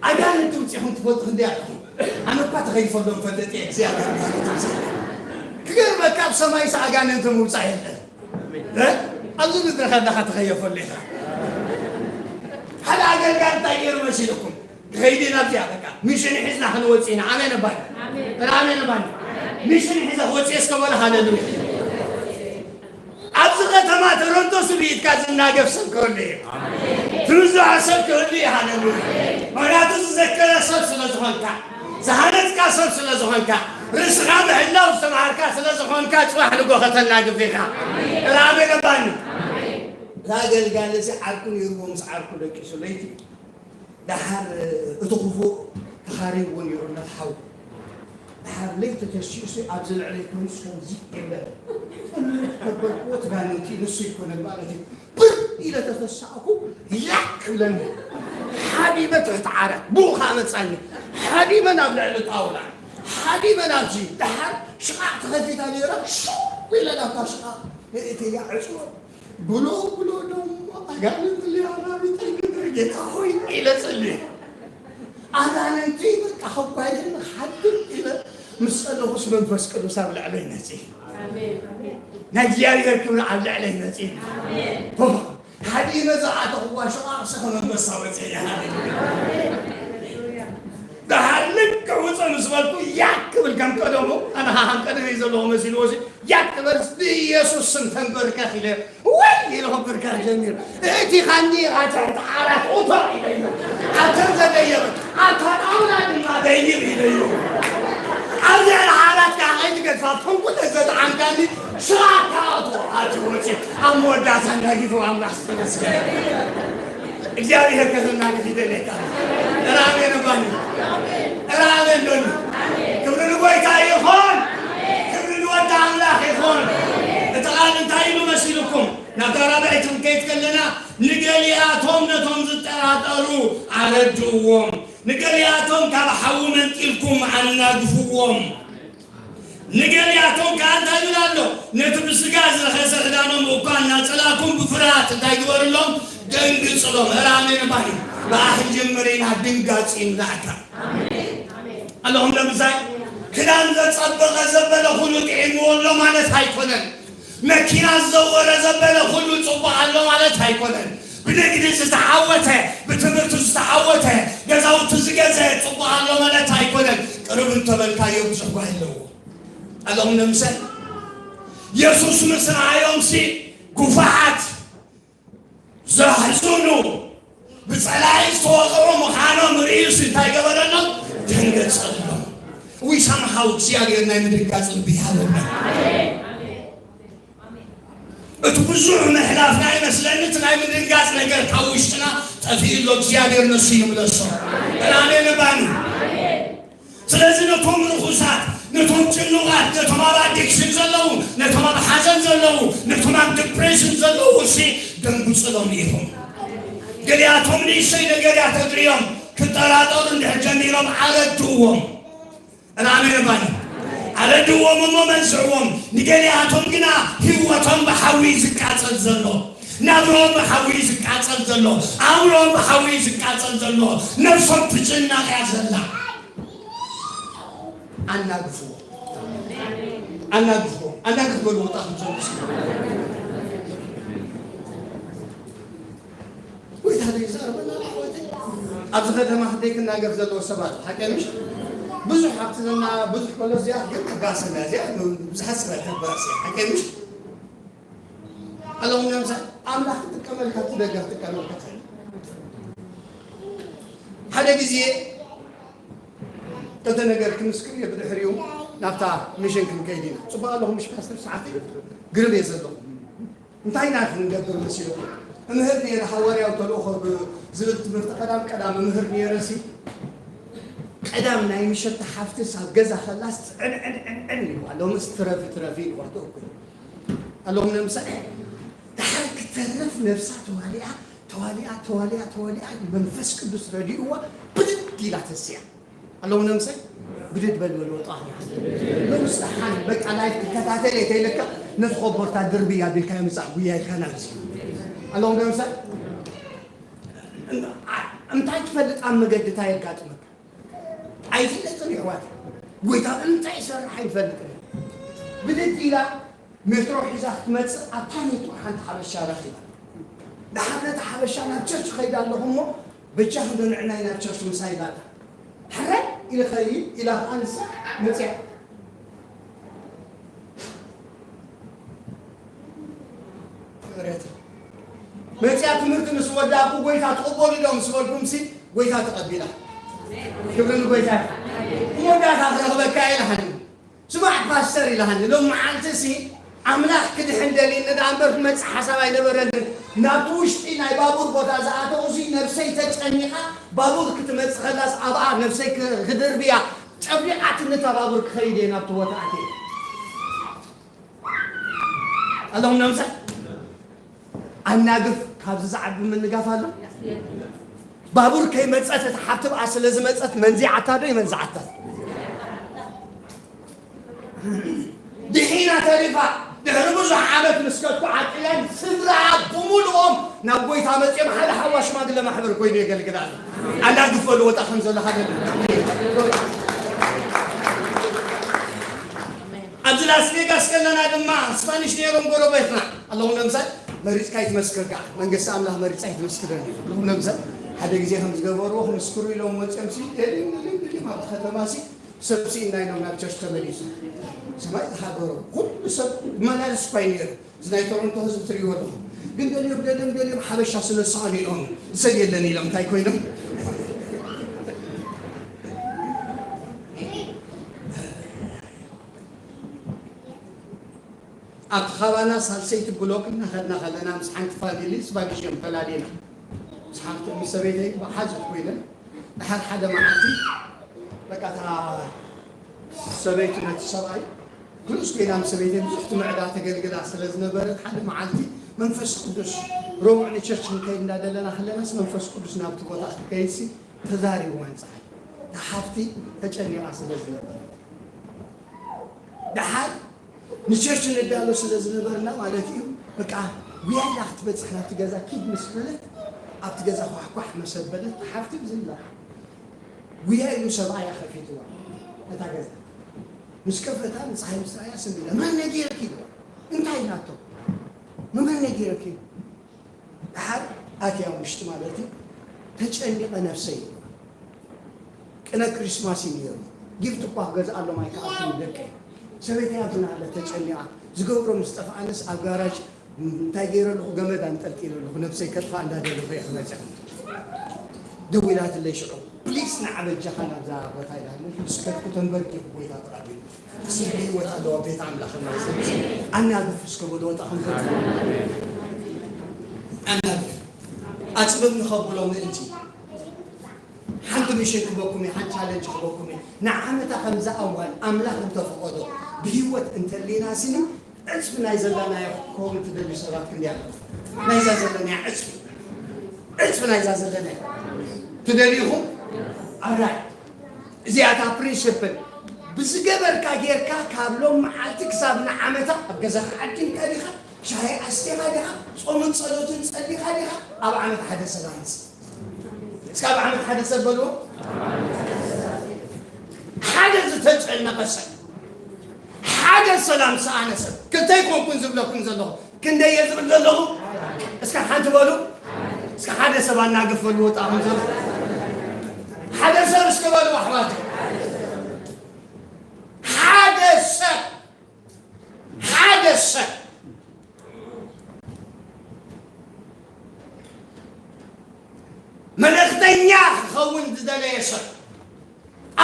ኣጋንንቲ ውፂኹም ትፈልጡ ክንደይ ኣለኹም? ኣነ እኳ ተኸይፈሎም ፈልጥ እየ እግዚኣብሔር ማለት እዩ። ክገርመካ ኣብ ሰማይስ ኣጋንንቲ ምውፃእ የለን። እ? ኣብዚ ምድሪ ከለኻ ተኸየፈሉ ኢኻ። ሓደ ኣገልጋሊ እንታይ ገይሩ መሲልኩም? ክኸይድ ኢና ኣብዚኣ በቃ ሚሽን ሒዝና ክንወፅእ ኢና። ኣሜን እባል። ኣሜን እባል። ሚሽን ሒዘ ክወፅእ እስከ በሉ ሃሌሉያ። ኣብዚ ከተማ ተረንቶ ስብኢትካ ዝናገፍ ሰብ ክህሉ እዩ። ትብዝሖ ሰብ ክህሉ እዩ። ሃሌሉያ። ምኽንያቱ ዝዘከረ ሰብ ስለ ዝኾንካ፣ ዝሃነፅካ ሰብ ስለ ዝኾንካ፣ ርእስኻ ምሕላው ዝተምሃርካ ስለ ዝኾንካ፣ ፅባሕ ንጎ ከተናግፍ ኢኻ። ራበ ገባኒ። እዛ ኣገልጋሊ እዚ ዓርኩ ነይርዎ፣ ምስ ዓርኩ ደቂሱ ለይቲ ደሓር እቲ ክፉእ ተኻሪብዎ ነይሩ ነቲ ሓው። ደሓር ለይቲ ተሲኡሲ ኣብዚ ልዕለይ ኮይኑ ከምዚ የለ። ከበልክዎ ትጋንንቲ ንሱ ይኮነን ማለት እዩ። ብር ኢለ ተተሳእኩ፣ ያክ ክብለኒ። ሓዲመ ትሕቲ ዓራት፣ ብኡ ኸዓ መጻኒ። ሓዲመ ናብ ልዕሊ ጣውላ፣ ሓዲመ ናብዚ። ደሓር ሽቓቕ ተኸፊታ ነይራ፣ ሽው ኢለ ናብታ ሽቓቕ የእትያ ዕጽወ። ብሎ ብሎ ደሞ ኣጋንንቲ ሊያና ቢጠይቅር ጌታ ሆይ ኢለ ጸልየ። ኣጋንንቲ በቃ ኸኳይን ሓድር ኢለ ምስ ጸለኹስ መንፈስ ቅዱስ ኣብ ልዕለይ መጺ። ናይ እግዚኣብሔር ክብሪ ኣብ ልዕለይ መጺ። ሓዲነ ዝኣተኽዋ ሽቓቕ ስኸ መንፈሳ ወፂ። ደሓር ልክዕ ውፀ ምስ በልኩ ያክ ክብል ከም ቀደሙ፣ ኣነ ኸዓ ከም ቀደመይ ዘለኹ መሲልዎ ሲ ያክ ክበል ብኢየሱስ ስም ተንበርከኽ ኢለ ወይ ኢለ ከንበርከኽ ጀሚሩ። እቲ ኻንዲ ኣተ ዓራት ኡታ ኢለዮ። ኣተን ዘደየበ ኣታ ጣውላ ድማ ደይብ ኢለዮ። ኣብዚ ዓራት ከዓ ከይትገድፋ ተንኩለ ዘጥዓምካኒ ስራሕካ ኣቶ ኣቲ ወፂ ኣብ መወዳእታ እንዳጊፉ ኣምላኽ ዝተመስገነ። እግዚኣብሔር ከተናግፍ ይደልየካ። እረ ኣሜን እባኒ። እረ ኣሜን በሉ። ክብሪ ንጎይታ ይኹን። ክብሪ ንወዲ ኣምላኽ ይኹን። እቲ ቃል እንታይ ኢሉ መሲልኩም? ናብታ ራብዐይቲ ክንከይድ ከለና፣ ንገሊኣቶም ነቶም ዝጠራጠሩ ኣረድእዎም፣ ንገሊኣቶም ካብ ሓዊ መንጢልኩም ኣናግፍዎም። ንገሊኣቶም ከኣ እንታይ ይብል ኣሎ? ነቲ ብስጋ ዝረኸሰ ክዳኖም እኳ እናጸላእኩም ብፍርሃት እንታይ ግበርሎም? ደንግጽሎም። እረ ኣሜን እባኒ። ብኣ ክንጅምር ኢና፣ ድንጋጽ ይምላእካ። ኣለኹም ለምሳይ ክዳን ዘጸበቐ ዘበለ ኩሉ ጥዒምዎ ኣሎ ማለት ኣይኮነን። መኪና ዝዘወረ ዘበለ ኩሉ ጽቡቕ ኣሎ ማለት ኣይኮነን። ብንግዲ ዝተዓወተ፣ ብትምህርቲ ዝተዓወተ፣ ገዛውቲ ዝገዘ ጽቡቕ ኣሎ ማለት ኣይኮነን። ቅርብ እንተበልካዮ ብዙሕ ጓሂ ኣለዎ። ኣለኹም ንምሰል የሱስ ምስ ረኣዮምሲ ጉፋዓት ዘሕዝኑ ብጸላኢ ዝተወቕዑ ምዃኖም ርእዩሲ እንታይ ገበረሎም? ደንገጸሎም። We somehow እግዚኣብሔር ናይ ምድንጋጽ ልቢ ይሃበና። እቲ ብዙሕ ምሕላፍና ይመስለኒ፣ እቲ ናይ ምድንጋጽ ነገር ካብ ውሽጥና ጠፊኡ ኣሎ። እግዚኣብሔር ነሱ ይምለሶ። ኣሜን እባኒ። ስለዚ ነቶም ርኹሳት፣ ነቶም ጭኑቓት፣ ነቶም ኣብ ኣዲክሽን ዘለዉ፣ ነቶም ኣብ ሓዘን ዘለዉ፣ ነቶም ኣብ ዲፕሬሽን ዘለዉ እሲ ደንግጽሎም ኢኹም። ገሊኣቶም ንእሽተይ ነገር እያ ተድርዮም፣ ክጠራጠሩ እንድሕር ጀሚሮም ኣረድእዎም። ኣሜን እባኒ። ኣረድእዎም እሞ መንስዕዎም። ንገሊኣቶም ግና ህይወቶም ብሓዊ እዩ ዝቃጸል ዘሎ፣ ናብርኦም ብሓዊ እዩ ዝቃጸል ዘሎ፣ ኣእምሮኦም ብሓዊ እዩ ዝቃጸል ዘሎ፣ ነብሶም ትጭነቕ እያ ዘላ። ኣናግፍዎ፣ ኣናግፍዎ፣ ኣናግፍ በሉ ወጣት። ጎይታ ዘይዛረበና ኣሕዋተይ። ኣብዚ ከተማ ክንደይ ክናገፍ ዘለዎ ሰባት ሓቂ ምሽ? ብዙሕ ኣብቲ ዘና ብዙሕ ከሎ እዚኣ ግን ተባሰና እዚኣ ብዙሓት ሰባት ተባሰ ሓቂ ምሽ? ኣለኹም ነምሳ ኣምላኽ ክጥቀመልካ እቲ ደገ ክጥቀመልካ ሓደ ግዜ እንተ ነገር ክምስክር እየ ብድሕሪኡ ናብታ ሚሽን ክንከይድ ኢና። ጽቡቕ ኣለኹም ምሽ ፓስተር? ሰዓት ግርም እየ ዘለኹ። እንታይ ኢና ክንገብር መሲልኩም? እምህር ነይረ፣ ሃዋርያዊ ተልእኾ ብ-፣ ዝብል ትምህርቲ ቀዳም ቀዳም እምህር ነይረ ሲ፣ ቀዳም ናይ ምሸት ሓፍትስ ኣብ ገዛ ከላስ ዕንዕንዕንዕን ኢልዋ። ሎምስ ትረፊ ትረፊ ኢልዋ፣ ተእኩ። ኣለኹም ነምሳይ? ድሓር ክትተርፍ ነፍሳ ተዋሊኣ፣ ተዋሊኣ፣ ተዋሊኣ፣ ተዋሊኣ፣ መንፈስ ቅዱስ ረዲእዋ ብድድ ኢላ ተስያ። ኣለኹም ነምሳይ? ብድድ በል በል ወጣ። ሎምስ ደሓን በቃ ላይፍ ክከታተል እየ ተይለካ ነቲ ኮቦርታ ድርብያ ቢልካ ምጻእ ጉያ ኢልካ ናብዚ። ኣለኹም ነምሳይ? እንታይ ትፈልጥ ኣብ መገዲ እንታይ የጋጥመካ? ኣይፍለጥን ይሕዋት። ጎይታ እንታይ ይሰርሕ ኣይፈልጥን። ብድድ ኢላ ሜትሮ ሒዛ ክትመጽእ ኣብታ ሜትሮ ሓንቲ ሓበሻ ረኺባ። ደሓር ነታ ሓበሻ ናብ ቸርች ኸይዳ ኣለኹ እሞ በጃ ክንዶ ንዕናይ ናብ ቸርች ምሳይ ኢላታ። ሕራይ ኢለ ኸይድ ኢላ ኸኣ ንሳ መጽያ። ፍቕሬት መጽያ ትምህርቲ ምስ ወዳእኩ ጎይታ ትቕበሉ ዶ ምስ በልኩምሲ ጎይታ ተቐቢላ። ክብሪ ንጎይታ። መወዳእታ ክረኽበካ ኢላሃኒ። ስማዕ ፓስተር ኢላሃኒ። ሎም መዓልቲ ሲ ኣምላኽ ክድሕን ደልኒ ደኣ እምበር ክመጽእ ሓሳብ ኣይነበረንን። ናብቲ ውሽጢ ናይ ባቡር ቦታ ዝኣተኹ ሲ ነብሰይ ተጨኒቓ ባቡር ክትመጽእ ከላስ ኣብኣ ነብሰይ ክድርብያ ጨፍሊቓትኒ እታ ባቡር ክኸይድ እየ ናብቲ ቦታ ኣትየ። ኣለኹም ነምሳይ ኣናግፍ ካብዚ ዝዓቢ ምንጋፍ ኣሎ። ባቡር ከይመጸት እታ ሓብቲ ብኣ ስለ ዝመጸት መንዚዓታ ዶ ይመንዝዓታ? ድሒና ተሪፋ ድሕሪ ብዙሕ ዓመት ምስ ከድኩ ዓቂለን ስድራኣ ብምሉኦም ናብ ጎይታ መጺኦም ሓደ ሓዋ ሽማግለ ማሕበር ኮይኑ የገልግል ኣሎ። ኣናግፍ በሉ ወጣ ከም ዘሎ ሓደ ኣብዚ ላስ ቬጋስ ከለና ድማ ስፓኒሽ ነይሮም ጎረቤትና ኣለኹም። ለምሳሌ መሪፅካ ይትመስክር ከዓ መንግስቲ ኣምላኽ መሪፃ ይትመስክረኒ ኣለኹም። ለምሳሌ ሓደ ግዜ ከም ዝገበርዎ ክምስክሩ ኢሎም መፅኦም ሲ ደልም ደልም ደልም ኣብ ከተማ ሲ ሰብ ሲ እናይኖም ናብ ቸርች ተመሊሱ ሰማይ ዝሃገሩ ኩሉ ሰብ መላልስ እኳ እዩ ነይሩ። እዚ ናይ ቶሮንቶ ህዝቢ ትሪእዎ ኣለኹም። ግን ገሊኦም ደልም ደልም ሓበሻ ስለ ዝሰኣኑ ኢሎም ሰብ የለን ኢሎም እንታይ ኮይኖም ኣብቲ ካባና ሳልሰይቲ ብሎክ እናኸድና ከለና ምስ ሓንቲ ፋሚሊ ስፓኒሽ እዮም ፈላሊና። ምስ ሓንቲ ምስ ሰበይተይ ብሓዘት ኮይነ ድሓር ሓደ መዓልቲ በቃ እታ ሰበይቲ ነቲ ሰብኣይ ንኡስ ኮይና ምስ ሰበይተይ ብዙሕ ትምዕዳ ተገልግላ ስለ ዝነበረት ሓደ መዓልቲ መንፈስ ቅዱስ ረቡዕ ንቸርች ንከይድ እንዳደለና ከለናስ መንፈስ ቅዱስ ናብቲ ቦታ ክትከይድሲ ተዛሪቡ መንፅኣ። እታ ሓፍቲ ተጨኒቓ ስለ ዝነበረት ደሓር ንቸርች ንዳሎ ስለ ዝነበርና ማለት እዩ። በቃ ጉያ ኢላ ክትበፅሕ ናብቲ ገዛ ኪድ ምስ በለት ኣብቲ ገዛ ኳሕኳሕ መሰበለት ሓፍቲ ብዝላ ጉያ ኢሉ ሰብኣያ ከፊትዋ ነታ ገዛ ምስ ከፈታ ንፀሓይ ምስ ረኣያ ስም ኢላ መን ነጊርኪ ኢልዋ እንታይ ኢላቶ ንመን ነጊርኪ ደሓር ኣትያ ውሽጢ ማለት እዩ ተጨኒቐ ነፍሰይ ቅነ ክሪስማስ እዩ ነይሩ ጊፍት እኳ ክገዝኣሎም ኣይከኣልኩን ደቀይ ሰበይተይ ኣብቲ ናለ ተጨኒቓ ዝገብሮ ምስ ጠፍኣንስ ኣብ ጋራጅ እንታይ ገይረ ኣለኹ ገመድ ኣንጠልጢለ ኣለኹ ነብሰይ ከጥፋ እንዳደለኹ እየ ክመፅእ ደዊላትለይ ሽዑ ፕሊስ ንዓ በጃኻ ናብዛ ቦታ ኢላ ምስ ከድኩ ተንበርኪኹ ጎይታ ተቐቢሉ ስለ ህይወት ኣለዋ ቤት ኣምላኽ እናዘምር ኣናግፍ እስከ በሉ ወጣ ከም ኣናግፍ ኣፅብብ ንኸብሎ ምእንቲ ሓንቲ ምሽን ክበኩም እየ ሓንቲ ቻለንጅ ክበኩም እየ ንዓመታ ከምዛ ኣዋን ኣምላኽ እንተፈቐዶ ብህይወት እንተሊና ስኒ ዕፅፊ ናይ ዘለናዮ ክኸውን ትደልዩ ሰባት ክንዲ ኣለኹ ናይዛ ዘለናያ ዕፅፊ ዕፅፊ ናይዛ ዘለናያ ትደልዩኹም ኣራይ እዚኣታ ፕሪንስፕል ብዝገበርካ ጌርካ ካብ ሎም መዓልቲ ክሳብ ንዓመታ ኣብ ገዛኻ ዓዲምካ ዲኻ ሻሂ ኣስቴኻ ዲኻ ጾምን ጸሎትን ጸሊኻ ዲኻ ኣብ ዓመት ሓደ ሰብ ኣንስ እስካ ኣብ ዓመት ሓደ ሰብ በልዎ ሓደ ዝተጨነቐ ሰብ ሓደ ሰላም ሰኣነ ሰብ ክልተ ይኮንኩን ዝብለኩም ዘለኹ ክንደየ ዝብል ዘለኹ እስካ ሓንቲ በሉ እስካ ሓደ ሰብ ኣናግፍ በልዎ ጣዕም ዘሎ ሓደ ሰብ እስከ በሉ ኣሕዋት ሓደ ሰብ ሓደ ሰብ መልእኽተኛ ክኸውን ዝደለየ ሰብ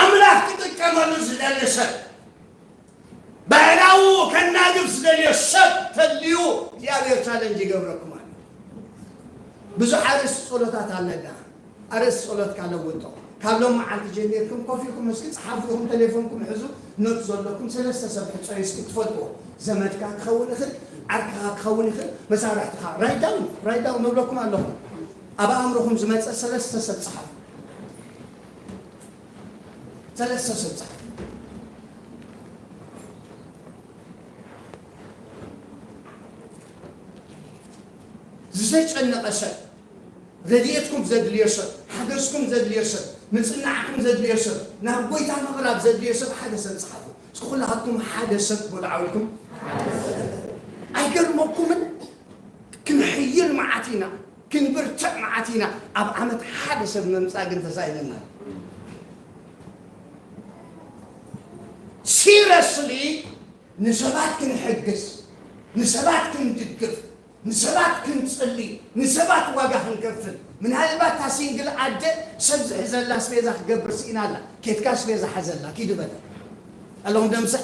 ኣምላኽ ክጥቀመሉ ዝደሊ ሰብ ባህላዊ ከናግፍ ዝደልዮ ሰብ ተልዩ እግዚኣብሔር ቻለንጅ ይገብረኩም ኣሎ ብዙሕ ኣርእስቲ ጸሎታት ኣለና ኣርእስቲ ጸሎትካ ለውጦ ካብ ሎም መዓልቲ ጀሚርኩም ኮፍ ኢልኩም እስኪ ጸሓፉ ኢኹም፣ ቴሌፎንኩም ሕዙ፣ ኖት ዘለኩም ሰለስተ ሰብ ሕጸዩ እስኪ ትፈልጥዎ። ዘመድካ ክኸውን ይኽእል፣ ዓርክኻ ክኸውን ይኽእል፣ መሳርሕትኻ። ራይት ዳውን፣ ራይት ዳውን እብለኩም ኣለኹ። ኣብ ኣእምሮኹም ዝመጸ ሰለስተ ሰብ ጸሓፉ። ሰለስተ ሰብ ጸሓፉ። ዝተጨነቐ ሰብ፣ ረድኤትኩም ዘድልዮ ሰብ፣ ሓገዝኩም ዘድልዮ ሰብ፣ ምጽናዕኩም ዘድልዮ ሰብ፣ ናብ ጎይታ ምቕራብ ዘድልዮ ሰብ ሓደ ሰብ ጸሓፉ። እስኪ ኩላኻትኩም ሓደ ሰብ በሉ ዓው ኢልኩም። ኣይገርመኩምን? ክንሕይል መዓት ኢና፣ ክንብርትዕ መዓት ኢና። ኣብ ዓመት ሓደ ሰብ ምምጻእ ግን ተሳኢንና። ሲረስሊ ንሰባት ክንሕግዝ፣ ንሰባት ክንድግፍ፣ ንሰባት ክንጽሊ፣ ንሰባት ዋጋ ክንከፍል። ምናልባት እታ ሲንግል ኣደ ሰብ ዝሕዘላ ኣስቤዛ ክገብር ስኢና ኣላ። ኬድካ ኣስቤዛ ሓዘላ፣ ኪዱ በለ። ኣለኹም ደምሰ?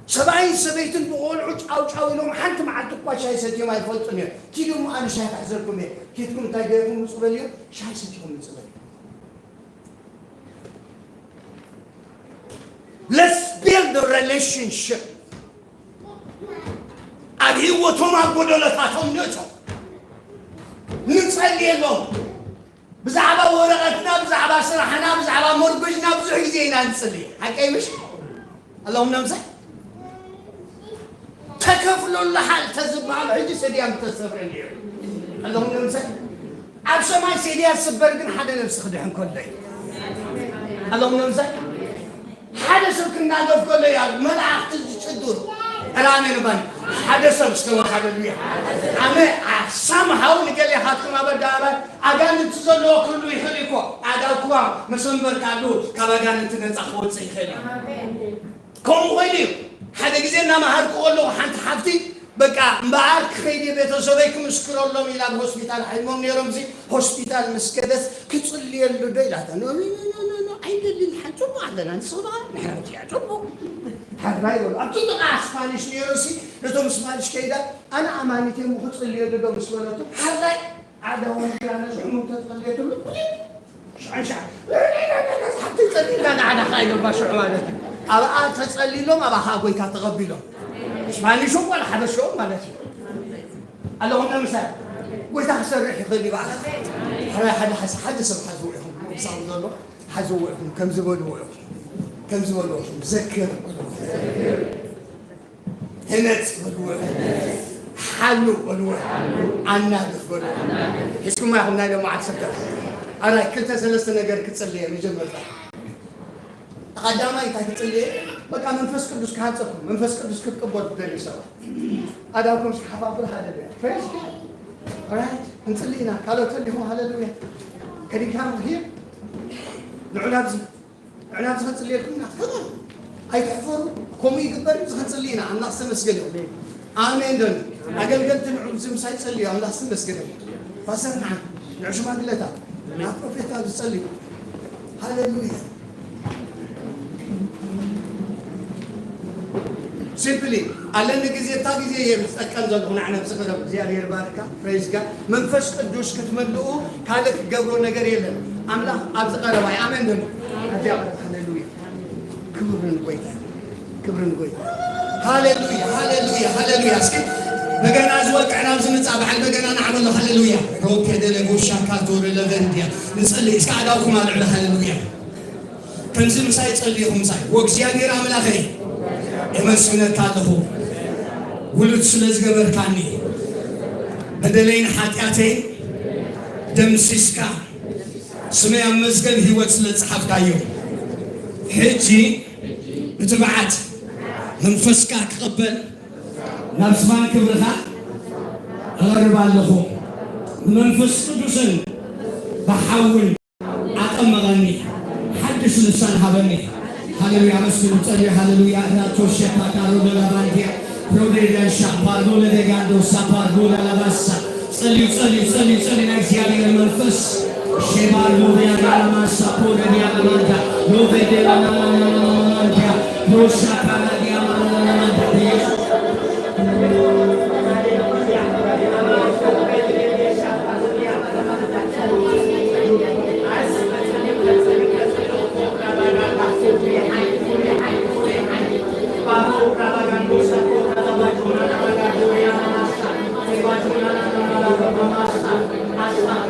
ሰብኣይን ሰበይትን ብቆልዑ ጫው ጫው ኢሎም ሓንቲ መዓልቲ እኳ ሻሂ ሰትዮም ኣይፈልጡን እዮም። ኪዱ እሞ ኣነ ሻሂ ክሕዘልኩም እየ። ኬድኩም እንታይ ገይርኩም ምጹ በልዮም፣ ሻሂ ሰቲኹም ምጹ በልዮም። Let's build a relationship. ኣብ ህይወቶም ኣብ ጎደሎታቶም ንእቶ ንጸልየሎም። ብዛዕባ ወረቐትና፣ ብዛዕባ ስራሕና፣ ብዛዕባ ሞርጎጅና ብዙሕ ግዜ ኢና ንጽሊ። ሓቀይ ምሽ? ኣለኹም ነምሰ? ተከፍሎ ኣለሓል ተዝበሃል ሕጂ ሰድያ ምተሰብረ ነይሩ። ኣለኹም ነምሰ? ኣብ ሰማይ ሰድያ ዝስበር ግን ሓደ ነብሲ ክድሕን ከሎ እዩ። ኣለኹም ነምሰ? ሓደ ሰብ ክናገፍ ከሎ እዩ፣ ኣብ መላእኽቲ ዝጭዱር ዕራሜ ንባን ሓደ ሰብ እስከ ሃሌሉያ። ኣነ ሳምሃው ንገሌኻትኩም ኣብ ኣደባባይ ኣጋንንቲ ዘለዎ ክህሉ ይኽእል እኮ። ኣዳውክዋ መሰንበርካ ኣለዉ ካብ ኣጋንንቲ ነፃ ክወፅእ ይኽእል እዩ። ከምኡ ኮይኑ እዩ። ሓደ ግዜ እናመሃርኩ ከለኹ ሓንቲ ሓፍቲ በቃ እምበኣር ክኸይድ እየ ቤተሰበይ ክምስክረሎም ኢላ ኣብ ሆስፒታል ሓይሞም ነይሮም። እዚ ሆስፒታል ምስ ከደት ክጽልየሉ ዶ ኢላታ። ኖ ኖ ኖ ኖ ኖ፣ ኣይንደልን። ሓንቲ ጽቡቕ ኣለና ንስኹም በቓ ንሕና ብትያ ጽቡቕ ሓራይ በሉ። ኣብቲ ጥቓ ስፓኒሽ ነይሩ ሲ ነቶም ስፓኒሽ ከይዳ ኣነ ኣማኒት እየ እሞ ክጽልየሉ ዶ ምስ በለቱ ሓራይ ዓዳ ወንጌላ ነዚ ሕሙም ተጸልየትሉ ሻንሻ ሓንቲ ጸሊላ ንዓዳ ከኣ ኢሎም ባሽዑ ማለት እዩ። ኣብኣ ተጸሊሎም ኣብኣ ከኣ ጎይታ ተቐቢሎም። ስፓኒሾም ዋላ ሓበሻኦም ማለት እዩ። ኣለኹም ንምሳሌ ጎይታ ክሰርሕ ይኽእል እዩ። በኣኻ ሓደ ሓደ ሓዚ ሓደ ሰብ ሓዝዎ ኢኹም ምሳኹም ዘሎ ሓዝዎ ኢኹም ከም ዝበልዎ ኢኹም ከም ዝበልዎ ኢኹም ዘክር ህነጽ በልዎ፣ ሓሉ በልዎ፣ ኣናግፍ በልዎ። ሒዝኩማ ኢኹም ናይ ሎማዓት ሰብከ። ኣራይ ክልተ ሰለስተ ነገር ክጽልየ መጀመርታ። ቀዳማይ እንታይ ክጽልየ? በቃ መንፈስ ቅዱስ ክሃንጸኩም፣ መንፈስ ቅዱስ ክትቅበሉ ትደልዩ ሰባት። ኣዳምኩም ሓፋፍር ሃለሉያ። Praise God። Alright፣ እንጽሊ ኢና። ካልኦት ተሊኹም ሃለሉያ። ከዲካ ሂር ንዑ ናብዚ ንዕና ኣብዚ ክንጽልየልኩም ኢና። ተማም ኣይትሕፈሩ። ከምኡ ይግበር እዩ። እዚ ክንጽሊ ኢና። ኣምላኽ ዝተመስገነ ይሁን። ኣሜን ዶ? ኣገልገልቲ ንዑ ኣብዚ ምሳይ ጸልዩ። ኣምላኽ ዝተመስገነ ይሁን። ፓስተር ንዓ፣ ንዑ ሽማግለታት፣ ንዓ ፕሮፌት ኣብዚ ጸልዩ። ሃሌሉያ። ሲምፕሊ ኣለኒ ግዜ፣ እታ ግዜ እየ ዝጠቀም ዘለኹ። ንዓ ነብሲ ቅረብ። እግዚኣብሔር ባርካ። ፕሬዝ ጋድ። መንፈስ ቅዱስ ክትመልኡ ካልእ ክትገብሮ ነገር የለን። ኣምላኽ ኣብዚ ቀረባ እዩ። ኣሜን በሉ። ኣብዚ ቀረባ። ሃሌሉያ። ክብሪ ንጎይታ። ክብሪ ንጎይታ። ሃሌሉያ፣ ሃሌሉያ፣ ሃሌሉያ። እስኪ በገና ዝወቅዕ ናብ ዝምጻእ በዓል በገና ንዓበሎ። ሃሌሉያ። ሮኬ ደለ ጎሻ ካቶረ ለቨንድያ። ንጸሊ። እስከ ኣእዳውኩም ኣልዕሉ። ሃሌሉያ። ከምዚ ምሳይ ጸልይኹም ምሳይ። ወእግዚኣብሔር ኣምላኸይ፣ የመስግነካ ኣለኹ። ውሉድ ስለ ዝገበርካኒ፣ በደለይን ሓጢኣተይን ደምሲስካ፣ ስመይ ኣብ መዝገብ ህይወት ስለ ዝጸሓፍካዮ፣ ሕጂ ብትብዓት መንፈስካ ክቕበል ናብ ዝባን ክብርኻ እቐርብ ኣለኹ። ብመንፈስ ቅዱስን ብሓውን ኣጠመቐኒ፣ ሓድሽ ልሳን ሃበኒ። ሃሌሉያ፣ ኣመስግኑ፣ ጸልዩ። ሃሌሉያ። ራቶ ሸፓ ካሮ ደላባንዲያ፣ ሮዴሪያ ሻፓርዶ ለደጋንዶ ሳፓርዶ ላላባሳ። ጸልዩ፣ ጸልዩ፣ ጸልዩ፣ ጸልዩ። ናይ እግዚኣብሔር መንፈስ ሼባርዶ ሪያ ላላማ ሳፖ ረዲያ ላማንዳ፣ ሎቬዴ ላላማንዳ፣ ሮሻ ካራዲያ ማላላማንዳ።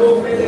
Hallelujah.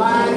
Hallelujah.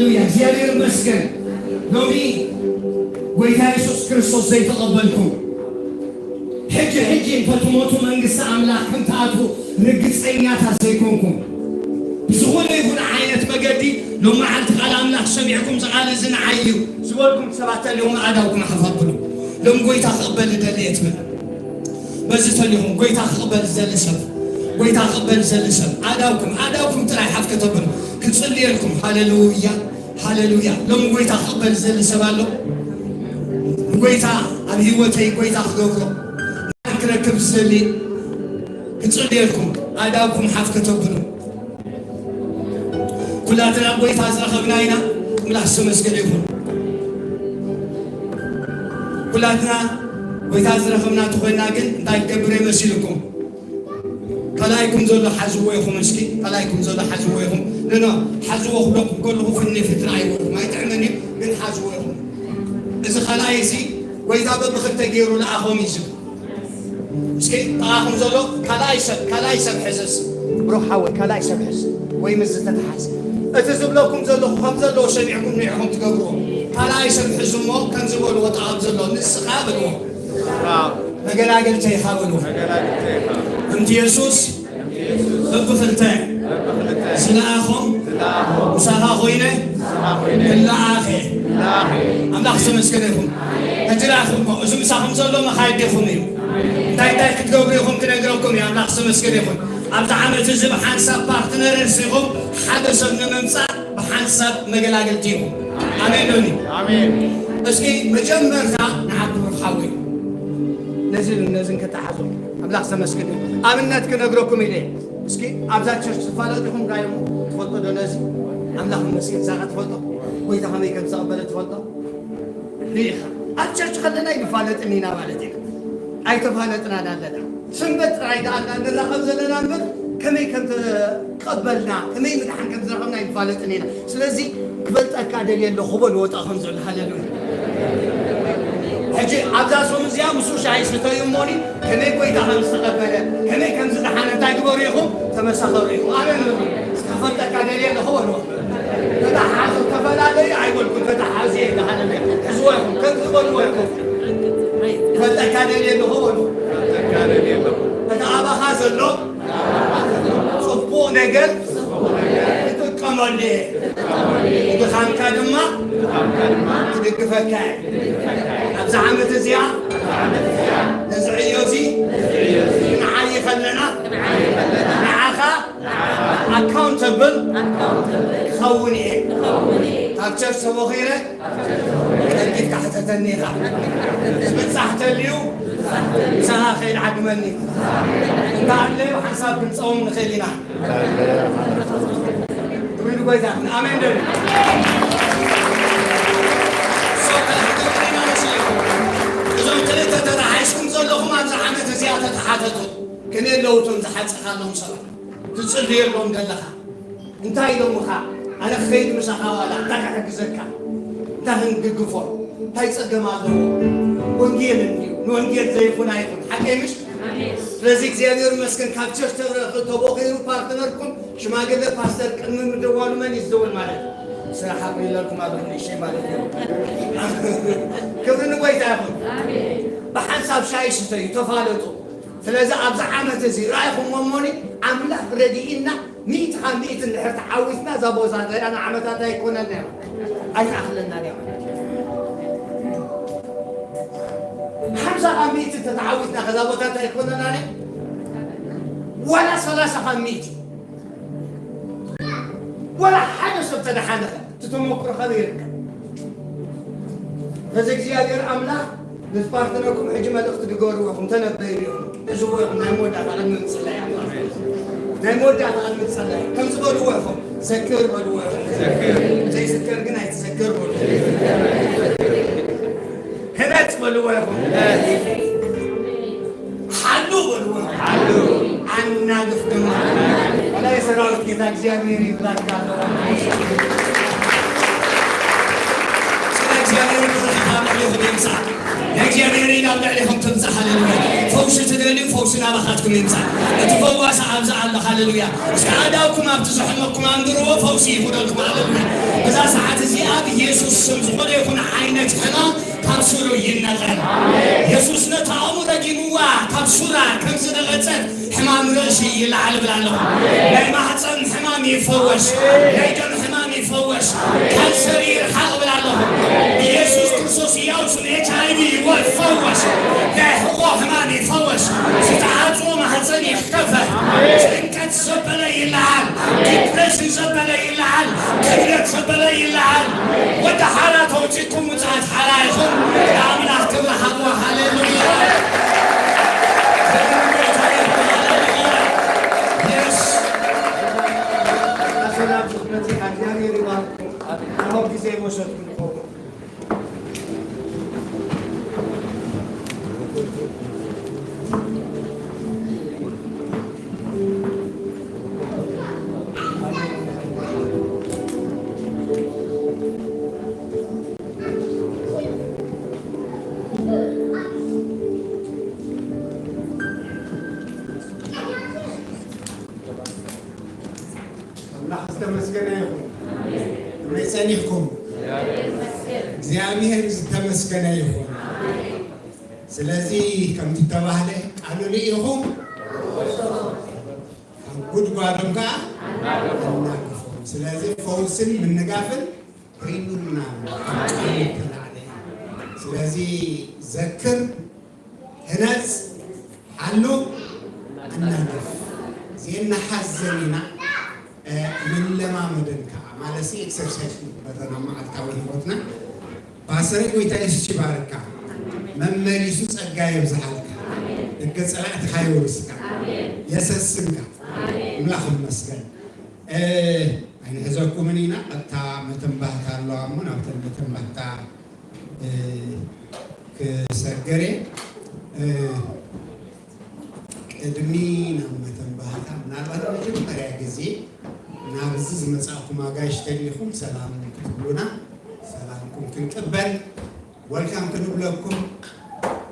ሃሌሉያ፣ እግዚኣብሔር ይመስገን። ሎሚ ጐይታ የሱስ ክርስቶስ ዘይተቐበልኩም፣ ሕጂ ሕጂ እንተትሞቱ መንግስቲ ኣምላኽ ከም ትኣትዉ ርግጸኛታት ዘይኮንኩም፣ ብዝኾነ ይኹን ዓይነት መገዲ ሎሚ መዓልቲ ቃል ኣምላኽ ሰሚዕኩም፣ እዚ ቃል እዚ ንዓይ እዩ ዝበልኩም ሰባት ተልዮም ኣእዳውኩም ሓፍ ኣብሉ። ሎም ጐይታ ክቕበል እደሊ እየ ትብል። በዚ ተልዮም ጐይታ ክቕበል ዝደሊ ሰብ፣ ጐይታ ክቕበል ዝደሊ ሰብ ኣእዳውኩም፣ ኣእዳውኩም ጥራይ ሓፍ ከተብሉ ክጽልየልኩም። ሃሌሉያ፣ ሃሌሉያ። ሎም ጐይታ ክቕበል ዝደሊ ሰብ ኣሎ? ጐይታ ኣብ ህይወተይ ጐይታ ክገብሮ ክረክብ ዝደሊ ክጽልየልኩም። ኣእዳውኩም ሓፍ ከተብሉ። ኩላትና ጐይታ ዝረኸብና ኢና። ኣምላኽ ዝተመስገነ ይኹን። ኩላትና ጐይታ ዝረኸብና ተኾይና ግን እንታይ ክገብር እየ መሲልኩም? ከላይኩም ዘሎ ሓዝዎ ኢኹም። እስኪ ከላይኩም ዘሎ ሓዝዎ ኢኹም። ንኖ፣ ሓዝዎ ክብለኩም ከለኹ ፍኒ ፍትራ ኣይበልኩም። ኣይጥዕምን እዩ፣ ግን ሓዝዎ ኢኹም። እዚ ከላይ እዚ ጐይታ በብኽልተ ገይሩ ለኣኾም እዩ ዝብል። እስኪ ጥቓኹም ዘሎ ካልኣይ ሰብ፣ ካልኣይ ሰብ ሕዝስ። ብሩኽ ሓወይ፣ ካልኣይ ሰብ ሕዝ። ወይ ምስ ዝተተሓዘ። እቲ ዝብለኩም ዘለኹ ከም ዘለዎ ሰሚዕኩም ንዕኹም ትገብርዎ። ካልኣይ ሰብ ሕዝ እሞ ከም ዝበልዎ ጥቓኹም ዘሎ ንስኻ በልዎ። መገላገልተይ ኢኻ በልዎ። ከምቲ የሱስ በብኽልተ ዝለኣኾም ምሳኻ ኮይነ ክለኣኽ እየ። ኣምላኽ ዝተመስገነ ይኹን። ሕጂ ለኣኹሞ፣ እዚ ምሳኹም ዘሎ መኻይድ ዲኹም እዩ። እንታይ እንታይ ክትገብሩ ኢኹም ክነግረኩም እዩ። ኣምላኽ ዝተመስገነ ይኹን። ኣብዚ ዓመት እዚ ብሓንሳብ ፓርትነርስ ኢኹም ሓደ ሰብ ንምምጻእ ብሓንሳብ መገላገልቲ ኢኹም። ኣሜን ዶ? ኣሜን። እስኪ መጀመርታ ንዓቢ ብሩኽ ሓወይ ነዚ ነዝን ከተሓዞ ኣምላኽ ዝተመስገነ ይኹን። ኣብነት ክነግረኩም ኢለ እስኪ ኣብዛ ቸርች ዝፋለጥ ኢኹም ራእይሞ ትፈልጦ ዶ? ነዚ ኣምላኽ ይመስገን። እዛ ኸ ትፈልጦ? ጐይታ ኸመይ ከም ዝተቐበለ ትፈልጦ? ርኢኻ ኣብ ቸርች ኸለና ኣይንፋለጥን ኢና ማለት ኢና። ኣይተፋለጥናን ኣለና። ሰንበት ጥራይ ደኣ ኢና ንራኸብ ዘለና እምበር ከመይ ከም ተቐበልና ከመይ ምድሓን ከም ዝረኸብና ኣይንፋለጥን ኢና። ስለዚ ክፈልጠካ ደልየ ኣለኹ በልዎ ጥቓኹም ዘሎ። ሃሌሉያ። ሕጂ ኣብዛ ሶም እዚኣ ምስኡ ሻሂ ስተዩ እሞኒ ከመይ ጐይታ ከም ዝተቐበለ ከመይ ከም ዝደሓነ እንታይ ግበሩ ኢኹም? ተመሳኸሩ ኢኹም። ኣሜን በሉ። እስኪ ክፈልጠካ ደልየ ኣለኹ በልዎ። ተተሓዙ፣ ተፈላለዩ ኣይበልኩ፣ ተተሓዙ እየ። ሃሌሉያ። ሕዝዎ ኢኹም፣ ከምዚ በልዎ ኢኹም። ክፈልጠካ ደልየ ኣለኹ በልዎ። እቲ ኣባኻ ዘሎ ጽቡቕ ነገር ክጥቀመሉ እየ። ድኻምካ ድማ ክድግፈካ እየ። ኣብዚ ዓመት እዚኣ ነዚ ዕዮ እዚ ክንዓዪ ከለና ንዓኻ ኣካውንተብል ክኸውን እየ። ካብ ቸርች ተቦኺረ ቀልጢፍካ ሕተተኒ ኢኻ። ምብጻሕ ተልዩ ምሳኻ ከይድ ዓግመኒ። እንተ ኣለዩ ሓንሳብ ክንጸውም ንኽእል ኢና። ክብሪ ንጎይታ ይኹን። ኣሜን ዶ? እዞም ክልተ ተተሓሒዝኩም ዘለኹም ኣብዚ ዓመት እዚኣ ተተሓተቱ። ከመይ ኣለዉ እቶም ዝሓጸኻሎም ሰባት? ትጽልየሎም ዘለኻ? እንታይ ኢሎምኻ? ኣነ ክኸይድ ምሳኻ ዋላ እንታይ ክሕግዘካ? እንታይ ክንድግፎ? እንታይ ጸገም ኣለዎ? ወንጌል እንድዩ። ንወንጌል ዘይኹን ኣይኹን። ሓቀይ ምሽ? ስለዚ እግዚኣብሔር ይመስገን ካብ ቸርች ተረ-፣ ተቦኺሩ ፓርትነርኩም ሽማግለ ፓስተር ቅድሚ ምድዋሉ መን እዩ ዝድውል ማለት እዩ? ስራሕ ኣቑሪለልኩም ኣለኹ ንእሽተይ ማለት እዩ። ክብሪ ንጎይታ ይኹን። ብሓንሳብ ሻሂ ስተዩ፣ ተፋለጡ። ስለዚ ኣብዚ ዓመት እዚ ረኣይኹሞ እሞኒ ኣምላኽ ረዲእና ሚእቲ ካብ ሚእቲ እንድሕር ተዓዊትና እዛ ቦታ እዚኣ ንዓመታት ኣይኮነን እያ። ኣይትኣኽለናን እያ። ሓምሳ ካብ ሚእቲ ተተዓዊትና ከዛ ቦታ እንታይ ኣይኮነናን እያ። ዋላ ሰላሳ ካብ ሚእቲ ዋላ ሓደ ሰብ ተደሓነኸ እቲ ተመክሮ ካበይ ይርከብ? በዚ እግዚኣብሔር ኣምላኽ ምስ ፓርትነርኩም ሕጂ መልእኽቲ ድገርዎ ኢኹም፣ ተነበይሉ ኢኹም፣ ሕዝዎ ኢኹም። ናይ መወዳእታ ቅድሚ ምጽላይ ኣምላኽ፣ ናይ መወዳእታ ቅድሚ ምጽላይ ከምዚ በልዎ ኢኹም፣ ዘክር በልዎ ኢኹም። ዘይዝከር ግን ኣይትዘክር በሉ። ህነጽ በልዎ ኢኹም። ሓሉ በልዎ። ሓሉ። ኣናግፍ ድማ። ናይ ሰራዊት ጌታ እግዚኣብሔር ይብላካ ኣሎ። ስለ እግዚኣብሔር ብርሃን ኣብ ልዕሌኹም ይምጻእ። ናይ እግዚኣብሔር ኢድ ኣብ ልዕሌኹም ትምጻእ። ሃሌሉያ። ፈውሲ ትደልዩ፣ ፈውሲ ናባኻትኩም ይምጻእ። እቲ ፈዋሲ ኣብዚ ኣሎ። ሃሌሉያ። እስከ ኣእዳውኩም ኣብቲ ዘሕመኩም ኣንብርዎ፣ ፈውሲ ይኹነልኩም። ሃሌሉያ። እዛ ሰዓት እዚኣ ብኢየሱስ ስም ዝኾነ ይኹን ዓይነት ሕማም ካብ ሱሩ ይነቐል። ኢየሱስ ነታ ኦሙ ረጊምዋ ካብ ሱራ ከም ዝነቐጸት ሕማም ርእሲ ይለዓል እብል ኣለኹ። ናይ ማህፀን ሕማም ይፈወስ። ናይ ደም ሕማም ይፈወስ። ካንሰር ይርሓቕ እብል ኣለኹ። ኢየሱስ ክርስቶስ ሕያው ስም ኤች ኣይ ቪ ይፈወስ። ናይ ሕቖ ሕማም ይፈወስ። ዝተዓጽወ ማህፀን ይኸፈት። ጭንቀት ዘበለ ይለዓል። ዲፕሬሽን ዘበለ ይለዓል። ክብደት ዘበለ ይለዓል። ወዲ ሓራ ተውፂኩም ምፅኣት ሓራ ይኹን። ንኣምላኽ ክብሪ ሃብዎ። ሃሌሉያ። ክብሪ ንጎይታ ይኹን። ሃሌሉያ። የስ። ኣሰላም ዝመፅእ እግዚኣብሔር ይባርኩም። ኣብ ግዜ መውሰድኩም ይኸውን። ኣምላኽ ዝተመስገነ ይኹን። ከመይ ጸኒሕኩም? እግዚኣብሔር ዝተመስገነ ይኹን። ስለዚ ከምቲ ተባህለ ቃሉ ልኢኹም ካብ ጉድጓዶም ከኣ ኣናግፎም። ስለዚ ፈውስን ምንጋፍን ኮይኑልና ኣሎ። ካብ ቃሉ ተላዕለ። ስለዚ ዘክር፣ ህነጽ፣ ሓሉ፣ ኣናግፍ። እዚኤን ንሓዘን ኢና፣ እ፣ ንለማመደን ከኣ። ማለትሲ ኤክሰርሳይዝ ክንግበረን ኣብ መዓልታዊ ህይወትና። ፓስተረይ፣ ጎይታ የሱስ ይባርካ። መመሊሱ ጸጋ የብዝሓልካ። ደገ ጸላእትኻ የውርስካ። የሰስንካ። ኣምላኽ ይመስገን። እ፣ ኣይንሕዘኩምን ኢና። ቀጥታ መተንባህታ ኣለዋ እሞ ናብተን መተንባህታ፣ እ፣ ክሰግር እየ። እ፣ ቅድሚ ናብ መተንባህታ፣ ምናልባት መጀመርያ ግዜ ናብዚ ዝመጻእኩም ኣጋይሽ ተሊኹም ሰላም ክትብሉና፣ ሰላምኩም ክንቅበል፣ ወልካም ክንብለኩም፣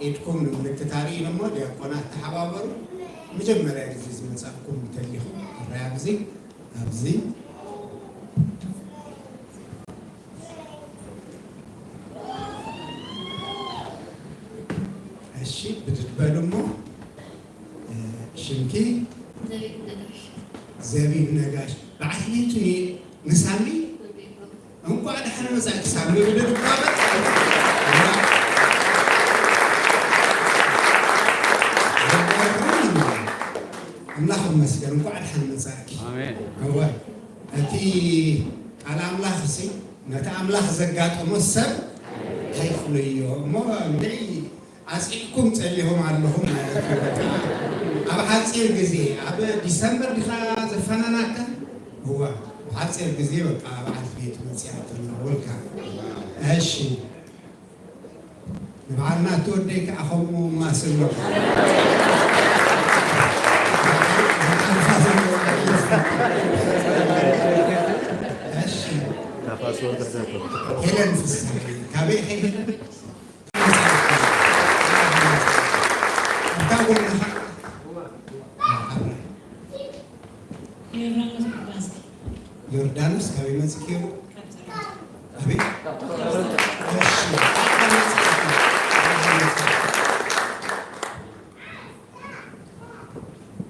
ኢድኩም ንምልክት ኣርእዩን እሞ ዲያቆናት ተሓባበሩ። መጀመርያ ግዜ ዝመጻእኩም ተሊኹም፣ ኣራይ ኣብዚ፣ ኣብዚ። እሺ፣ ብድድ በሉ እሞ፣ እ፣ ሽምኪ? ዘቢብ ነጋሽ። ዘቢብ ነጋሽ። በዓል ቤቱ ኒ-፣ ንሳሚ? እንኳዕ ደሓን መጻእኪ ሳሚ፣ ብድድ እኳ በል። ኣምላኽ ይመስገን፣ እንኳዕ ደሓን መጻእኪ። ኣሜን። እወ፣ እቲ ቃል ኣምላኽ ሲ፣ ነቲ ኣምላኽ ዘጋጠሞ ሰብ ኣይፍለዮ እሞ፣ እንድዒ ኣጽቂዕኩም ጸሊኹም ኣለኹም ማለት እዩ። በቃ ኣብ ሓጺር ግዜ፣ ኣብ ዲሰምበር ዲኻ ዘፈናናካ? እዋ፣ ኣብ ሓጺር ግዜ በቃ በዓልቲ ቤት መጺኣትና፣ ወልካም። እሺ፣ ንበዓል ናቱ ወደይ ከኣ ከምኡ ማስሎ። እሺ። ሄለን ፍስሃ፣ ካበይ ኢኺ ሄለን? እታ ጎንኻ። ዮርዳኖስ፣ ዮርዳኖስ፣ ካበይ መጽኪ? ኣቤት። እሺ።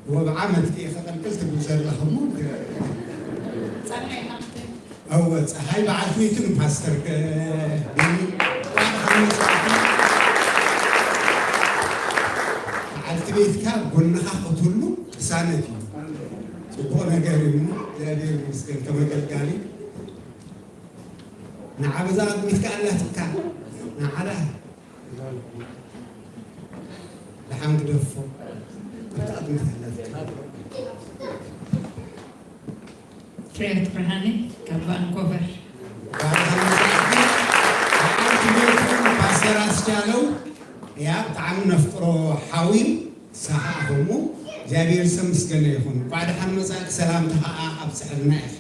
ወብዓመት ከ ከቐልቅል ትብል ዘለኹ እሞ። ጸሓይ ሃብተ። እወ፣ ጸሓይ በዓልቲ ቤቱ ንፓስተር ከ-፣ ቢኒ። በዓልቲ ቤትካ ጎንኻ ክትህሉ ቅሳነት እዩ። ጽቡቕ ነገር እዩ። እግዚኣብሔር ይመስገን ከም ኣገልጋሊ። ንዓ በዛ ቅድሚትካ ኣላትካ። ንዓዳ ደሓን ግደፎ። ኣብታ ቅድሚት ኣላትካ። ፍሬህይወት ብርሃነ ካብ ቫንኮቨር። ፓስተር ኣስቻለው፣ ያ፣ ብጣዕሚ ነፍቅሮ ሓዊ፣ ንስኻ እኹሙ፣ እግዚኣብሔር ዝተመስገነ ይኹን። እንኳዕ ደሓን መጻእኪ፣ ሰላምታ ኸዓ ኣብጽሐልና ኢኺ።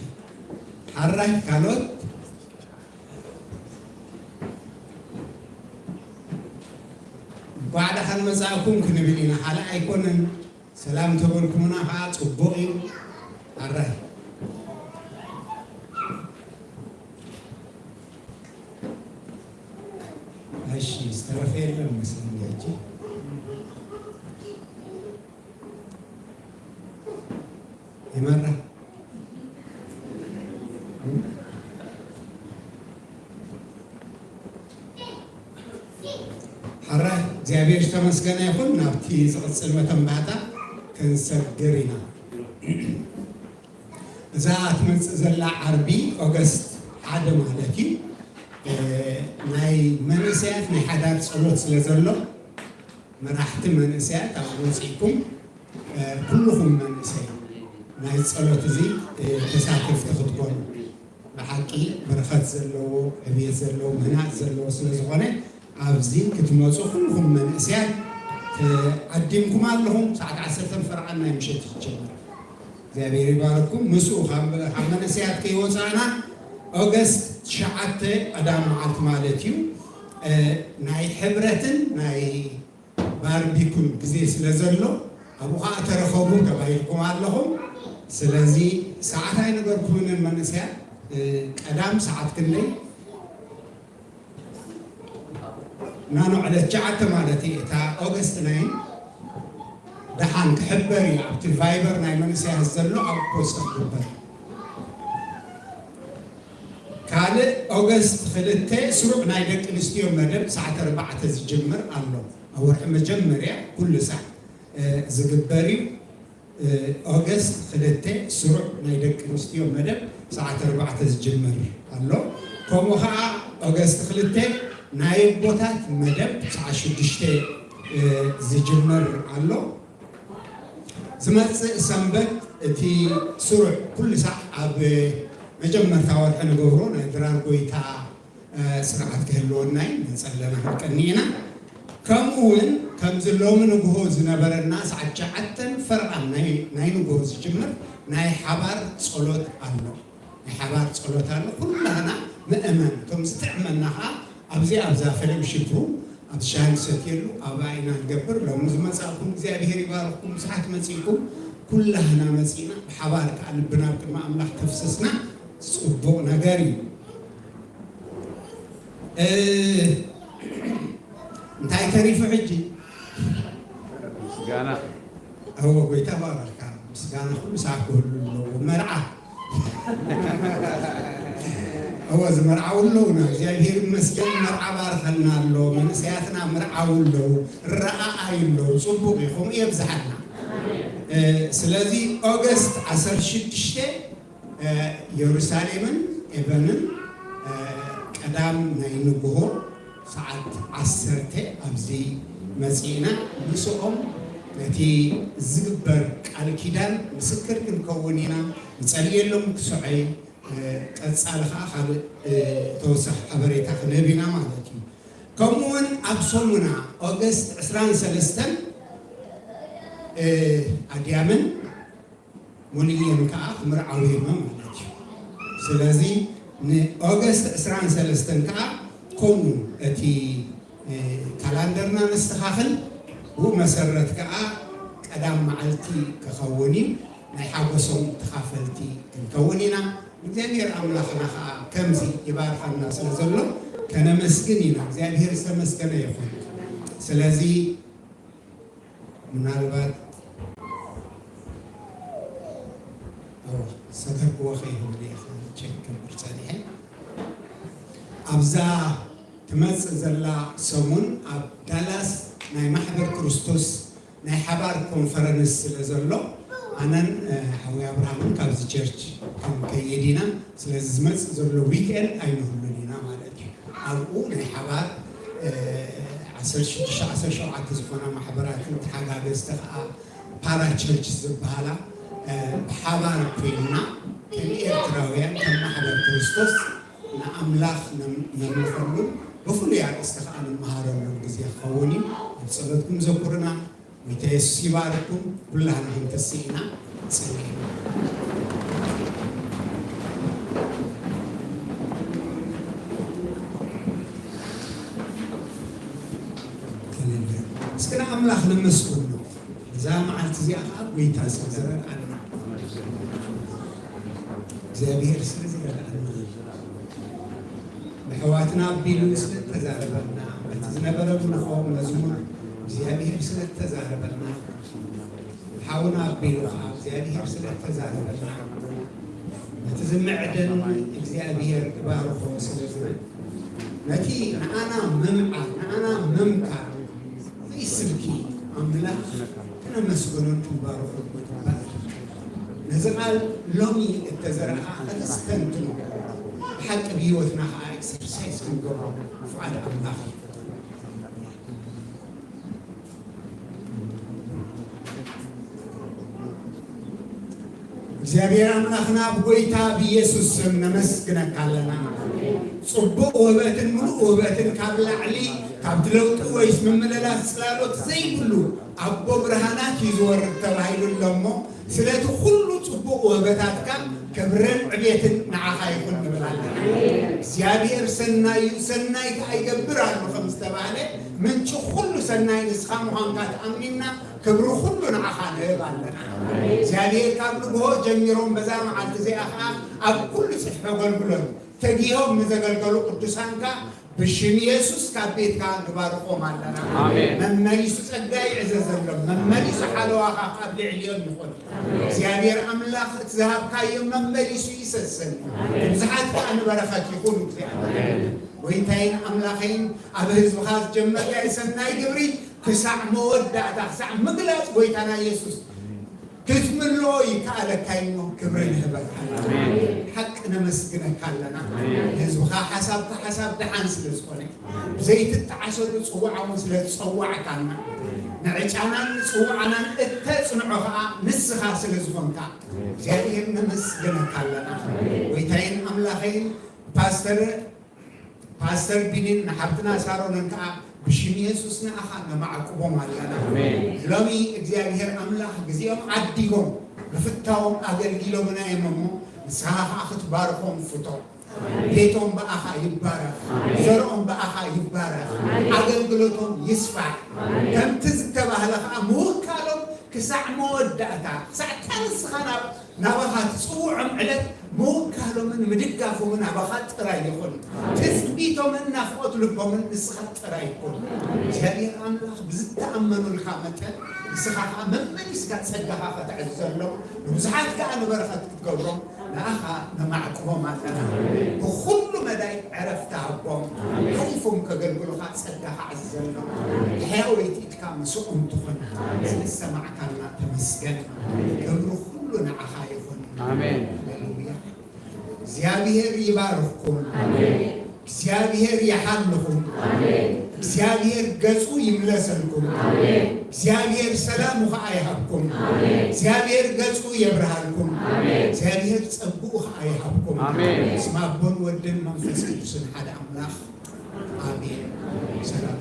ሓራይ ካልኦት? እንኳዕ ደሓን መጻእኩም ክንብል ኢና፣ ካልእ ኣይኮነን። ሰላም ተበልኩምና ኸዓ ጽቡቕ እዩ። ኣራይ። እሺ፣ ዝተረፈ የለን መስለኝ። እጂ ይመራ ሓራ እግዚኣብሔር ዝተመስገነ ይኹን። ናብቲ ዝቕጽል መተንባታ ክንሰግር ኢና። እዛ ትመጽእ ዘላ ዓርቢ ኦገስት ሓደ ማለት እዩ። እ፣ ናይ መንእሰያት ናይ ሓዳር ጸሎት ስለ ዘሎ፣ መራሕቲ መንእሰያት ኣብ ወጺእኩም፣ እ፣ ኩልኹም መንእሰይ ናይ ጸሎት እዚ፣ እ፣ ተሳተፍቲ ክትኮኑ፣ ብሓቂ በረኸት ዘለዎ፣ ዕብየት ዘለዎ፣ ምህናጽ ዘለዎ ስለ ዝኾነ፣ ኣብዚ ክትመጹ ኩልኹም መንእሰያት ተዓዲምኩም ኣለኹም። ሰዓት ዓሰርተ ፈርቓን ናይ ምሸት ይጀምር። እግዚኣብሔር ይባርኩም። ምስኡ ካብ፣ ካብ መንእሰያት ከይወጻእና ኦገስት ትሽዓተ ቀዳም መዓልቲ ማለት እዩ፣ እ፣ ናይ ሕብረትን ናይ ባርቢኩን ግዜ ስለ ዘሎ፣ ኣብኡ ኸዓ ተረኸቡ ተባሂልኩም ኣለኹም። ስለዚ ሰዓት ኣይነገርኩምንን መንእሰያት፣ እ፣ ቀዳም ሰዓት ክንደይ? ናኖ ዕለት ትሽዓተ ማለት እዩ። እታ ኦገስት ናይን ደሓን ክሕበር እዩ። ኣብቲ ቫይበር ናይ መንእሰያት ዘሎ ኣብ ፖስት ክግበር። ካልእ ኦገስት ክልተ ስሩዕ ናይ ደቂ ኣንስትዮ መደብ ሰዓት ኣርባዕተ ዝጅምር ኣሎ። ኣብ ወርሒ መጀመርያ ኩሉ ሳዕ፣ እ፣ ዝግበር እዩ። እ፣ ኦገስት ክልተ ስሩዕ ናይ ደቂ ኣንስትዮ መደብ ሰዓት ኣርባዕተ ዝጅምር ኣሎ። ከምኡ ኸዓ ኦገስት ክልተ ናይ ኣቦታት መደብ ሰዓት ሽዱሽተ፣ እ፣ ዝጅምር ኣሎ። ዝመጽእ ሰንበት እቲ ስሩዕ ኩሉ ሳዕ ኣብ መጀመርታ ወርሒ ንገብሮ ናይ ድራር ጎይታ፣ እ፣ ስርዓት ክህልወና እዩ። ንጸለና ክንቀኒ ኢና። ከምኡ እውን ከምዚ ሎሚ ንግሆ ዝነበረና ሰዓት ትሽዓተን ፈርቓን ናይ፣ ናይ ንግሆ ዝጅምር ናይ ሓባር ጸሎት ኣሎ። ናይ ሓባር ጸሎት ኣሎ። ኩላህና ምእመን፣ እቶም ዝጥዕመና ኸዓ ኣብዚ ኣብዛ ፌሎሺፕ ሩም፣ ኣብ ሻሂ ንሰትየሉ፣ ኣብኣ ኢና ንገብር። ሎሚ ዝመጻእኩም እግዚኣብሔር ይባርኽኩም። ብዙሓት መጺእኩም፣ ኩላህና መጺእና፣ ብሓባር ከኣ ልብና ኣብ ቅድሚ ኣምላኽ ከፍሰስና ጽቡቕ ነገር እዩ። እ፣ እንታይ ተሪፉ ሕጂ? ምስጋና። እወ፣ ጎይታ ባረካ። ምስጋና ኩሉ ሰዓት ክህሉ ኣለዎ። መርዓ። እወ፣ ዝመርዓው ኣለውና። እግዚኣብሔር ይመስገን፣ መርዓ ባርከልና ኣሎ። መንእሰያትና ምርዓው ኣለዉ። ረኣኣዩ ኣለዉ። ጽቡቕ እዩ። ከምኡ የብዝሓልና። እ፣ ስለዚ ኦገስት ዓሰርተ ሽዱሽተ፣ እ፣ የሩሳሌምን ኤቨንን፣ እ፣ ቀዳም ናይ ንግሆ ሰዓት ዓሰርተ ኣብዚ መጺእና ምስኦም ነቲ ዝግበር ቃል ኪዳን ምስክር ክንከውን ኢና። ንጸልየሎም ክስዖይ፣ እ፣ ቀጻሊ ኸኣ ካልእ፣ እ፣ ተወሳኺ ሓበሬታ ክንህብ ኢና ማለት እዩ። ከምኡ እውን ኣብ ሰሙና ኦገስት ዕስራን ሰለስተን፣ እ፣ ኣድያምን ሙሉእየን ከኣ ክምርዓው እዮም ማለት እዩ። ስለዚ ንኦገስት ዕስራን ሰለስተን ከኣ ከምኡ እቲ፣ እ፣ ካላንደርና ነስተኻኽል፣ ብኡ መሰረት ከኣ ቀዳም መዓልቲ ክኸውን እዩ። ናይ ሓጎሶም ተኻፈልቲ ክንከውን ኢና። እግዚኣብሔር ኣምላኽና ከኣ ከምዚ ይባርኸና ስለ ዘሎ ከነመስግን ኢና። እግዚኣብሔር ዝተመስገነ ይኹን። ስለዚ ምናልባት፣ እወ፣ ሰገርክዎ ከይህሉ ኢኻ ቸክ ክብል ጸኒሐ። ኣብዛ ትመጽእ ዘላ ሰሙን ኣብ ዳላስ ናይ ማሕበር ክርስቶስ ናይ ሓባር ኮንፈረንስ ስለ ዘሎ፣ ኣነን፣ እ፣ ሓዊ ኣብርሃምን ካብዚ ቸርች ክንከይድ ኢና። ስለዚ ዝመጽእ ዘሎ ዊክኤንድ ኣይንህሉን ኢና ማለት እዩ። ኣብኡ ናይ ሓባር፣ እ፣ ዓሰርተ ሽዱሽተ ዓሰርተ ሸውዓተ ዝኾና ማሕበራትን ተሓጋገዝቲ ከኣ ፓራ ቸርች ዝበሃላ፣ እ፣ ብሓባር ኮይንና ከም ኤርትራውያን ከም ማሕበር ክርስቶስ ንኣምላኽ ነም-፣ ነምልኸሉን ብፍሉይ ኣርእስቲ ከኣ ንመሃረሉን ግዜ ክኸውን እዩ። ኣብ ጸሎትኩም ዘኩርና። ጎይታ የሱስ ይባርኩም። ኩላህና ክንትስእ ኢና። ጸልዩ። እስኪ ንኣምላኽ ነመስግኖ። እዛ መዓልቲ እዚኣ ኸዓ ጎይታ ስለ ዝረድኣና፣ እግዚኣብሔር ስለ ዝረድኣና፣ ንኣሕዋትና ኣቢሉ ስለ ተዛረበና፣ ዝነበረ ምልኾ መዝሙር እግዚኣብሔር ስለ እተዛረበልና፣ ሓውና ኣቢሉ ኸዓ እግዚኣብሔር ስለ እተዛረበልና፣ ነቲ ዝምዕደን እግዚኣብሔር እባርኾ ስለ ዝብል፣ ነቲ ንኣና ምምዓድ፣ ንኣና ምምካር፣ ዘይስልኪ ኣምላኽ ክነመስግኖን ክንባርኾን ይግባእ። ነዚ ቃል ሎሚ እተዘርኣ ኸዓ ከተስተንትኖ፣ ብሓቂ ብህይወትና ኸዓ ኤክሰርሳይዝ ክንገብሮ ፍቓድ ኣምላኽ እዩ። እግዚኣብሔር ኣምላኽና ብጎይታ ብኢየሱስ ስም ነመስግነካ ኣለና። ጽቡቕ ውህበትን ምሉእ ውህበትን ካብ ላዕሊ ካብቲ ለውጢ ወይስ ምምልላስ ጽላሎት ዘይብሉ ኣቦ ብርሃናት እዩ ዝወርድ ተባሂሉ ኣሎ እሞ፣ ስለቲ ኩሉ ጽቡቕ ውህበታትካ ክብርን ዕቤትን ንዓኻ ይኹን ንብል ኣለና። እግዚኣብሔር ሰናይ እዩ፣ ሰናይ ከኣ ይገብር ኣሎ ከም ዝተባህለ፣ ምንጪ ኩሉ ሰናይ ንስኻ ምዃንካ ተኣሚንና፣ ክብሪ ኩሉ ንዓኻ ንህብ ኣለና። እግዚኣብሔር ካብ ንግሆ ጀሚሮም በዛ መዓልቲ እዚኣ ኸዓ ኣብ ኩሉ ጽፍሒ ኣገልግሎት ተጊሆም ንዘገልገሉ ቅዱሳንካ ብሽም የሱስ ካብ ቤትካ ንባርኾም ኣለና። ኣሜን። መመሊሱ ጸጋ ይዕዘዘሎም፣ መመሊሱ ሓለዋኻ ካብ ልዕሊኦም ይኹን። እግዚኣብሔር ኣምላኽ እቲ ዝሃብካዮ መመሊሱ ይሰስን፣ ብዙሓት ከኣ ንበረኸት ይኹኑ። እግዚኣብሔር ጎይታይን ኣምላኸይን፣ ኣብ ህዝብኻ ዝጀመርካዮ ሰናይ ግብሪ ክሳዕ መወዳእታ፣ ክሳዕ ምግላጽ ጎይታና የሱስ ክትምልኦ ይከኣለካ እዩ እሞ ክብሪ ንህበካ። ኣሜን። ሓቂ ነመስግነካ ኣለና። ኣሜን። ህዝብኻ ሓሳብካ ሓሳብ ደሓን ስለ ዝኾነ፣ ብዘይትጠዓሰሉ ጽዋዕ እውን ስለ ዝጸዋዕካና፣ ንዕጫናን ንጽዋዕናን እተጽንዖ ኸኣ ንስኻ ስለ ዝኾንካ እግዚኣብሔር ነመስግነካ ኣለና። ጎይታይን ኣምላኸይን ፓስተር ፓስተር ቢኒን ንሓብትና ሳሮንን ከኣ ብሽም የሱስ ንኣኻ ነማዕቁቦም ኣለና። ኣሜን። ሎሚ እግዚኣብሔር ኣምላኽ ግዜኦም ዓዲጎም ብፍታዎም ኣገልጊሎምና እዮም እሞ ንስኻ ከኣ ክትባርኾም ፍቶ። ቤቶም ብኣኻ ይባረኽ። ኣሜን። ዘርኦም ብኣኻ ይባረኽ። ኣሜን። ኣገልግሎቶም ይስፋሕ። ኣሜን። ከምቲ ዝተባህለ ከኣ ምውካሎም ክሳዕ መወዳእታ፣ ክሳዕ እታ ንስኻ ናብ ናባኻ ትጽውዖም ዕለት ምውካሎምን ምድጋፎምን ናባኻ ጥራይ ይኹን። ትጽቢቶምን ናፍቖት ልቦምን ንስኻ ጥራይ ይኹን። እግዚኣብሔር ኣምላኽ ብዝተኣመኑልካ መጠን ንስኻ ኸኣ መመሊስካ ጸጋኻ ከተዕዝዘሎም፣ ንብዙሓት ከኣ ንበረኸት ክትገብሮም ንኣኻ ነማዕቁቦም ኣለና። ብኹሉ መዳይ ዕረፍቲ ሃቦም። ሓሊፎም ከገልግሉኻ ጸጋኻ ኣዕዝዘሎም። ሕያወይቲ ኢድካ ምስኦም ትኹን። ስለ ዝሰማዕካና ተመስገን። ክብሪ ኩሉ ንዓኻ ይኹን። ኣሜን። ሃሌሉያ። እግዚኣብሔር ይባርኽኩም። ኣሜን። እግዚኣብሔር ይሓልኹም። ኣሜን። እግዚኣብሔር ገጹ ይምለሰልኩም። ኣሜን። እግዚኣብሔር ሰላሙ ኸኣ ይሃብኩም። ኣሜን። እግዚኣብሔር ገጹ የብርሃልኩም። ኣሜን። እግዚኣብሔር ጸግኡ ኸኣ ይሃብኩም። ኣሜን። ስም ኣቦን ወድን መንፈስ ቅዱስን ሓደ ኣምላኽ ኣሜን። ሰላም